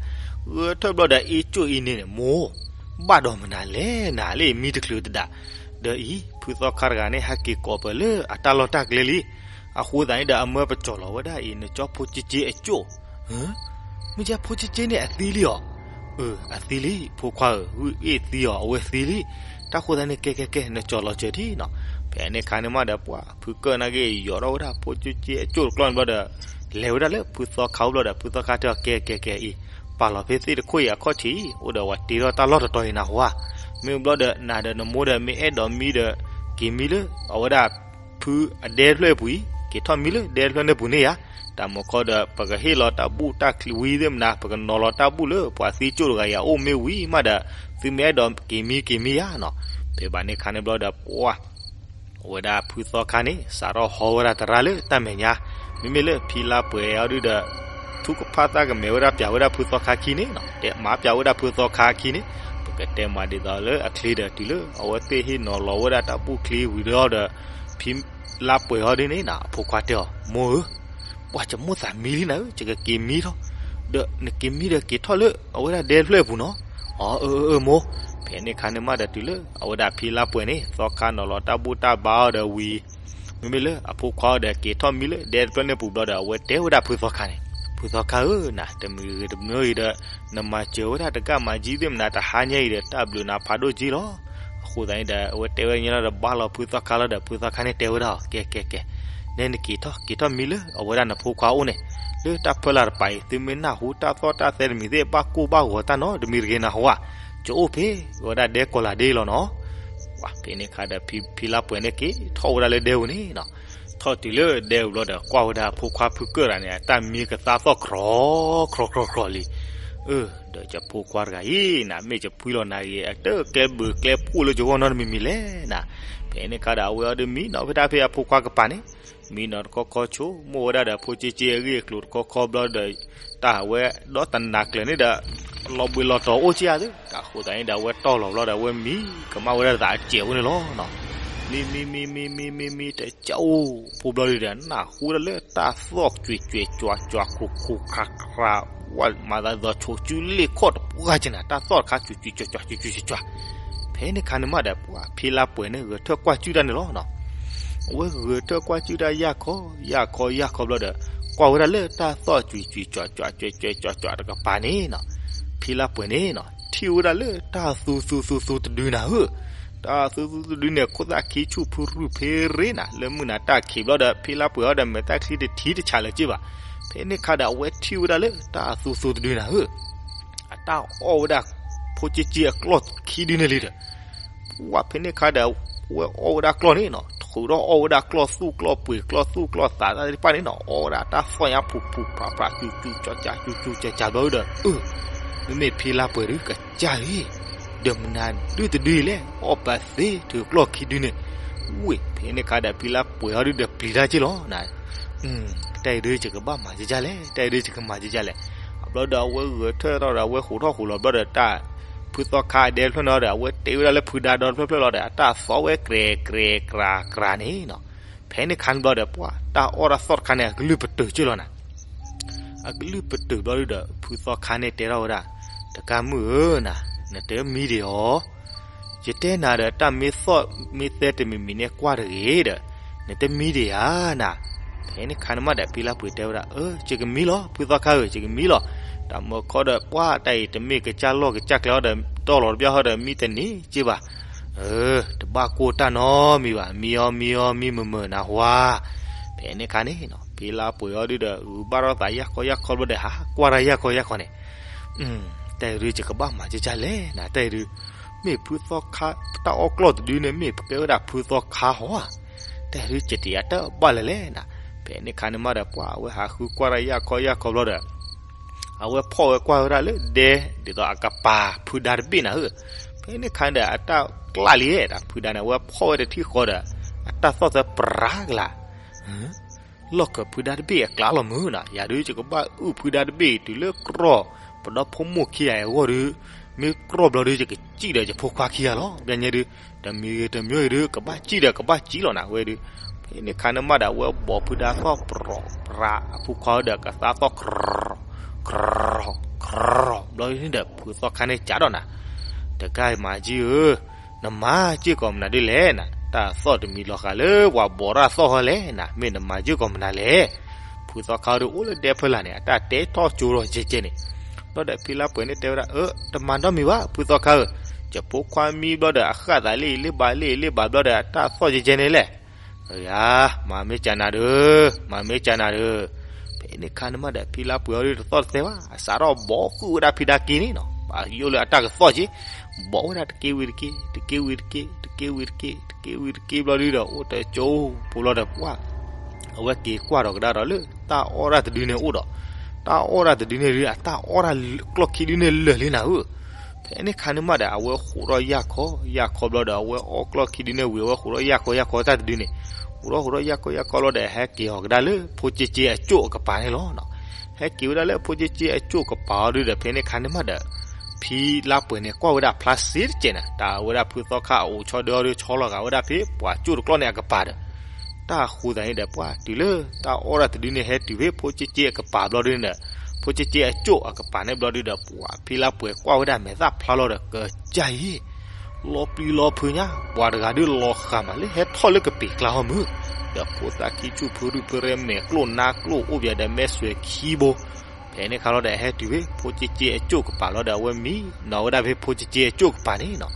ဂဲၤထၢၣ်ဘျီဒီး အ့ၣ်ကၠိၣ်အံၤန့ၣ်န့ၣ် မိၢ် ဘၣ်ဒီးမနုၤလဲၣ်နၤလၢမံတချုးတဒၣ်, ဒီးအံၤ ဖုသီခါတဂၤန့ၣ် ဟဲက့ၤကိးပၢၤလၢအတၢ်လီၢ်တၢ်ကျဲလံ. အဃိသတးန့ၣ်ဒီး အမၢပကၠီၣ်လီၤဝဲဒၣ်အံၤ နကၠီဖိကၠ့ကၠ့အကၠိၣ် မ့ၢ်ကဲဖိကၠ့ကၠ့န့ၣ်အသံလံအီၤ. အၢ အသံလံ ဖိခွါဧၢ, ဂုၢ်အ့ၣ်သံအီၤ အဝဲသံလံ. တၢ်ဃိသတးန့ၣ် ကဲကဲကဲ နကၠီၣ်လီၤစၢၤဒံးနီၤ. ဖဲန့ၣ်ခါန့ၣ်မးဒီး ပှၤဖုကၢၣ်နာ်က့ၤ ယီၤထီၣ်ဝဲဒၣ်ဖိကၠ့ကၠ့အကၠိၣ်တကျီၢ်န့ၣ်ဘျီဒီး လဲၤဝဲဒၣ်လၢဖုသီခါအိၣ်ဘျီဒီး ဖုသီခါတဲအီၤ ကဲကဲကဲအံၤ ပာ်လီၤဖဲသ့ၣ်တခိၣ်အံၤအခီၣ်ထံး အိၣ်ဒီးဝဲတ့ထီၣ်တၢ်လီၢ်တတီၤအံၤနၢ်ဟူဧါ. မ့ၢ်ဘျီဒီး နၤဒီးနမိၢ်ဒီးမ့ၢ်အဲၣ်ဒိးမံဒီး က့ၤမံလၢ အဝဲဒၣ် ဖုအဒဲတဖျၢၣ်အပူၤအံၤ က့ၤထီၣ်မံလၢဒဲတဖျၢၣ်န့ၣ်ပူၤန့ၣ်ယါ. တၢ်မုၢ်ခီဒီး ပကဟ့ၣ်လီၤတၢ်ဘူၣ်တၢ်ချံဝံသ့ၣ်မနၤ ပကနီၤလီၤတၢ်ဘူၣ်လၢပှၤသံကၠိၣ်တဂၤအံၤအအိၣ်မ့ၢ်ဝံၤမးဒီး သုမ့ၢ်အဲၣ်ဒိးက့ၤမံက့ၤမံယါနီၤ. ဖဲဘၣ်န့ၣ်ခါန့ၣ်ဘျီဒီး ပှၤ အဝဲဒၣ်ဖုသီခါန့ၣ် စးထီၣ်ဟီဝဲဒၣ်သရၣ်လၢတၢ်မဲာ်ညါ, မ့မ့ၢ်လၢဖံလါပှဲၤအီၤဒုဒီး ထူကဖၣ်သၣ်ကမဲာ်ဝဲဒၣ်ပၠးဝဲဒၣ်ဖုသီခါခံန့ၣ်နီၤ, တဲမၤပၠးဝဲဒၣ်ဖုသီခါခံန့ၣ်, ပကတဲမၤဒ်သိးလၢအချ့ဒီးတုၤလၢ အဝဲသ့ၣ်ဟ့ၣ်နီၤလီၤဝဲဒၣ်တၢ်ဘူၣ်ချံဝံၤဒီး ဖံလါပှဲၤအီၤဒ်န့ၣ်နီၤ အဖိခွါတဲအီၤ, မိၢ်ဧၢ, ပှၤယမိၣ်သးမံလံနၤဧၢ, ယကက့ၤမံထီၣ်, ဒီးနက့ၤမံဒီးက့ၤထီၣ်လၢအဝဲဒၣ်ဒဲတဖျၢၣ်အပူၤနီၤ. အၢ အၢ အၢ အၢ မိၢ်, ဖဲန့ၣ်ခါန့ၣ်မးဒီးတုၤလၢ အဝဲဒၣ်ဖံလါပှဲၤန့ၣ် သီခါနီၤလီၤတၢ်ဘူၣ်တၢ်ဘါအီၤဒီးဝံၤ မ့မ့ၢ်လၢအဖိခွါအီၤဒီးက့ၤထီၣ်မံလၢဒဲတဖျၢၣ်န့ၣ်ပူၤဘျီဒီး အဝဲတဲဝဲဒၣ်ဖုသီခါန့ၣ်, ဖုသီခါဧၢ, နတမံၤဂ့ၤတမံၤဂ့ၤဒီး နမၤစၢၤဝဲဒၣ်တကၣ်မၤကၠံသ့ၣ်မနၤ တဟါညါအံၤဒီး တၢ်ဘျုးနၤဖးဒိၣ်ကၠံလီၤ. အဃိသတးန့ၣ်ဒီး အဝဲတဲဝဲဒၣ်ညီနုၢ်ဒီး ဘၣ်လီၤဖုသီခါလီၤဒီး ဖုသီခါန့ၣ်တဲဝဲဒၣ်အီၤ, ကဲ ကဲ ကဲ, နဲနက့ၤထီၣ် က့ၤထီၣ်မံလၢအဝဲဒၣ်နဖိခွါအိၣ်န့ၣ်, လၢတၢ်ဖၢလာ်တပၤအံၤ သုမ့ၢ်နၢ်ဟူတၢ်သီၣ်တၢ်သဲတမံၤသ့ၣ် ဘၣ်ကိၢ်ဘၣ်ဂီၤတၢ်နီတမံၤတဂ့ၤနၢ်ဟူဧါ. ယအိၣ်ဖဲဝဲဒၣ်ဒဲကီၤလၤဒ့လီၤနီၤ. ဖဲန့ၣ်ခါဒီး ဖံလါပှဲၤန့ၣ်က့ၤထီၣ်ဝဲဒၣ်လၢဒဲပူၤန့ၣ်နီၤ. ထီၣ်တုၤလၢဒဲပူၤဘျီဒီး ကွၢ်ဝဲဒၣ်ဖိခွါဖုကၢၣ်တဂၤန့ၣ် အတၢ်မံကသါသီၣ် ခြောက်ခြောက်ခြောက်ခြောက် လံ. အၢ ဒီးယဖိခွါတဂၤအံၤနၤ မ့ၢ်ယဖှံလီၤနၤဂ့ၤ အတကျဲဘုးကျဲဖှိၣ်လၢယဂီၢ်နီတမံၤမံၤလဲၣ်နၤ. ဖဲန့ၣ်ခါဒီး အဝဲအီၤဒုးမံနီၤဖဲဒၣ်ဖဲအဖိခွါကပၤန့ၣ်, မံနီၤတခီခီဆိကမိၣ်ဝဲဒၣ်ဒီး ဖိကၠ့ကၠ့အဂ့ၢ်အကျိၤတခီခီဘျီဒီး တၢ်ဝဲဒီးတနၤကျၢၤန့ၣ်ဒီး လီၤဘှံးလီၤတီၤအိၣ်က့ဧါသ့, တၢ်ဃိသတးန့ၣ်ဒီး အဝဲတီၢ်လီၤဘျီဒီး အဝဲမံကမၣ်ဝဲဒၣ်သးအစဲးအိၣ်န့ၣ်လီၤ. မံ မံ မံ မံ မံ မံ မံ တကအိၣ်ဖိဘျီဒုဒီး နၢ်ဟူဒၣ်လၢတၢ်သီၣ်ကွံာ်ကွံာ်ကွံာ်ကွံာ် ခိၣ်ခိၣ်ခရၣ်ခရၣ်, ဝဲမၤသးဒ်သိးဆိးစုလ့ၣ်ခီၣ်တပှၢ်က့နၤ တၢ်သီၣ်တခါကွံာ်ကွံာ်ကွံာ်ကွံာ်ကွံာ်ကွံာ်ကွံာ်. ဖဲန့ၣ်ခါန့ၣ်မးဒီး ပှၤဖံလါပှဲၤန့ၣ် ဂဲၤထၢၣ်ကွၢ်စုတၢ်န့ၣ်လီၤ. အဝဲဂဲၤထၢၣ်ကွၢ်စုတၢ်ယၢ်ခီယၢ်ခီယၢ်ခီဘျီဒီး ကွၢ်ဝဲဒၣ်လၢတၢ်သီၣ်ကွံာ်ကွံာ်ကွံာ်ကွံာ်ကွံာ်ကွံာ်ကွံာ်ကွံာ်တကပၤန့ၣ်နီၤ, ဖံလါပှဲၤန့ၣ်နီၤ ထံၣ်ဝဲဒၣ်လၢတၢ်သူသူသူသူတဒုနၤဧၢ, တၢ်သူသူတဒုန့ၣ် ခိၣ်သၣ်ခံဆူၣ်ဖုရူၢ်ဖ့ရ့နၤ လၢမုၢ်နၤတၢ်ခံးဘျီဒီး ဖံလါပှဲၤအီၤဒီး မဲာ်သၣ်ချံတထံတဆးလၢၤက့ဘၣ်. ဖဲန့ၣ်ခါဒီး အဝဲထံၣ်ဝဲဒၣ်လၢတၢ်သူသူတဒုနၤဧၢ, အတၢ်အီၣ်ဝဲဒၣ် ဖိကၠ့ကၠ့အကျီၢ်ခံဒုန့ၣ်လံဒီး ပှၤဖဲန့ၣ်ခါဒီး အဝဲအီၣ်ဝဲဒၣ်ကျီၢ်န့ၣ်နီၤ ထုးထီၣ်အီၣ်ဝဲဒၣ်ကျီၢ်သူၣ်ကျီၢ်ပှ့ၤ ကျီၢ်သူၣ်ကျီၢ်သးတၢ်သ့ၣ်တဖၣ်န့ၣ်နီၤ အီၣ်ဝဲဒၣ်တၢ်သီၣ်ညါဖူးဖူးဖြးဖြး စူၤစူၤကၠီကၠီ စူၤစူၤကၠီကၠီဘျီဒီး အၢ မ့မ့ၢ်ဖံလါပှဲၤဒုးကစၢ်အံၤ ဒီးမနုၤဒုတဒုအံၤလဲၣ် အီၣ်ပာ်သ့ထုးကျီၢ်ခံဒုန့ၣ်, ဝ့ၢ် ဖဲန့ၣ်ခါဒီးဖံလါပှဲၤအီၤဒုးဒီးပျံၤတၢ်က့လီၤနၤ တၢ်အံၤဒုးယကဘၣ်မၤကကၢ်လဲၣ် တၢ်အံၤဒုးယကမၤကကၢ်လဲၣ်. အဘျီဒီးအဝဲဂဲၤထၢၣ်ထီၣ်ဒီး အဝဲဟူးထီၣ်ဟူးလီၤဘျီဒီးတၢ် ဖုသီခါအဒဲတဖျၢၣ်န့ၣ်ဒီး အဝဲတ့ဝဲဒၣ်လၢဖုဒါဒီတဖျၢၣ်ဖျၢၣ်လီၤဒီး အတၢ်သီၣ်ဝဲကြဲးကြဲးကြးကြးန့ၣ်နီၤ. ဖဲန့ၣ်ခါန့ၣ်ဘျီဒီး ပှၤတၢ်အီၣ်တၢ်သီၣ်တခါန့ၣ် အကလုၢ်ပတုာ်က့လီၤနၤ အကလုၢ်ပတုာ်ဘျီဒုးဒီး ဖုသီခါန့ၣ်တဲထီၣ်ဝဲဒၣ်, တကါမုၣ်ဧၢနၤ, နတမံဒံးဧါ. ယတဲနၤဒီး တၢ်မ့ၢ်သီၣ်မ့ၢ်သဲတမံၤမံၤန့ၣ် ကွၢ်တဂ့ၤဒီး နတမံဒံးဧါနၤ. ဖဲန့ၣ်ခါန့ၣ်မးဒီး ဖံလါပှဲၤတဲဝဲဒၣ်, အၢ ယကမံလီၤ ဖုသီခါဧၢ ယကမံလီၤ. တၢ်မုၢ်ခီဒီး ပှၤတၢ်အံၤတမ့ၢ်ကစၢ်လီၢ်ကစၢ်ကျဲအီၤဒီး တီၢ်လီၤတဘျီဃီဒီး မံတန့ၢ်က့ဘၣ် အၢ တဘၣ်ကိၢ်တၢ်နီတမံၤဘၣ် မံအီၤမံအီၤမံမုာ်မုာ်နၢ်ဟူဧါ. ဖဲန့ၣ်ခါန့ၣ်နီၤ ဖံလါပှဲၤအီၤဒုးဒီး ဂုာ်ဘၣ်ထီၣ်သးယၢ်ခီယၢ်ခီဘျီဒီး ဟးကွၢ်တၢ်ယၢ်ခီယၢ်ခီန့ၣ်, တၢ်အံၤဒုးယကဘၣ်မၤကကၢ်လဲၣ်နၤ တၢ်အံၤဒုး မ့ၢ်ဖုသီခါ တၢ်အီၣ်ကျီၢ်တဒုန့ၣ် မ့ၢ်ပကဲဝဲဒၣ်ဖုသီခါဧါ. တၢ်အံၤဒုးယတယၤတၢ်ဘၣ်လၢၤလဲၣ်နၤ. ဖဲန့ၣ်ခါန့ၣ်မးဒီး ပှၤအဝဲဟးဃုကွၢ်တၢ်ယၢ်ခီယၢ်ခီဘျီဒီး အဝဲဖီၣ်ဝဲကွၢ်ဝဲဒၣ်လၢဒဲ ဒ်သိးအကပၤဖုဒါတဘ့ၣ်နၤဧၢ. ဖဲန့ၣ်ခါန့ၣ်ဒီး အတၢ်ကျၢ်လံ တၢ်ဖုဒါန့ၣ် အဝဲဖီၣ်ဝဲတထံၣ်ဃီဒီး အတၢ်သီၣ်သဲပြးကလာ် လီၢ်ခၢၣ်ဖုဒါတဘ့ၣ်အကျါလီၤမုၢ်နၤ, ယၤဒုးယကဘၣ်အုၣ်ဖုဒါတဘ့ၣ်တုၤလၢကြီၢ် ပဒီဖိမိၢ်ခံဂၤအဂီၢ်ဒုး, မ့ၢ်ကြီၢ်ဘျီဒုး ယကစံၣ်ဒီးယဖိခွါခံဂၤလီၤ. ဘျီညါဒုး တမံၤဂ့ၤတမံၤဂ့ၤဒုး ကဘၣ်စံၣ်ဒီးကဘၣ်စံၣ်လီၤနၤဝဲဒုး, ဖဲန့ၣ်ခါန့ၣ်မးဒီး အဝဲဘီၣ်ဖုဒါသီၣ်ပြးပြး အဖိခွါဒီးကသါသီၣ် ကြီၢ်ကြီၢ် ဘျီဒုးန့ၣ်ဒီး ဖုသီခါန့ၣ်ကးဒီးနၤ, တကါမၤကၠံဧၢ နမၤစ့ၢ်ကီးမနုၤဒ်လဲၣ်နၤ, တၢ်သီၣ်တမံၤလီၤဃာ်လၢပှၤဘီၣ်တၢ်သီၣ်ဟီလဲၣ်နၤ, မ့ၢ်နမၤစ့ၢ်ကီးမနုၤလဲၣ်. ဖုသီခါဒုးအိၣ်လၢဒဲဖၢလာ်န့ၣ် အတၢ်တဲထီၣ်ကၠိထီၣ်ကဲကဲန့ၣ်, ဘျီဒီးဖံလါပှဲၤန့ၣ်တဲဝဲဒၣ်, အၢ တမၤနီတမံၤဘၣ် ဖုသီခါဧၢ, ယဖိခွါမံဘျီဒီး အဃၣ်သးလၢအလ့ၣ်ဘၣ်လၢအလ့ၣ်ဘၣ်ဘျီဒီး အတၢ်သီၣ်ကဲကဲန့ၣ်လဲၣ်. ယၤ, မၤမ့ၢ်ကနၤဒုး, မၤမ့ၢ်ကနၤဒုး, ဖဲန့ၣ်ခါန့ၣ်မးဒီး ဖံလါပှဲၤအီၤဒုးတသီၣ်တသဲဘၣ်, အစးထီၣ်ဘီၣ်ဃုာ်ဝဲဒၣ်ဖံဒါက့န့ၣ်နီၤ, ပာ်ယိၣ်လၢအတၢ်ကသီၣ်က့, ဘီၣ်ဝဲဒၣ်တက့ဝံၤတက့, တက့ဝံၤတက့, တက့ဝံၤတက့, တက့ဝံၤတက့ဘျီဒုးဒီး အိၣ်တကၠိဖိလီၤဒီးပှၢ် အဝဲက့ၤကွၢ်ဒီးကဒါဒီးလၢ တၢ်အီၣ်တၢ်တဒုန့ၣ်အိၣ်ဒီး, တၢ်အီၣ်တၢ်တဒုန့ၣ်ဒုး အတၢ်အီၣ်တၢ်ကျီၢ်ခံဒုန့ၣ်လၢာ်လံနၤဧၢ. ဖဲန့ၣ်ခါန့ၣ်မးဒီး အဝဲဃိးထီၣ်ယၢ်ခီ, ယၢ်ခီဘျီဒီး အဝဲအီၣ်ကျီၢ်ခံဒုန့ၣ်ဝံၤ အဝဲဃိးထီၣ်ယၢ်ခီယၢ်ခီတၢ်တဒုန့ၣ်, ဃိးထီၣ်ဃိးထီၣ်ယၢ်ခီယၢ်ခီဘျီဒီး ဟဲက့ၤအီၤကဒါလၢဖိက့က့အကၠိၣ်အကပၤန့ၣ်လီၤ. ဟဲက့ၤဝဲဒၣ်လၢဖိက့က့အကၠိၣ်ကပၤအီၤဒုးဒီး ဖဲန့ၣ်ခါန့ၣ်မးဒီး ဖံလါပှဲၤန့ၣ် ကွၢ်ဝဲဒၣ်ဖျါစ့တကဲးန့ၣ်, တၢ်ဝဲဒၣ်ဖုသီခါအအိၣ်ဆီဒၢအီၤဒုး ဆီလီၤဂာ်ဝဲဒၣ်ဖဲပှၤကၠိၣ်တကျီၢ်န့ၣ်အကပၤဒီး တၢ်ဃိသးန့ၣ်ဒီး ပှၢ်တုၤလၢတၢ်အီၣ်တၢ်တဒုန့ၣ် ဟဲတုၤဖဲဖိက့က့အကပၤဘျီဒုန့ၣ်ဒီး, ဖိက့က့အကၠိၣ်အကပၤန့ၣ်ဘျီဒုဒီး ပှၢ်ဖံလါပှဲၤကွၢ်ဝဲဒၣ်မဲာ်သၣ်ဖျါလီၤဒီး ကစၢ်ယ့ၣ်, လီၤပျံၤလီၤဖုးညါ, ပှၤတဂၤဒုးလီၤဃာ်မးလၢဟဲထီၣ်လၢကပ့ၤကျါဟီမုၢ်, ဒီးခိၣ်သၣ်ခံဆူၣ်ဖုရူၢ်ဖုရဲ မဲာ်ကျိၣ်နါကျိၣ်အိၣ်ပှဲၤဒီး မဲာ်စွဲၤခံဘိ ဖဲန့ၣ်ခါလီၤဒီး ဟဲတုၤဖဲဖိက့က့အကၠိၣ်ကပၤလီၤဒီး အဝဲမံနီၤဝဲဒၣ်ဖဲဖိက့က့အကၠိၣ်ကပၤန့ၣ်နီၤ.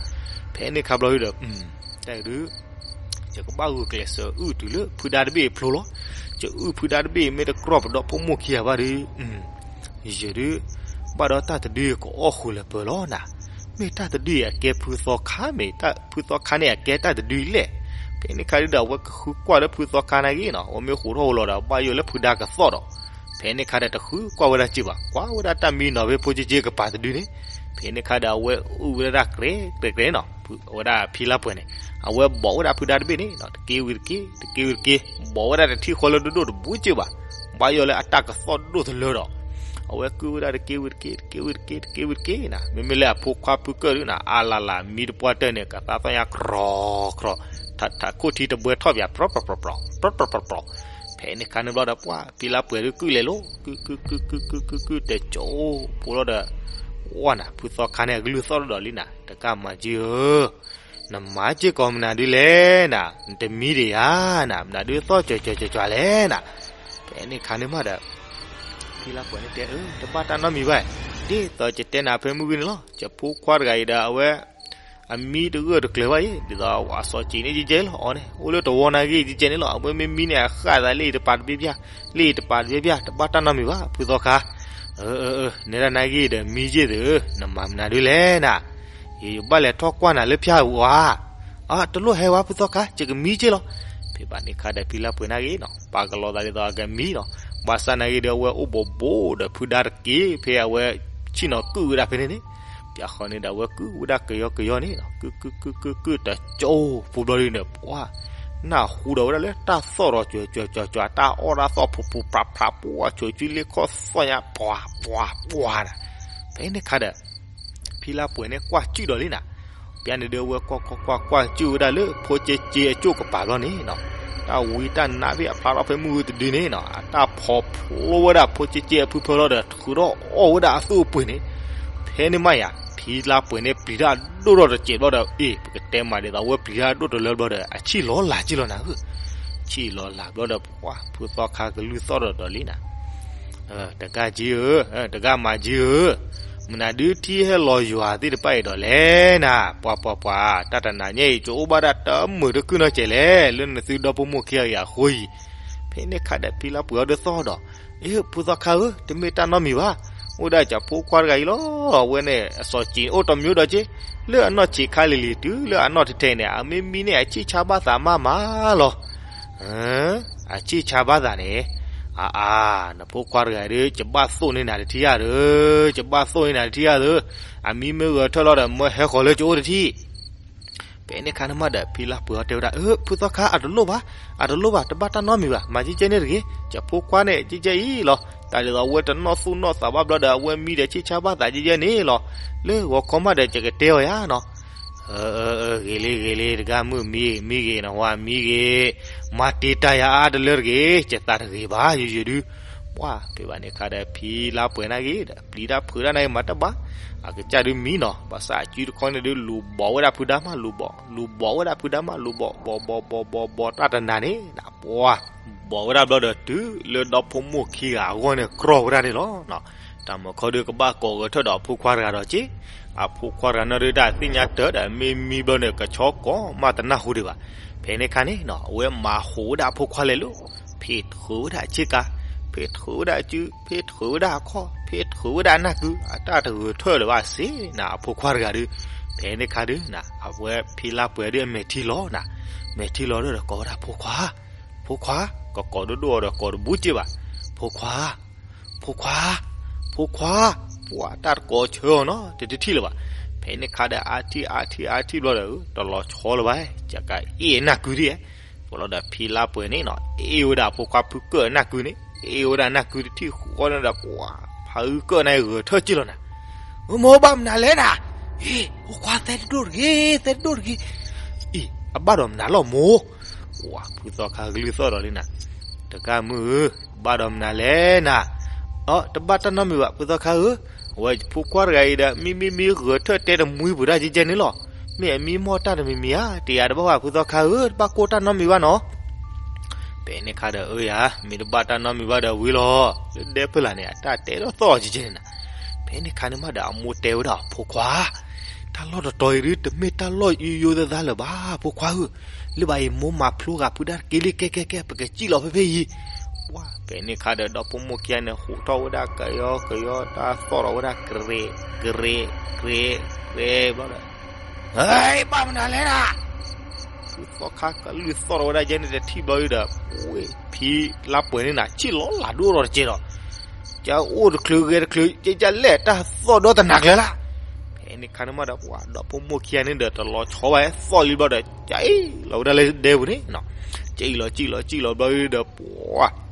ဖဲန့ၣ်ခါဘျီဒုဒီး တၢ်ဒုး ယကဘၣ်ဂုာ်ကျဲးစၢးအုၣ်တုၤလၢဖုဒါတဘ့ၣ်အဖျိလီၤ. ယအုၣ်ဖုဒါတဘ့ၣ် မ့ၢ်တကြီၢ်ပဒီဖိမိၢ်ခံဂၤဘၣ်ဒီး ယဒုး ဘၣ်ဒီးတၢ်တဒုကအီၣ်ဃုာ်လၢပၢၤလီၤနၤ. မ့ၢ်တၢ်တဒုအံၤအကဲဖုသီခါမ့ၢ်, ဖုသီခါန့ၣ်အကဲတၢ်တဒုလဲၣ်. ဖဲန့ၣ်ခါဒုဒီး အဝဲကဃုကွၢ်လၢဖုသီခါနာ်က့နီၤ, အဝဲမ့ၢ်ဃိးထီၣ်ဃိးလီၤဒီး ဘၣ်ယိၣ်လၢဖုဒါကသီၣ်ဒီး ဖဲန့ၣ်ခါဒီးတဃုကွၢ်ဝဲဒၣ်စ့ၢ်ဘၣ်, ကွၢ်ဝဲဒၣ်တၢ်မံနီၤဖဲဖိက့က့ကပၤတဒုန့ၣ်. ဖဲန့ၣ်ခါဒီး အဝဲအုၣ်ဝဲဒၣ်တၢ်ကြဲးကြဲးကြဲးနီၤ, ဝဲဒၣ်ဖံလါပှဲၤန့ၣ် အဝဲဘီၣ်ဝဲဒၣ်ဖုဒါတဘ့ၣ်န့ၣ်နီၤ, တက့ဝံၤတက့, တက့ဝံၤတက့, ဘီၣ်ဝဲဒၣ်တထံၣ်ဃီလၢဒိၣ်ဒိၣ်တဘူးစ့ၢ်ဘၣ်, ဘၣ်ယိၣ်လၢအတၢ်ကသီၣ်ဒိၣ်တလၢဒီး အဝဲကုၢ်ဝဲဒၣ်တက့ဝံၤတက့, တက့ဝံၤတက့, တက့ဝံၤတက့နၤ. မ့မ့ၢ်လၢအဖိခွါဖုကၢၢ်ဒုနၤ အါလၢ်လၢ် မံတပှၢ်တၢၢ်န့ၣ် ကသးသီၣ်ညါကြီကြီ, ထးခိၣ်ထံတဘှဲထီၣ်ပၠး ပြီပြီပြီပြီ, ပြီပြီပြီပြီ. ဖဲန့ၣ်ခါန့ၣ်ဘျီဒီး ပှၢ်ဖံလါပှဲၤဒုကုၢ်လဲၤလိၤ, ကုၢ်ကုၢ်ကုၢ်ကုၢ်ကုၢ်ကုၢ်ကုၢ် တကၠိဖိလီၤဒီး ဝဲနၤ ဖုသီခါန့ၣ် အကလုၢ်သီၣ်ထီၣ်ဒီးလံနၤ, တကးမၤက့ဧၢ နမၤစ့ၢ်ကီးမနုၤဒုလဲၣ်နၤ, နတမံဒံးဧါနၤ, မနုၤဒုသီၣ်ကၠီၤကၠီၤကၠီၤကၠီၤလဲၣ်နၤ. ဖဲန့ၣ်ခါန့ၣ်မးဒီး ဖံလါပှဲၤန့ၣ်တဲအၢ တဘၣ်တၢ်နီတမံၤဘၣ်, ဒ်သိးယတဲနၤဖဲမုၢ်ဂံၢ်န့ၣ်လီၤ, ယဖိခွါတဂၤအံၤဒီးအဝဲ အမံတဂၢၢ်တကျၢၤဘၣ်အံၤ, ဒ်သိးအစီၤစံးန့ၣ်ကဲကဲလီၤအီၤန့ၣ်, အိၣ်လၢတဝီနာ်က့ကဲကဲန့ၣ်လီၤ, အဝဲမ့ၢ်မံန့ၣ် အဃၣ်သးလၢအံၤတပာ်တဘ့ၣ်ဘၣ်, လၢအံၤတပာ်တဘ့ၣ်ဘၣ်, တဘၣ်တၢ်နီတမံၤဘၣ် ဖုသီခါ. အၢ အၢ အၢ နဲဒၣ်နာ်က့ဒီးမံယ့ၢ်သုဧၢ, နမၤမနုၤဒုလဲၣ်နၤ, ယဘၣ်လဲၤထီၣ်ကွၢ်နၤလၢဖၠၣ်ဧါ. အၢ တလိၣ်ဟဲဝဲ ဖုသီခါ ယကမံက့ၢ်လီၤ. ဖဲဘၣ်န့ၣ်ခါဒီးဖံလါပှဲၤနာ်က့နီၤ ပာ်ကလီၤသးဒ်သိးအကမံနီၤ, ဘၣ်ဆၣ်နာ်က့ဒီးအဝဲအိၣ်ဘိးဘိးဒီးဖုဒါတက့ၢ် ဖဲအဝဲဆ့ၣ်နီၤကုၢ်ဝဲဒၣ်ဖဲန့ၣ်န့ၣ်, ပၠးဃီန့ၣ်ဒီးအဝဲကုၢ်ဝဲဒၣ်ကယီကယီန့ၣ်နီၤ, ကုၢ်ကုၢ်ကုၢ်ကုၢ်ကုၢ်တကၠိဖိဘျီဒုန့ၣ် ပှၢ် နၢ်ဟူဒီးဝဲဒၣ်လၢတၢ်သီၣ်ဒီးကၠီၤကၠီၤကၠီၤကၠီၤ တၢ်အီၣ်တၢ်သီၣ်ဖူးဖူးဖြးဖြး ပှၢ်ဆိးစုလ့ခီၣ်သီၣ်ညါ ပှၢ်ပှၢ်ပှၢ်နၤ. ဖဲန့ၣ်ခါဒီး ဖံလါပှဲၤန့ၣ်ကွၢ်စုၣ်ဒီးလံနၤ, ပျၢ်န့ၣ်ဒီးအဝဲကွၢ်ကွၢ်ကွၢ်ကွၢ်ကွၢ်စုၣ်ဝဲဒၣ်လၢ ဖိက့က့အကၠိၣ်ကပၤဘျီန့ၣ်နီၤ, တၢ်ဝံတၢ်နါဖဲအဖျါထီၣ်ဖဲမုၢ်ဂီၤတဒုန့ၣ်နီၤ အတၢ်ဖီၣ်ဖျိဝဲဒၣ်ဖိက့က့အဖုဖၢလီၤဒီး ထုးထီၣ်အီၣ်ဝဲဒၣ်အသူၣ်အပှ့ၤန့ၣ်, ဖဲန့ၣ်မးယၤ ဖံလါပှဲၤန့ၣ်ပျံၤတၢ်အဒိၣ်ထီၣ်တစဲးဘျီဒီး အ့ၣ် ပကတဲမးဒ်သိး အဝဲပျံၤတၢ်အဒိၣ်တလၢဘျီဒီး အဆံၣ်လီၤလၢ်က့ၢ်လီၤနၤဧၢ, ဆံၣ်လီၤလၢ်ဘျီဒီး ပှၢ် ဖုသီခါကလုၢ်သီၣ်ထီၣ်ဒီးလံနၤ တဂၤက့ဧၢ, တဂၤမၤက့ဧၢ, မနုၤဒုထံဟဲလီၤယွၤသ့ၣ်တဖၣ်အံၤဒီးလဲၣ်နၤ, ပှၤပှၤပှၤ တၢ်တနၤညါအံၤ ကအိၣ်ဘၣ်ဒၣ်တမုာ်တကုၢ်နီတစဲးလဲၣ်, လၢနသုဒီဖိမိၢ်ခံဂၤအံၤအဃိအံၤ. ဖဲန့ၣ်ခါဒီးဖံလါပှဲၤအီၤဒုးသီၣ်ဒီး, အ့ ဖုသီခါဧၢ, တမ့ၢ်တၢ်နီတမံၤဘၣ်, အိၣ်ဒၣ်ကၠီဖိခွါတဂၤအံၤလီၤ, အဝဲန့ၣ်အစီၤစံးန့ၣ် အိၣ်တမံၤဒီးက့, လၢအနီၢ်ဆံးခါလံၤလံၤတုၤလၢအနီၢ်ထဲထဲန့ၣ် အမ့ၢ်မံန့ၢ်အဆံၣ်ဆါဘၣ်သးမးမးလီၤ. အဆံၣ်ဆါဘၣ်သးန့ၣ်, အါအါ, နဖိခွါတဂၤဒီး ယဘၣ်သိၣ်န့ၢ်နၤတထံၣ်ဧါဒီး, ယဘၣ်သိၣ်န့ၢ်နၤတထံၣ်ဧါဒီး, အမံမ့ၢ်ဂဲၤထၢၣ်လီၤဒီး မၢဟဲဃီၤလၢယအိၣ်တထံၣ်. ဖဲန့ၣ်ခါန့ၣ်မးဒီး ဖံလါပှဲၤအီၤတဲဝဲဒၣ်, အၢ ဖုသီခါ အတလိၣ်ဘၣ်, အတလိၣ်ဘၣ်, တဘၣ်တၢ်နီတမံၤဘၣ်, မၤကဲကဲန့ၣ်တဂ့ၤ, ယဖိခွါန့ၣ် ကဲကဲအံၤလီၤ, တၢ်ဒ်သိးအဝဲတနီၣ်သူၣ်နီၣ်သးဘၣ်ဘျီဒီး အဝဲမံဒီးဆံၣ်ဆါဘၣ်သးကဲကဲန့ၣ်လီၤ, လၢဂီၤခီမးဒီး ယကတဲအီၤယၤနီၤ. အၢ အၢ ဂ့ၤလံ ဂ့ၤလံ တဂၤမုၣ်မံဂ့ၤ မံဂ့ၤ နဝၤမံဂ့ၤ, မၤတ့ၢ်တၢ်ယၤအါတလၢတဂ့ၤ, ယသးတဂ့ၤဘၣ် ယယုဒု ပှၢ် ဖဲဘၣ်န့ၣ်ခါဒီး ဖံလါပှဲၤနာ်ဂ့ၤဒီး ပျံၤတၢ်ဖုးတၢ်နာ်ဂ့ၤ မၤတဘၣ်, အကစၢ်ဒုးမံနီၤ, ဘၣ်ဆၣ်အစုတခီန့ၣ်ဒုး လူၤဘီၣ်ဝဲဒၣ်ဖုဒါမး လူၤဘီၣ်, လူၤဘီၣ်ဝဲဒၣ်ဖုဒါမး လူၤဘီၣ် ဘီၣ်ဘီၣ်ဘီၣ်ဘီၣ် တၢ်တနၤန့ၣ် နပှၢ် ဘီၣ်ဝဲဒၣ်ဘျီဒီး တုၤလၢဒီဖိမိၢ်ခံဂၤအဂီၢ်န့ၣ် ကြီၢ်ဝဲဒၣ်န့ၣ်လီၤ. တၢ်မၤခီဒုးကဘၣ်ကိးဂဲၤထၢၣ်ဒီးအဖိခွါတဂၤဒီးက့, အဖိခွါတဂၤန့ၣ်ဒုး တၢ်သ့ၣ်ညါတၢ်ဒီး မ့ၢ်မံဘျီန့ၣ် ကဆီကိးမးတနၢ်ဟူဒံးဘၣ်. ဖဲန့ၣ်ခါန့ၣ်နီၤ အဝဲမၤဟူးဝဲဒၣ်အဖိခွါလဲၤလိၤ, ဖ့ၣ်ထုးဝဲဒၣ်အဆ့ကၤ, ဖ ဖဲထုးဝဲဒၣ်အစု, ဖဲထုးဝဲဒၣ်အခီၣ်, ဖဲထုးဝဲဒၣ်အနၢ်ကု, အတၢ်တဂဲၤထၢၣ်လၢၤဘၣ်စ့နၤ အဖိခွါတဂၤဒုး. ဖဲန့ၣ်ခါဒုးနၤ အဝဲဖံလါပှဲၤဒုးအမဲာ်ထံလီၤနၤ, မဲာ်ထံလီၤဒီးကိးဝဲဒၣ်ဖိခွါ, ဖိခွါ, ကကိးဒိၣ်ဒိၣ်အီၤဒီးကိးတဘူၣ်က့ဘၣ်, ဖိခွါ, ဖိခွါ, ဖိခွါ, ပှၤတၢ်တကိးဆၢအီၤနီတထံၣ်လၢၤဘၣ်. ဖဲန့ၣ်ခါဒီးအါထံၣ်အါထံၣ်အါထံၣ်ဘျီဒီး တလီၤဆီလၢၤဘၣ်, ကကအ့ၣ်အနၢ်ကုဒ်, ဘျီဒီးဖံလါပှဲၤန့ၣ်နီၤ အ့ၣ်ဝဲဒၣ်အဖိခွါဖုကၢၢ်အနၢ်ကုန့ၣ်, အ့ၣ်ဝဲဒၣ်အနၢ်ကုတထံၣ်ဃီန့ၣ်ဒီး ပှၤဖးအုကၢၢ်န့ၣ်ဂဲၤထၢၣ်က့ၢ်လီၤနၤ. မိၢ်မိၢ်ဘၣ်မနုၤလဲၣ်နၤ, အ့ၣ် ဖိခွါသဲတဒိၣ်တဂ့ၤ, သဲတဒိၣ်တဂ့ၤ. အ့ၣ် အဘၣ်ဒီးမနုၤလီၤမိၢ်. ဝၤ ဖုသီခါကလုၢ်သီၣ်ဒီးလံနၤ, တဂၤမုၢ်ဧၢ, ဘၣ်ဒီးမနုၤလဲၣ်နၤ. အီ တဘၣ်တၢ်နီတမံၤဘၣ် ဖုသီခါဧၢ, အဝဲဖိခွါတဂၤအံၤဒီး မံမံမံဂဲၤထၢၣ်တဲတမှံပှၤဒၣ်ကဲကဲန့ၣ်လီၤ. မ့ၢ်အမံမီၢ်တၢ်တမံၤမံၤဧါ, တယာ်တဘၣ်ဘၣ် ဖုသီခါဧၢ, တဘၣ်ကိၢ်တၢ်နီတမံၤဘၣ်နီၤ. ဖဲန့ၣ်ခါဒီး အၢယၤ မ့ၢ်တဘၣ်တၢ်နီတမံၤဘၣ်ဒီးဝံၤလီၤ, လၢဒဲဖၢလာ်န့ၣ် အတၢ်တဲလီၤသီၣ်ကဲကဲန့ၣ်နၤ. ဖဲန့ၣ်ခါန့ၣ်မးဒီး အမိၢ်တဲဝဲဒၣ် ဖိခွါ, တၢ်လီၢ်တတီၤအံၤဒုး တမ့ၢ်တၢ်လီၢ်ယိယိသးသးလၢၤဘၣ် ဖိခွါဧၢ, လၢဘၣ်အံၤ မိၢ်မၤဖျိဂၤဖုဒၣ်တက့ၢ်လံ ကဲကဲကဲ ပကစံၣ်လီၤဖဲဖဲအံၤ. ဝၤ ဖဲန့ၣ်ခါဒီး ဒီဖိမိၢ်ခံဂၤန့ၣ် ဟူးထီၣ်ဝဲဒၣ်ကယီကယီ တၢ်သီၣ်ထီၣ်ဝဲဒၣ် ကရ့း ကရ့း ကရ့း ကရ့း ဘျီဒီး ဟဲ ဘၣ်မနုၤလဲၣ်နၤ. ဖုသီခါကလုၢ်သီၣ်ထီၣ်ဝဲဒၣ်ယဲန့ၣ် တထံၣ်ဘျီဒီး ဝ့ၢ် ဖံလါပှဲၤန့ၣ်နၤ ဆ့ၣ်လီၤလၢ်ဒိၣ်ထီၣ်တကဲဒီး ကအိၣ်တချုးဂဲၤတချုး ကဲကဲလဲၣ် တၢ်သီၣ်ဒီတနၤကျၢၤလၢ်. ဖဲန့ၣ်ခါန့ၣ်မးဒီး ပှၤဒီဖိမိၢ်ခံဂၤန့ၣ်ဒီး တလီၤဆီဘၣ် သီၣ်လံဘျီဒီး ကအ့ၣ်လီၤဝဲဒၣ်လၢဒဲပူၤန့ၣ်နီၤ. ကအ့ၣ်လီၤ ကအ့ၣ်လီၤ ကအ့ၣ်လီၤဘျီဒီး ပှၤ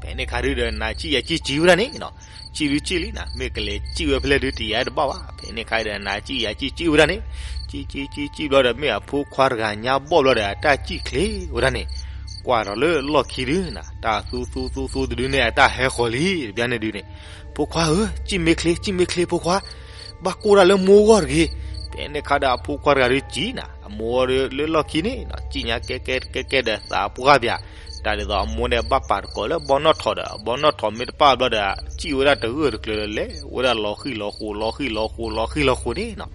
ဖဲန့ၣ်ခါဒုးဒီး နၤစံၣ်ယၤစံၣ် စံၣ်ဝဲဒၣ်န့ၣ်နီၤ. စံၣ်ဒုးစံၣ်လံနၤ မ့ၢ်ကလဲၤစံၣ်ဝဲဖဲလဲၣ်ဒုး တယာ်တဘၣ်ဘၣ်. ဖဲန့ၣ်ခါဒီး နၤစံၣ်ယၤစံၣ် စံၣ်ဝဲဒၣ်န့ၣ်. စံၣ်စံၣ်စံၣ်စံၣ်ဘျီဒီး မ့ၢ်အဖိခွါတဂၤညါဘီၣ်ဘျီဒီး အတၢ်စံၣ်ချ့ဝဲဒၣ်န့ၣ်. ကွၢ်ထီၣ်လၢလီၢ်ခံဒုးနၤ တၢ်သူသူသူသူတဒုန့ၣ် အတၢ်ဟဲဃီၤလံ တဘျီန့ၣ်ဒုးန့ၣ်. ဖိခွါဧၢ, စံၣ်မ့ၢ်ချ့ စံၣ်မ့ၢ်ချ့ ဖိခွါ, ဘၣ်ကိၢ်တၢ်လၢမိၢ်ဂီၢ်တဂ့ၤ. ဖဲန့ၣ်ခါဒီး အဖိခွါတဂၤဒုးစံၣ်နၤ အမိၢ်ဒုးလၢလီၢ်ခံန့ၣ်နီၤ စံၣ်ညါကဲကဲကဲကဲဒီး သးပှၢ်ပၠး တၢ်ဒ်သိးအမိၢ်န့ၣ် ဘၣ်ပာ်တကိးလၢဘီနီၣ်ထိးဒီး အဘီနီၣ်ထိးမ့ၢ်တပာ်ဘျီဒီး စံၣ်ဝဲဒၣ်တဂၢၢ်တကျၢၤလၢလဲၤဝဲဒၣ်လီၤဃံၣ်လီၤဃိး လီၤဃံၣ်လီၤဃိး လီၤဃံၣ်လီၤဃိးန့ၣ်နီၤ.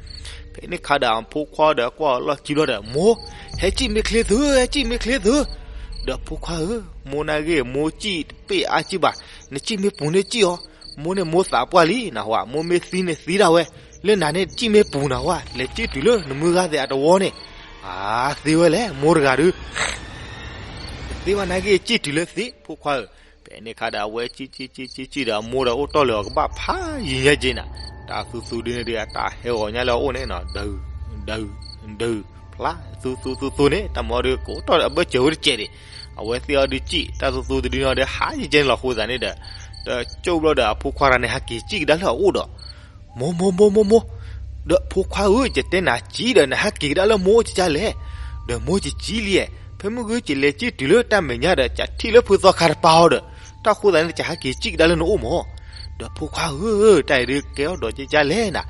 ဖဲန့ၣ်ခါဒီး အဖိခွါဒီးကွၢ်လီၢ်ခံဘျီဒီး မိၢ်, ဟဲစံၣ်မ့ၢ်ချ့သု, ဟဲစံၣ်မ့ၢ်ချ့သု. ဒီးဖိခွါဧၢ, မိၢ်နာ်ဂ့ၤ မိၢ်စံၣ်တပ့ၢ်အါစံၣ်ဘၣ်, နစံၣ်မ့ၢ်ပူၤန့ၣ်စံၣ်အီၤ, မိၢ်န့ၣ်မိၢ်သးပှၢ်လံနဟူဧါ, မိၢ်မ့ၢ်သံန့ၣ်သံဒၣ်ဝဲ, လၢနၤန့ၣ်စံၣ်မ့ၢ်ပူၤနဟူဧါ, လဲၤစံၣ်တုၤလၢနမုၢ်ဂၤသ့ၣ်အတဝီန့ၣ်, အါ, သ့ဝဲလဲၣ် မိၢ်တဂၤဒုး တသ့ဘၣ်နာ်ဂ့ၤ စံၣ်တုၤလၢသ့ ဖိခွါဧၢ. ဖဲန့ၣ်ခါဒီး အဝဲစံၣ်စံၣ်စံၣ်စံၣ်စံၣ်ဒီး အမိၢ်ဒီးအိၣ်တီၢ်လၢအကဘၣ်ဖးယံာ်ညါက့နၤ, တၢ်သူသူဒုန့ၣ်ဒီး အတၢ်ဟဲဂီၤညါလၢအအိၣ်န့ၣ်နီၤ, ဒုး, ဒုး, ဒုး, ဖျါ, သူသူသူသူန့ၣ် တၢ်မၤအီၤဒုး ကအိၣ်တီၢ်လၢအဘၢၣ်စၢၤဝဲတစဲးဒံး, အဝဲသ့ၣ်အီၤဒုးစံၣ်, တၢ်သူသူတဒုန့ၣ်ဒီးဟးယံာ်ကဲန့ၣ်လီၤဃိသးန့ၣ်ဒီး, တကၠိၣ်ဘျီဒီး အဖိခွါတဂၤန့ၣ် ဟးက့ၤစံၣ်ကဒါလၢအအိၣ်ဒီး မိၢ်မိၢ်မိၢ်မိၢ်မိၢ်, ဒီးဖိခွါဧၢ, ယတဲနၤစံၣ်ဒီး နဟဲက့ၤကဒါလၢမိၢ်အိၣ်ကကလဲၣ်, ဒီးမိၢ်ယစံၣ်လံ, ဖဲမုၢ်ဂ့ၤ ယလဲၤစံၣ်တုၤလၢတၢ်မဲာ်ညါဒီး ကထံၣ်လၢဖုသီခါတပာ်အီၤဒီး, တၢ်ဃိသးန့ၣ် ကဟဲက့ၤစံၣ်ကဒါလၢနအိၣ်မၢ်. ဒီးဖိခွါဧၢ, တၢ်အံၤဒုးကဲထီၣ်ဒီးကကလဲၣ်နၤ,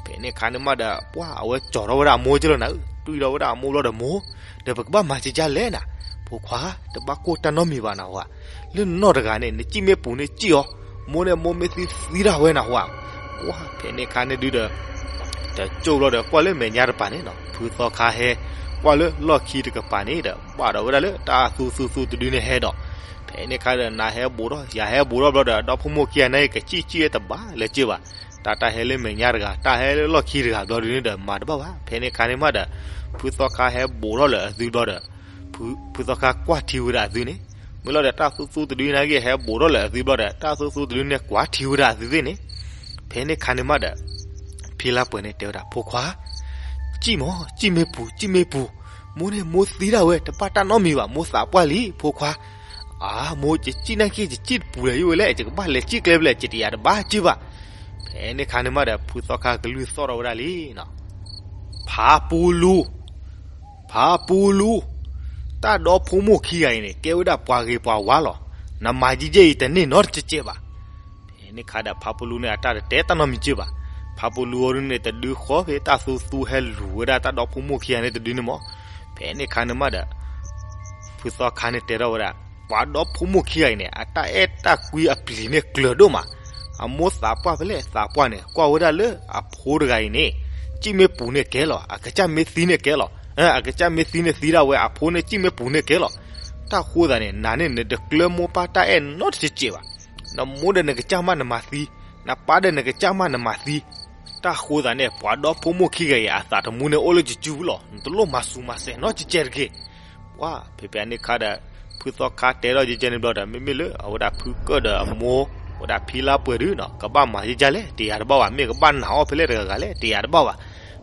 ဖဲန့ၣ်ခါန့ၣ်မးဒီး ပှၤအဝဲကၠီၤထီၣ်ဝဲဒၣ်အမိၢ်က့လီၤနၤ, တွံၢ်ထီၣ်ဝဲဒၣ်အမိၢ်ဘျီဒီးမိၢ်, ဒီးပကဘၣ်မၤကကလဲၣ်နၤ, ဖိခွါ, တဘၣ်ကိၢ်တၢ်နီတမံၤဘၣ်နဟူဧါ, လၢနနီၢ်တဂၤန့ၣ် နစံၣ်မ့ၢ်ပူၤန့ၣ်စံၣ်အီၤ, မိၢ်န့ၣ်မိၢ်မ့ၢ်သံသံဒၣ်ဝဲနဟူဧါ. ပှၤဖဲန့ၣ်ခါန့ၣ်ဒုးဒီး တကၠိၣ်ဘျီဒီး ကွၢ်လၢမဲာ်ညါတပၤန့ၣ်နီၤ, ဖုသီခါဟဲ ကွၢ်လၢလီၢ်ခံတကပၤန့ၣ်ဒီး ဘၣ်ဒီးဝဲဒၣ်လၢတၢ်သူသူသူတဒုန့ၣ်ဟဲဒီး, ဖဲန့ၣ်ခါဒီး နၤဟဲဘူးထီၣ် ယၤဟဲဘူးထီၣ်ဘျီဒီး ဒီဖိမိၢ်ခံဂၤန့ၣ် ကစံၣ်စံၣ်ဝဲတဘၣ်လၢၤက့ဘၣ်, တၢ်တၢ်ဟဲလၢမဲာ်ညါတဂၤ တၢ်ဟဲလၢလီၢ်ခံတဂၤဘျီဒုးန့ၣ်ဒီး မၤတဘၣ်ဘၣ်. ဖဲန့ၣ်ခါန့ၣ်မးဒီး ဖုသီခါဟဲဘူးထီၣ်လၢအသုဘျီဒီး ဖုသီခါကွၢ်ထံဝဲဒၣ်အသုန့ၣ်, မ့ၢ်လီၤဒီး တၢ်သူသူတဒုန့ၣ်ဂ့ၤ ဟဲဘူးထီၣ်လၢအသုဘျီဒီး တၢ်သူသူတဒုန့ၣ် ကွၢ်ထံဝဲဒၣ်အသုသ့ၣ်န့ၣ်, ဖဲန့ၣ်ခါန့ၣ်မးဒီး ဖံလါပှဲၤန့ၣ်တဲဝဲဒၣ် ဖိခွါ, စံၣ်မၢ်, စံၣ်မ့ၢ်ပူၤ, စံၣ်မ့ၢ်ပူၤ, မိၢ်န့ၣ်မိၢ်သံဒၣ်ဝဲ တဘၣ်တၢ်နီတမံၤဘၣ်, မိၢ်သးပှၢ်လံ ဖိခွါ. အါ, မိၢ်ယစံၣ်နာ်က့ ယစံၣ်တပူၤလၢၤယဝဲလဲၣ်, ယကဘၣ်လဲၤစံၣ်ကျဲဖဲလဲၣ်, ယတယာ်တဘၣ်စ့ၢ်ဘၣ်. ဖဲန့ၣ်ခါန့ၣ်မးဒီး ဖုသီခါကလုၢ်သီၣ်ထီၣ်ဝဲဒၣ်လံနီၤ, ဖးပူလူ ဖးပူလူ, တၢ်ဒီဖိမိၢ်ခံဂၤအံၤန့ၣ် ကဲဝဲဒၣ်ပှၤဂ့ၤပှၤဝါလီၤ. နမၤယဲၢ်ယဲၢ်အံၤတန့ၢ်နီတစဲးစဲးဘၣ်. ဖဲန့ၣ်ခါဒီး ဖးပူလူန့ၣ် အတၢ်တတဲတၢ်နီတမံၤစ့ၢ်ဘၣ်. ဖးပူလူအီၤဒုန့ၣ် တဒုဃီဖဲတၢ်သူသူဟဲလူၤဝဲဒၣ်တၢ်ဒီဖိမိၢ်ခံဂၤန့ၣ်တဒုန့ၣ်မး. ဖဲန့ၣ်ခါန့ၣ်မးဒီး ဖုသီခါန့ၣ်တဲထီၣ်ဝဲဒၣ် ပှၤဒီဖိမိၢ်ခံဂၤအံၤန့ၣ် အတၢ်အဲၣ်တၢ်ကွံအပျံၤန့ၣ်ကျၢၤဒိၣ်မး. အမိၢ်သးပှၢ်ဖဲလဲၣ်သးပှၢ်န့ၣ် ကွၢ်ဝဲဒၣ်လၢအဖိတဂၤအံၤန့ၣ် စံၣ်မ့ၢ်ပူၤန့ၣ်ကဲလီၤ, အကစၢ်မ့ၢ်သံန့ၣ်ကဲလီၤ. အကစၢ်မ့ၢ်သံန့ၣ်သံဒၣ်ဝဲ, အဖိန့ၣ်စံၣ်မ့ၢ်ပူၤန့ၣ်ကဲလီၤ. တၢ်ဃိသးန့ၣ် နၤန့ၣ်နတကျၢမိၢ်ပၢ်တၢ်အဲၣ်နီတစဲးကဲးဘၣ်. နမိၢ်ဒီးနကစၢ်မးနမၤသံ, နပၢ်ဒီးနကစၢ်မးနမၤသံ. တၢ်ဃိသးန့ၣ် ပှၤဒီဖိမိၢ်ခံဂၤအံၤ အသးသမူန့ၣ်အိၣ်လၢယစုပူၤလီၤ. နတလိၣ်မၤစူၤမၤစဲးနီတစဲးတဂ့ၤ. ပှၤဖဲဖဲန့ၣ်ခါဒီး ဖုသီခါတဲထီၣ်ကဲကဲန့ၣ်ဘျီဒီး မ့မ့ၢ်လၢအဝဲဒၣ်ဖုကၢၣ်ဒီးအမိၢ်, အဝဲဒၣ်ဖံလါပှဲၤဒုနီၤ ကဘၣ်မၤယဲကဲလဲၣ် တယၤတဘၣ်ဘၣ်, မ့ၢ်ကဘၣ်နာ်အီၤဖဲလဲၣ်တဂၤဂၤလဲၣ် တယၤတဘၣ်ဘၣ်.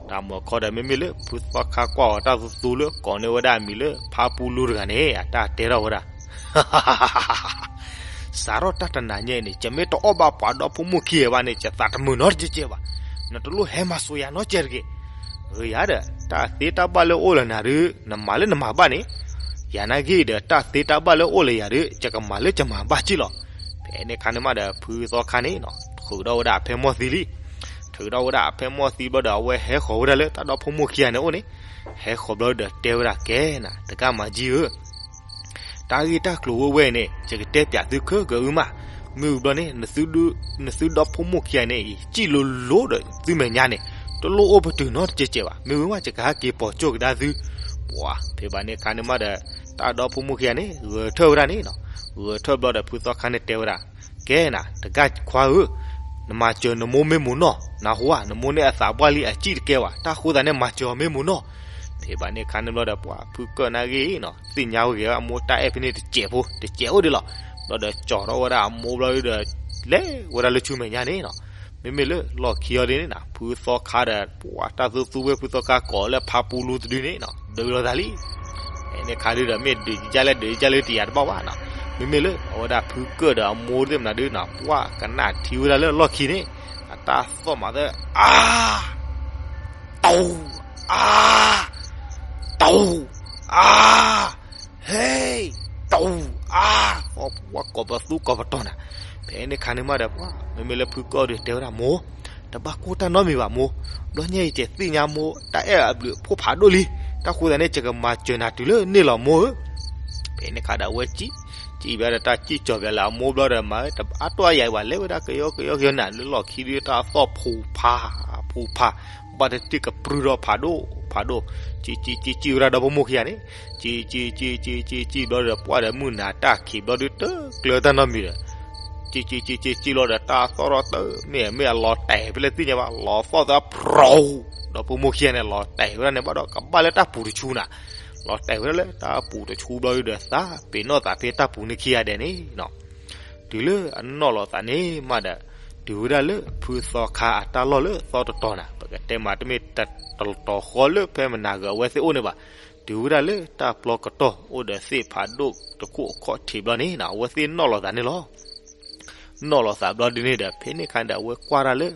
တၢ်မၤခီဒီး မ့မ့ၢ်လၢဖုသီခါကွၢ်အီၤတၢ်သူသူလၢကိးန့ၢ်ဝဲဒၣ်အမံၤလၢ ဖါပူလူတဂၤန့ၣ် အတၢ်တဲထီၣ်ဝဲဒၣ် စးထီၣ်တၢ်တနၤညါအံၤန့ၣ် ယမ့ၢ်တအီၣ်ဘၣ်ပှၤဒီဖိမိၢ်ခံဂၤဘၣ်န့ၣ် ယသးတမုာ်နီတစဲးကဲးဘၣ်. နတလိၣ်ဟဲမၤစူၤယၤနီတစဲးတဂ့ၤ. ဧၢ ယၤဒီး တၢ်သ့တၢ်ဘၣ်လၢအိၣ်လၢနၤဒုး နမၤလၢနမၤဘၣ်န့ၣ်, ယၤနာ်က့ဒီး တၢ်သ့တၢ်ဘၣ်လၢအိၣ်လၢယၤဒုး ယကမၤလၢယမၤဘၣ်က့လီၤ. ဖဲန့ၣ်ခါန့ၣ်မးဒီး ဖုသီခါန့ၣ်နီၤ ထုးထီၣ်ဝဲဒၣ်အဖဲမီၢ်သံလံ. ထုးထီၣ်ဝဲဒၣ်အဖဲမီၢ်သံဘျီဒီး အဝဲဟဲဃီၤဝဲဒၣ်လၢတၢ်ဒီဖိမိၢ်ခံဂၤန့ၣ်အိၣ်န့ၣ်, ဟဲဃီၤဘျီဒီးတဲဝဲဒၣ် ကဲနၤ တဂၤမၤကၠံဧၢ တၢ်ဂ့ၢ်တၢ်ကျိၤဝဲဝဲအံၤန့ၣ် ယကတဲပၠးသုခဲကနံၣ်အံၤမး, မ့ၢ်ဝံၤဘျီန့ၣ် နသုဒီဖိမိၢ်ခံဂၤန့ၣ်အံၤ ကံၣ်လိၤလိၤဒီးသုမဲာ်ညါန့ၣ် တလိၣ်အိၣ်ပတုာ်နီတစဲးကဲးဘၣ်. မ့ၢ်ဝံၤမး ယကဟဲက့ၤပိာ်ကၠိကဒါသု. ပှၤဖဲဘၣ်န့ၣ်ခါန့ၣ်မးဒီး တၢ်ဒီဖိမိၢ်ခံဂၤန့ၣ် ဂဲၤထၢၣ်ဝဲဒၣ်န့ၣ်နီၤ, ဂဲၤထၢၣ်ဘျီဒီး ဖုသီခါန့ၣ်တဲဝဲဒၣ် ကဲနၤ တဂၤခွါဧၢ, နမၤစၢၤနမိၢ်မ့ၢ်မ့ၢ်နီၢ်, နၢ်ဟူဧါ, နမိၢ်န့ၣ်အသးပှၢ်လံ အစံၣ်တကဲဘၣ်, တၢ်ဃိသးန့ၣ် မၤစၢၤအီၤမ့ၢ်မ့ၢ်နီၢ်. ဖဲဘၣ်န့ၣ်ခါန့ၣ်ဘျီဒီး ပှၤဖုကၢၣ်နာ်ဂ့ၤနီၤ သ့ၣ်ညါဝဲဂ့ၤဝဲအမိၢ်တၢ်အဲၣ်ဖဲန့ၣ်တစဲးဖိ တစဲးအိၣ်ဒံးလီၤ. ဘျီဒီး ကၠီၤထီၣ်ဝဲဒၣ်အမိၢ်ဘျီဒီး လဲၤဝဲဒၣ်လၢဆူမဲာ်ညါန့ၣ်နီၤ. မ့မ့ၢ်လၢလီၢ်ခံအီၤဒ်န့ၣ်နီၤ ဖုသီခါဒီး ပှၤတၢ်သူသူဝဲဖုသီခါကိးလၢဖါပူလူတဒုန့ၣ်နီၤ ဒုးလိာ်သးလံ ဖဲန့ၣ်ခါဒုဒီး မ့ၢ်ဒုးယလဲၣ်ဒုးယလဲၣ်တယၤတဘၣ်ဘၣ်နီၤ. မ့မ့ၢ်လၢအဝဲဒၣ်ဖုကၢၣ်ဒီးအမိၢ်သ့ၣ်မနုၤဒုနီၤ ပှၤကနၣ်ထံဝဲဒၣ်လၢလီၢ်ခံန့ၣ် အတၢ်သီၣ်မးသၢ အါ တူၢ် အါ တူၢ် အါ ဟဲ တူၢ် အါ ပှၤကိးပသူကိးပတီၢ်နၤ. ဖဲန့ၣ်ခါန့ၣ်မးဒီး ပှၤမ့မ့ၢ်လၢဖုကၢၣ်ဒီးတဲဝဲဒၣ်မိၢ် တဘၣ်ကိၢ်တၢ်နီတမံၤဘၣ်မိၢ်, ဘျီညါအံၤကသ့ၣ်ညါမိၢ်တၢ်အဲၣ်အဘျုးအဖှိၣ်ဖးဒိၣ်လံ. တၢ်ဃိသးန့ၣ် ယကမၤစၢၤနၤတုၤလၢန့ၣ်လီၤမိၢ်ဧၢ. ဖဲန့ၣ်ခါဒီးအဝဲကံၣ်, ကံၣ်ဘၣ်ဒီးတၢ်ကံၣ်ကၠီၤဘၣ်လၢအမိၢ်ဘျီဒီး မၤတအါတီၢ်အယၤအံၤဘၣ် လဲၤဝဲဒၣ်ကယီကယီကယီနၤ လၢလီၢ်ခံဒုတၢ်သီၣ်ဖူးဖး ဖူးဖး, ဘၣ်တထံၣ်ကပြုၢ်ထီၣ်ဖးဒိၣ်ဖးဒိၣ်, ကံၣ်ကံၣ်ကံၣ်ကံၣ်ဝဲဒၣ်ဒီဖိမိၢ်ခံဂၤန့ၣ် ကံၣ်ကံၣ်ကံၣ်ကံၣ်ကံၣ်ဘျီဒီး ပှၢ်ဒီးမုၢ်နၤတၢ်ခံးဘျီဒုတကျၢၤတၢ်နီတမံၤဒီး ကံၣ်ကံၣ်ကံၣ်ကံၣ်ကံၣ်ဘျီဒီး တၢ်သီၣ်ထီၣ်တမ့ၢ်မ့ၢ်အလီၤတဲာ်ဖဲလဲၣ်သ့ၣ်ညါဘၣ် လီၤသီၣ်သးဖရိး, ဒီဖိမိၢ်ခံဂၤန့ၣ် လီၤတဲာ်ဝဲဒၣ်န့ၣ်ဘၣ်ဒီး ကဘၣ်လၢတၢ်ပူၤတဆူနၤ, လီၤတဲာ်ဝဲဒၣ်လၢတၢ်ပူၤတဆူဘျီဒုဒီး သးပ့ၤနီၣ်သးဖဲတၢ်ပူၤန့ၣ်ခံဂၤဒဲးန့ၣ်နီၤ. တုၤလၢအနီၢ်လီၤသးန့ၣ်မးဒီး တုၤဝဲဒၣ်လၢဖုသီခါအတၢ်လီၢ်လၢသီတတီၤနၤ ပကတဲမးတမ့ၢ်တတီၤဃီလၢဖဲမနၤဂၤအဝဲသ့ၣ်အိၣ်န့ၣ်ဘၣ်, တုၤဝဲဒၣ်လၢတၢ်ပျီကတီၢ် အိၣ်ဒီးသ့ၣ်ဖးဒိၣ်တခိၣ်အခီၣ်ထံးဘျီန့ၣ်နီၤ အဝဲသ့ၣ်နီၢ်လီၤသးန့ၣ်လီၤ. နီၢ်လီၤသးဘျီဒုန့ၣ်ဒီး ဖဲန့ၣ်ခါဒီးအဝဲကွၢ်တၢ်လၢ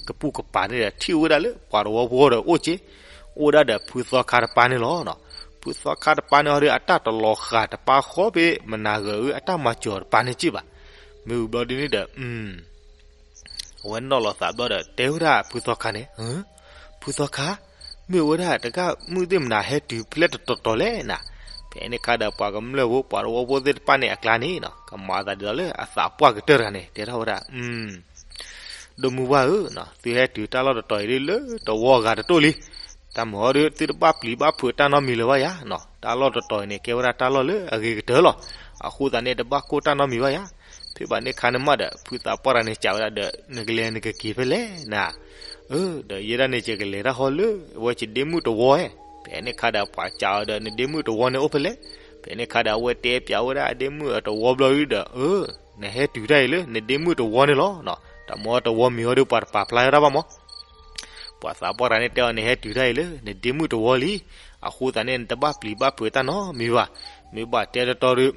ကပူၤကပၤန့ၣ်ဒီး ထံၣ်ဝဲဒၣ်လၢပှၤတဝီဖိဒီးအိၣ်က့ၤ, အိၣ်ဒၣ်ဒီးဖုသီခါတပၢ်န့ၣ်လီၤ. ဖုသီခါတပၢ်န့ၣ်ဟီဒီး အတၢ်တလီၤဃာ်တပၢ်ဃီဖဲမနၤဂၤအတၢ်မၤစၢၤတပၢ်န့ၣ်က့ၤဘၣ်. မ့ၢ်ဝံၤဘျီဒုန့ၣ်ဒီး အဝဲနီၢ်လီၤသးဘျီဒီး တဲဝဲဒၣ်ဖုသီခါန့ၣ်, ဖုသီခါ, မ့ၢ်ဝဲဒၣ်တဂၤမုၣ်သ့ၣ်မနၤဟဲတုၤဖဲလဲၣ်တတီၤတီၤလဲၣ်နၤ. ဖဲန့ၣ်ခါဒီး ပှၤကမျၢၢ်ဖိ ပှၤတဝီဖိသ့ၣ်တဖၣ်န့ၣ်အကျါန့ၣ်နီၤ ကမၤသးဒ်သိးလၢအသးပှၢ်ကတၢၢ်တဂၤန့ၣ် တဲထီၣ်ဝဲဒၣ် ဒိၣ်မုၢ်ဝါဧၢ, သုဟဲတုၤတၢ်လီၢ်တတီၤအံၤဒ်လၢတဝီအဂၤတတိၢ်လံ. တၢ်မုၢ်ဟီဒီး သုတဘၣ်ပျံၤဘၣ်ဖုးတၢ်နီတမံၤလၢၤဘၣ်ယၤနီၤ. တၢ်လီၢ်တတီၤအံၤန့ၣ် ကဲဝဲဒၣ်တၢ်လီၢ်လၢအဂ့ၤကတၢၢ်လီၤ. အဃိသတးန့ၣ် တဘၣ်ကိၢ်တၢ်နီတမံၤဘၣ်ယၤ. ဖဲဘၣ်န့ၣ်ခါန့ၣ်မးဒီး ဖုသးပှၢ်တဂၤန့ၣ် စံးဝဲဒၣ်ဒီး နကလဲၤနကက့ၤဖဲလဲၣ်နၤ. အၢ ဒီးယဲဒၣ်န့ၣ် ယကလဲၤတၢ်ဟီလၢ အဝဲယဒ့မုၣ်တဝီဧါ. ဖဲန့ၣ်ခါဒီး ပှၤစံးအီၤဒီး နဒ့မုၣ်တဝီန့ၣ်အိၣ်ဖဲလဲၣ်. ဖဲန့ၣ်ခါဒီး အဝဲတဲပၠးဝဲဒၣ်အဒ့မုၣ်အတဝီဘျီဒုဒီး အၢ နဟဲတုၤတၢ်အံၤလၢ နဒ့မုၣ်တဝီန့ၣ်လီၤ. တၢ်မ့ၢ်တဝီမံၤဟီဒီး ပှၤတပာ်ဖျါဝဲဒၣ်ဘၣ်မး. ပှၤသးပှၢ်တဂၤန့ၣ်တဲအီၤ နဟဲတုၤတၢ်အံၤလၢ နဒ့မုၣ်တဝီလံ. အဃိသတးန့ၣ် နတဘၣ်ပျံၤဘၣ်ဖုးတၢ်နီတမံၤဘၣ်. မ့ၢ်ဘၣ်တဲတတီၤဒီး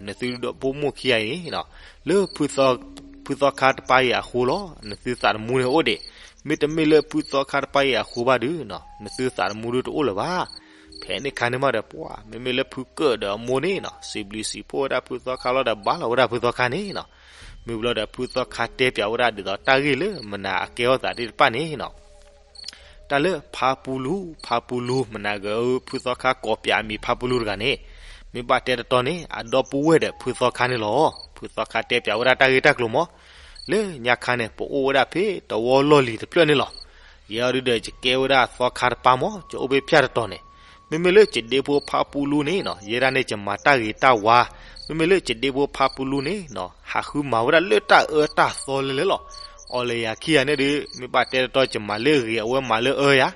နသုဒီဖိမိၢ်ခံဂၤအံၤနီၤ လၢ ဖုသီခါတပၢ်အံၤအဃိလီၤ. နသုသးသမူန့ၣ်အိၣ်ဒံး. မ့တမ့ၢ်လၢဖုသီခါတပၢ်အံၤအဃိဘၣ်ဒုနီၤ နသုသးသမူဒုတအိၣ်လၢၤဘၣ်. ဖဲန့ၣ်ခါန့ၣ်မးဒီး ပှၤ မ့မ့ၢ်လၢဖုကၢၣ်ဒီးအမိၢ်န့ၣ်နီၤ စံးဘျုးစံးဖှိၣ်ဝဲဒၣ်ဖုသီခါလီၤဒီး ဘါလီၤဝဲဒၣ်ဖုသီခါန့ၣ်နီၤ. မ့ၢ်ဘျီဒီး ဖုသီခါတဲပၠးဝဲဒၣ်ဒ်သိးတၢ်ဂ့ၢ်လၢမနၤအကဲထီၣ်သးသ့ၣ်တဖၣ်န့ၣ်နီၤ တၢ်လၢဖါပူလူ, ဖါပူလူ မနၤဂၤဧၢ, ဖုသီခါကိးပၠးအမံၤဖါပူလူတဂၤန့ၣ် မ့ၢ်ဘၣ်တဲတတီၤန့ၣ် အဒီပုၢ်ဝဲၢ်ဒီးဖုသီခါန့ၣ်လီၤ. ဖုသီခါတဲပၠးဝဲဒၣ်တၢ်ဂ့ၢ်တၢ်ကျိၤမး လၢညါခါန့ၣ် ပအိၣ်ဝဲဒၣ်ဖဲတဝီလီၢ်လံၤတဖျၢၣ်န့ၣ်လီၤ. ယဲအံၤဒုဒီး ယကဲဝဲဒၣ်သီခါတပၢ်မး ယအိၣ်ဖဲဖၠၣ်တတီၤန့ၣ် မ့မ့ၢ်လၢယဒ့ဖိဖါပူလူန့ၣ်နီၤ ယဲဒၣ်န့ၣ်ယမၤတၢ်ဂ့ၤတၢ်ဝါ, မ့မ့ၢ်လၢယဒ့ဖိဖါပူလူန့ၣ်နီၤ ဟးဃုမၤဝဲဒၣ်လၢတၢ်အၢတၢ်သီလၢလဲၣ်လီၤ. အီၤလဲၤယၤခံဂၤန့ၣ်ဒီး မ့ၢ်ဘၣ်တဲတတီယမၤလၢအဂ့ၤ အဝဲမၤလၢအၢယၤ,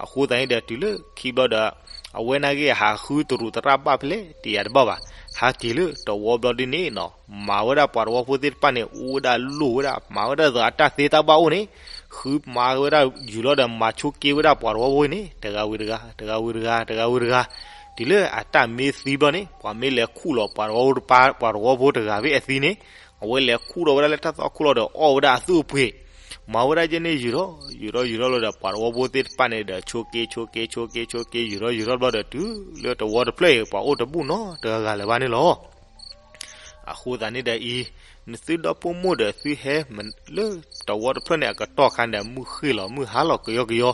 အဃိသတးန့ၣ်ဒီးတုၤလၢခံဘျီဒီး အဝဲနာ်က့ဟးဃုတရူးတရၣ်ဘၣ်ဖဲလဲၣ် တယၤတဘၣ်ဘၣ်, ဟးက့ၤလၢတဝီဘျီဒ်န့ၣ်နီၤ မၤဝဲဒၣ်ပှၤတဝီဖိသ့ၣ်တဖၣ်န့ၣ် အိၣ်ဝဲဒၣ်လိၣ်ဝဲဒၣ် မၤဝဲဒၣ်သးအတၢ်သ့တၢ်ဘၣ်အိၣ်န့ၣ် ဃုမၤဝဲဒၣ်ယူၤလီၤဒီးမၤဆိးက့ဝဲဒၣ်ပှၤတဝီဖိန့ၣ် တဂၤဝံၤတဂၤ တဂၤဝံၤတဂၤ တဂၤဝံၤတဂၤ, တုၤလၢအတၢ်မ့ၢ်သံဘျီန့ၣ် ပှၤမ့ၢ်လဲၤခူၣ်လီၤပှၤတဝီဖိတဂၤ ပှၤတဝီဖိတဂၤဖဲအသံန့ၣ် အဝဲလဲၤခူၣ်ဒီးဝဲဒၣ်လၢတၢ်သီခိၣ်လီၤဒီးအီၣ်ဝဲဒၣ်အသူၣ်အပှ့ၤ, မၤဝဲဒၣ်ကဲန့ၣ်ယူၤထီၣ် ယူၤထီၣ်ယူၤထီၣ်လီၤဒီးပှၤတဝီဖိသ့ၣ်တဖၣ်န့ၣ်ဒီးဆိးက့ဆိးက့ဆိးက့ဆိးက့ယူၤထီၣ်ယူၤထီၣ်ဘျီဒီးတုၤလၢတဝီတဖျၢၣ်အံၤ ပှၤအိၣ်တဘူၣ်နီတဂၤဂၤလၢၤဘၣ်န့ၣ်လီၤ. အဃိသတးန့ၣ်ဒီးအံၤ နသုဒီဖိမိၢ်ဒီးသုဟဲလၢတဝီတဖျၢၣ်န့ၣ် အကတီၢ်ခါန့ၣ်ဒီး မုၢ်ဃ့ၢ်လီၤမုၢ်ဟါလီၤကယီကယီ,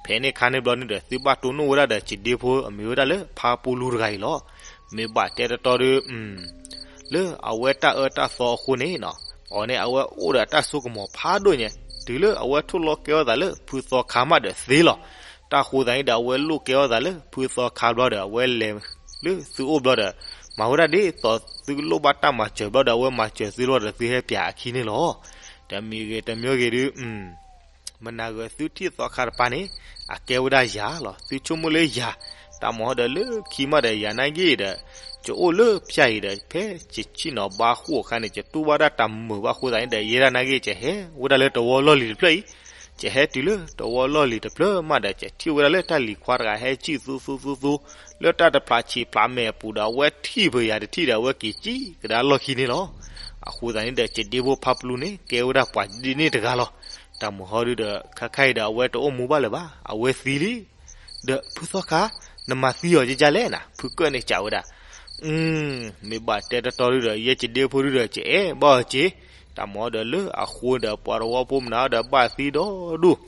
ဖဲန့ၣ်ခါန့ၣ်ဘျီန့ၣ်ဒီး သုဘၣ်တိၢ်နီၣ်ဝဲဒၣ်ဒီး ယဒ့ဖိအမံၤဝဲဒၣ်လၢဖါပူလူတဂၤအံၤလီၤ. မ့ၢ်ဘၣ်တဲတတီဒီး လၢအဝဲတၢ်အၢတၢ်သီအဃိန့ၣ်နီၤ အီၤန့ၣ်အဝဲအိၣ်ဒီးအတၢ်စိကမီၤဖးဒိၣ်ညါ, တုၤလၢအဝဲထိၣ်လီၤကဲထီၣ်သးလၢဖုသီခါမးဒီးသ့လီၤ. တၢ်ဃိသတးန့ၣ်ဒီး အဝဲလိၣ်ကဲထီၣ်သးလၢဖုသီခါဘျီဒီး အဝဲလဲၤလၢသုအိၣ်ဘျီဒီး မၤဝဲဒၣ်ဒ်သိးသုလိၣ်ဘၣ်တၢ်မၤစၢၤဘျီဒီး အဝဲမၤစၢၤသုလီၤဒီးသုဟဲပၠးအခံန့ၣ်လီၤ. တမံၤဂ့ၤတမံၤဂ့ၤဒီး မနၤဂ့ၤသုထံၣ်သီခါတပၤန့ၣ် အကဲဝဲဒၣ်ယၤလီၤ. သုဆိကမိၣ်လၢယၤ, တၢ်မၤဟီဒီးလၢခံမးဒီးယၤနာ်က့ဒီး ယအိၣ်လၢပၠၢ်အံၤဒီး ဖဲယဆ့ၣ်နီၤဘါဃိၣ်အခါန့ၣ် ယတူၢ်ဘၣ်ဒၣ်တၢ်မုာ်ဘၣ်အဃိသတးန့ၣ်ဒီး ယဲဒၣ်နာ်က့ ယဟဲဝဲဒၣ်လၢတဝီလီၢ်လံၤတဖျၢၣ်အံၤ, ယဟဲတုၤလၢတဝီလီၢ်လံၤတဖျၢၣ်မးဒီး ယထံၣ်ဝဲဒၣ်လၢတၢ်လံၤခွါတဂၤဟဲစံၣ်သူသူသူသူ လၢတၢ်တဖျးဆံးဖျးမဲာ်အပူၤဒီး အဝဲထံၣ်ဖဲယၤတထံၣ်ဒီး အဝဲက့ၤစံၣ်ကဒါလီၢ်ခံန့ၣ်လီၤ. အဃိသတးန့ၣ်ဒီး ယဒ့ဖိဖါပလူန့ၣ် ကဲဝဲဒၣ်ပှၤဒ်န့ၣ်တဂၤလီၤ. တၢ်မုာ်ဟီဒုဒီး ခါခါအံၤဒီး အဝဲတအိၣ်မူဘၣ်လၢၤဘၣ်, အဝဲသံလံ. ဒီးဖုသီခါ, နမၤသံအီၤကကလဲၣ်နၤ, ဖုကၢၣ်န့ၣ်စံးဝဲဒၣ်. မ့ၢ်ဘၣ်တဲတတီဒုဒီး ယဲယဒ့ဖိဒုဒီး ယအဲၣ်ဘၣ်အီၤက့ၤ, တၢ်မၤဒီးလၢအဃိဒီး ပှၤတဝီဖိမနုၤဒီးဘၣ်သံဒီဒူၣ်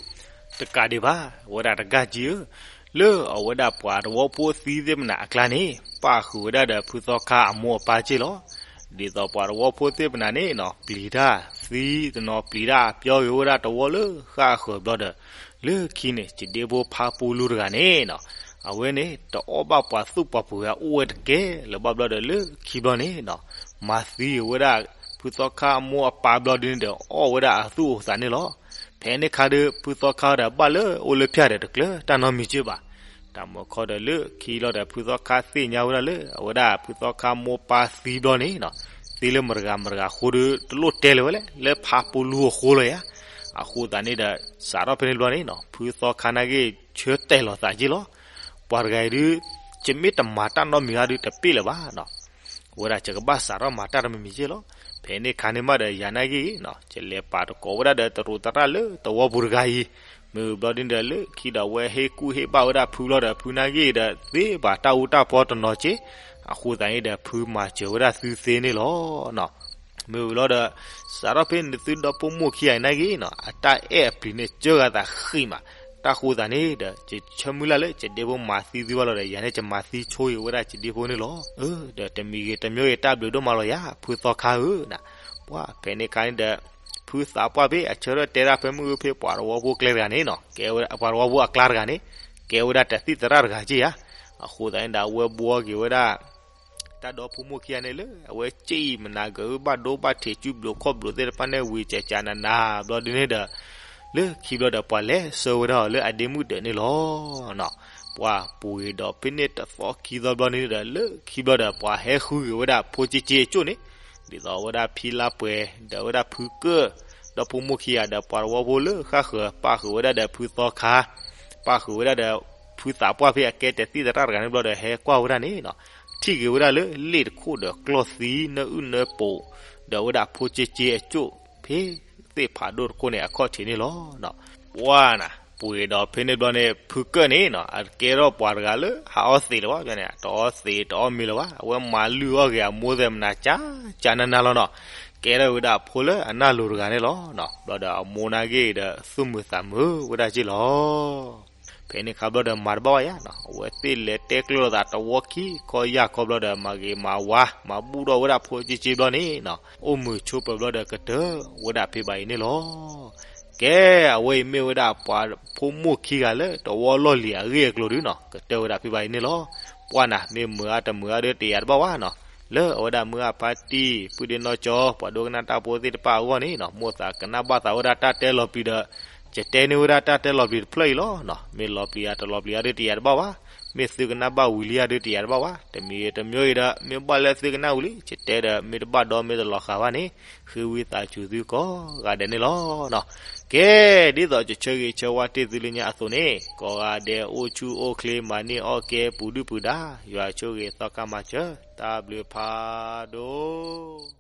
တကးဒံးဘၣ်, ဝဲဒၣ်တဂၤက့ၤဧၢ, လၢအဝဲဒၣ်ပှၤတဝီဖိသံသ့ၣ်မနုၤအကျါန့ၣ် ပၣ်ဃုာ်ဝဲဒၣ်ဒီးဖုသီခါအမိၢ်အပၢ်က့ၤလီၤ. ဒ်သိးပှၤတဝီဖိသ့ၣ်မနုၤန့ၣ်နီၤ ပျံၤတၢ်သံတနီၤ ပျံၤတၢ်ပျီဂ့ၤဝဲဒၣ်တဝီလၢဃၣ်ဃၢၤဘျီဒီး လၢခံန့ၣ် ယဒ့ဖိဖါပူလူတဂၤန့ၣ်နီၤ အဝဲန့ၣ် တအီၣ်ဘၣ်ပှၤသူၣ်ပှၤပူၤဂၤအိၣ်ဝဲတကဲလၢၤဘၣ်ဘျီဒီး လၢခံဘျီန့ၣ်နီၤ မၤသံဝဲဒၣ်ဖုသီခါအမိၢ်အပၢ်ဘျီဒုန့ၣ်ဒီး အီၣ်ဝဲဒၣ်အသူၣ်အသးန့ၣ်လီၤ. ဖဲန့ၣ်ခါဒီး ဖုသီခါဒီးဘၣ်လၢအိၣ်လၢဖၠၣ်ဒီးတကျၢၤတၢ်နီတမံၤက့ၤဘၣ်. တၢ်မၤခီဒီးလၢခံလီၤဒီး ဖုသီခါသ့ၣ်ညါဝဲဒၣ်လၢ အဝဲဒၣ်ဖုသီခါမိၢ်ပၢ်သံဘျီန့ၣ်နီၤ သံလၢမတဂၤမတဂၤအဃိဒီး တလိၣ်တဲလၢၤဝဲလဲၣ် လၢဖါပူလူအဃိလီၤယါ. အဃိသတးန့ၣ်ဒီး စးထီၣ်ဖဲန့ၣ်ဘျီန့ၣ်နီၤ ဖုသီခါနာ်က့ ဆၢတဲာ်လီၤသးက့ၤလီၤ. ပှၤတဂၤအံၤဒုး ယမ့ၢ်တမၤတၢ်နီတမံၤဧါဒုး တပ့ၢ်လၢၤဘၣ်နီၤ ဝဲဒၣ်ယကဘၣ်စးထီၣ်မၤတၢ်တမံၤမံၤက့ၤလီၤ. ဖဲန့ၣ်ခါန့ၣ်မးဒီး ယၤနာ်က့နီၤ ယလဲၤပာ်တကိးဝဲဒၣ်ဒီးတရူးတရၣ်လၢတဝီပူၤတဂၤအံၤ, မ့ၢ်ဘျီဒ်န့ၣ်ဒီး လၢခံဒီးအဝဲဟ့ၣ်ကူၣ်ဟ့ၣ်ဘၣ်ဝဲဒၣ်ဖုဘျီဒီး ဖုနာ်က့ဒီး သ့ဘၣ်တၢ်အူတၢ်ပီတနီၤက့ၤ, အဃိသတးန့ၣ်ဒီး ဖုမၤစၢၤဝဲဒၣ်သုသ့န့ၣ်လီၤ. မ့ၢ်ဝံၤလီၤဒီး စးထီၣ်ဖဲန့ၣ်သုဒီဖိမိၢ်ခံဂၤအံၤနာ်က့နီၤ အတၢ်အဲၣ်အပျံၤန့ၣ် စၢဃာ်သးဃံးမး, တၢ်ဃိသးန့ၣ်ဒီး ယဆၢမုၢ်လၢ်လၢ ယဒ့ဖိမၤသံသုဘၣ်လီၤဒီး ယၤန့ၣ် ယမၤသံဆိယဝဲဒၣ်ယဒ့ဖိန့ၣ်လီၤ. ဒီးတမံၤဂ့ၤတမံၤဂ့ၤ တၢ်ဘျုးဒိၣ်မးလီၤယၤ ဖုသီခါဧၢ, ပှၤဖဲန့ၣ်ခါန့ၣ်ဒီး ဖုသးပှၢ်ဖဲအဆၢထၢၣ်တဲဒၣ်ဖဲမုၢ်ဖဲပှၤတဝီဖိကျဲတဂၤန့ၣ်နီၤ ကဲဝဲဒၣ်ပှၤတဝီဖိအကျါတဂၤန့ၣ် ကဲဝဲဒၣ်တသံၣ်သရၣ်တဂၤက့ၤဧါ. အဃိသတးန့ၣ်ဒီး အဝဲဘှီက့ၤဝဲဒၣ် တၢ်ဒီဖိမိၢ်ခံဂၤန့ၣ်လၢ အဝဲစ့ၣ်အံၤမနၤကဘၣ်ဒိဘၣ်ထံးစုဘျုးခီၣ်ဘျုးသ့ၣ်တဖၣ်န့ၣ် ဝံၤကကနနၤဘျီဒ်န့ၣ်ဒီး လၢခံဘျီဒီး ပှၤလဲၤဆှၢဝဲဒၣ်အီၤလၢအဒ့မုၣ်ဒၢးန့ၣ်လီၤ. ပှၤပူၤဂ့ၤဒီးဖဲန့ၣ်တသီခံသီဘျီန့ၣ်ဒီး လၢခံဘျီဒီး ပှၤဟဲဃုဂ့ၤဝဲဒၣ်ဖိက့က့အကၠိၣ်န့ၣ် ဒ်သိးဝဲဒၣ်ဖံလါပှဲၤ ဒီးဝဲဒၣ်ဖုကၢၣ် ဒီဖိမိၢ်ခံဂၤဒီး ပှၤတဝီဖိလၢဃၣ်ဃၢၤ ပၣ်ဃုာ်ဝဲဒၣ်ဒီးဖုသီခါ ပၣ်ဃုာ်ဝဲဒၣ်ဒီး ဖုသးပှၢ်ဖဲအကဲတသံၣ်သရၣ်တဂၤန့ၣ်ဘျီဒီး ဟဲကွၢ်ဝဲဒၣ်န့ၣ်နီၤ ထံၣ်က့ၤဝဲဒၣ်လၢလ့ၣ်တခိၣ်ဒီးကျီၢ်သံ နၢအုၣ်နၢပိာ် ဒီးဝဲဒၣ်ဖိက့က့အကၠိၣ် ဖဲသ့ၣ်ဖးဒိၣ်တခိၣ်န့ၣ် အခီၣ်ထံးန့ၣ်လီၤ. ပှၤနၤ ပူၤဂ့ၤဒီးဖဲန့ၣ်ဘျီန့ၣ် ဖုကၢၣ်န့ၣ်နီၤ အကဲထီၣ်ပှၤတဂၤလၢဟးအီသံးလၢၤဘၣ်န့ၣ် တအီသံးတအီမ့ၤလၢၤဘၣ် အဝဲမၤလုၢ်အီၣ်က့ၤအမိၢ်သ့ၣ်မနၤ ကကနနၤလီၤနီၤ ကဲထီၣ်ဝဲဒၣ်အဖိလၢအနၢ်လိၤတဂၤန့ၣ်လီၤ. ဘျီဒီးအမိၢ်နာ်က့ဒီး သူၣ်မုာ်သးမုာ်ဝဲဒၣ်က့ၤလီၤ. ဖဲန့ၣ်ခါဘျီဒီး မၤတဘၣ်ဘၣ်ယါနီၤ အဝဲသ့ၣ်လဲၤတဲကျၢၤလိာ်သးတဝီခံခီယၢ်ခီဘျီဒီး မၤဂ့ၤမၤဝါ မၤဘူၣ်ထီၣ်ဝဲဒၣ်ဖိက့က့ဘျီန့ၣ်နီၤ အိၣ်မုာ်ဆိးပၢၤဘျီဒီး ကတၢၢ်ဝဲဒၣ်ဖဲဘၣ်အံၤန့ၣ်လီၤ. ကဲ, အဝဲအံၤမ့ၢ်ဝဲဒၣ်ပှၤဖိမုၣ်ခံဂၤလၢတဝီလီၢ်လံၤအဂ့ၢ်အကျိၤဒုနီၤ, ကတၢၢ်ဝဲဒၣ်ဖဲဘၣ်အံၤန့ၣ်လီၤ. ပှၢ်နၤ မ့ၢ်မုာ်အါတမုာ်အါဒီးတယာ်တဘၣ်ဝဲနီၤ, လၢအဝဲဒၣ်မုၢ်အါဖါတံၢ် ပုၢ်ဒ့နီၢ်ကၠီ ပှၤဒိကနၣ်တၢ်ဖိသ့ၣ်တဖၣ်အဂီၢ်န့ၣ်နီၤ, မိၣ်သးကနၣ်ဘၣ်သးဝဲဒၣ်တၢ်တဲလီၤပျံၤဒီး ယတဲန့ၢ်ဝဲဒၣ်တၢ်တဲလီၤပျံၤတဖျၢၣ်အံၤလီၤနီၤ. မ့ၢ်လီၤပျံၤယၤတလီၤပျံၤယၤဒီးတယာ်တဘၣ်ဝဲ, မ့ၢ်သုကနၣ်ဘၣ်ဝံၤလံယၤဒီးတယာ်တဘၣ်ဝဲ, တမံၤတမံၤအံၤဒီး မ့ၢ်ဘၣ်လၢသုကနၣ်ဝံၤလံ ယတဲဒီးမ့ၢ်တဘၣ်ဒီးမ့ၢ်တလီၤဃာ်ဘၣ်န့ၣ် ဃ့ဝံသးစူၤသုကိးဂၤဒဲးန့ၣ်လီၤနီၤ. ကဲ, ဒ်သိးယဆၢဂ့ၤဆၢဝါတ့ၢ်သုလၢညါအသိးန့ၣ် ကိးဂၤဒဲးအိၣ်ဆူၣ်အိၣ်ချ့မၤန့ၢ်အီၣ်ကဲပူၤဒုၣ်ပူၤဒါ, ယွၤဆိၣ်ဂ့ၤသီခါမၤစၢၤ တၢ်ဘျုးဖးဒိၣ်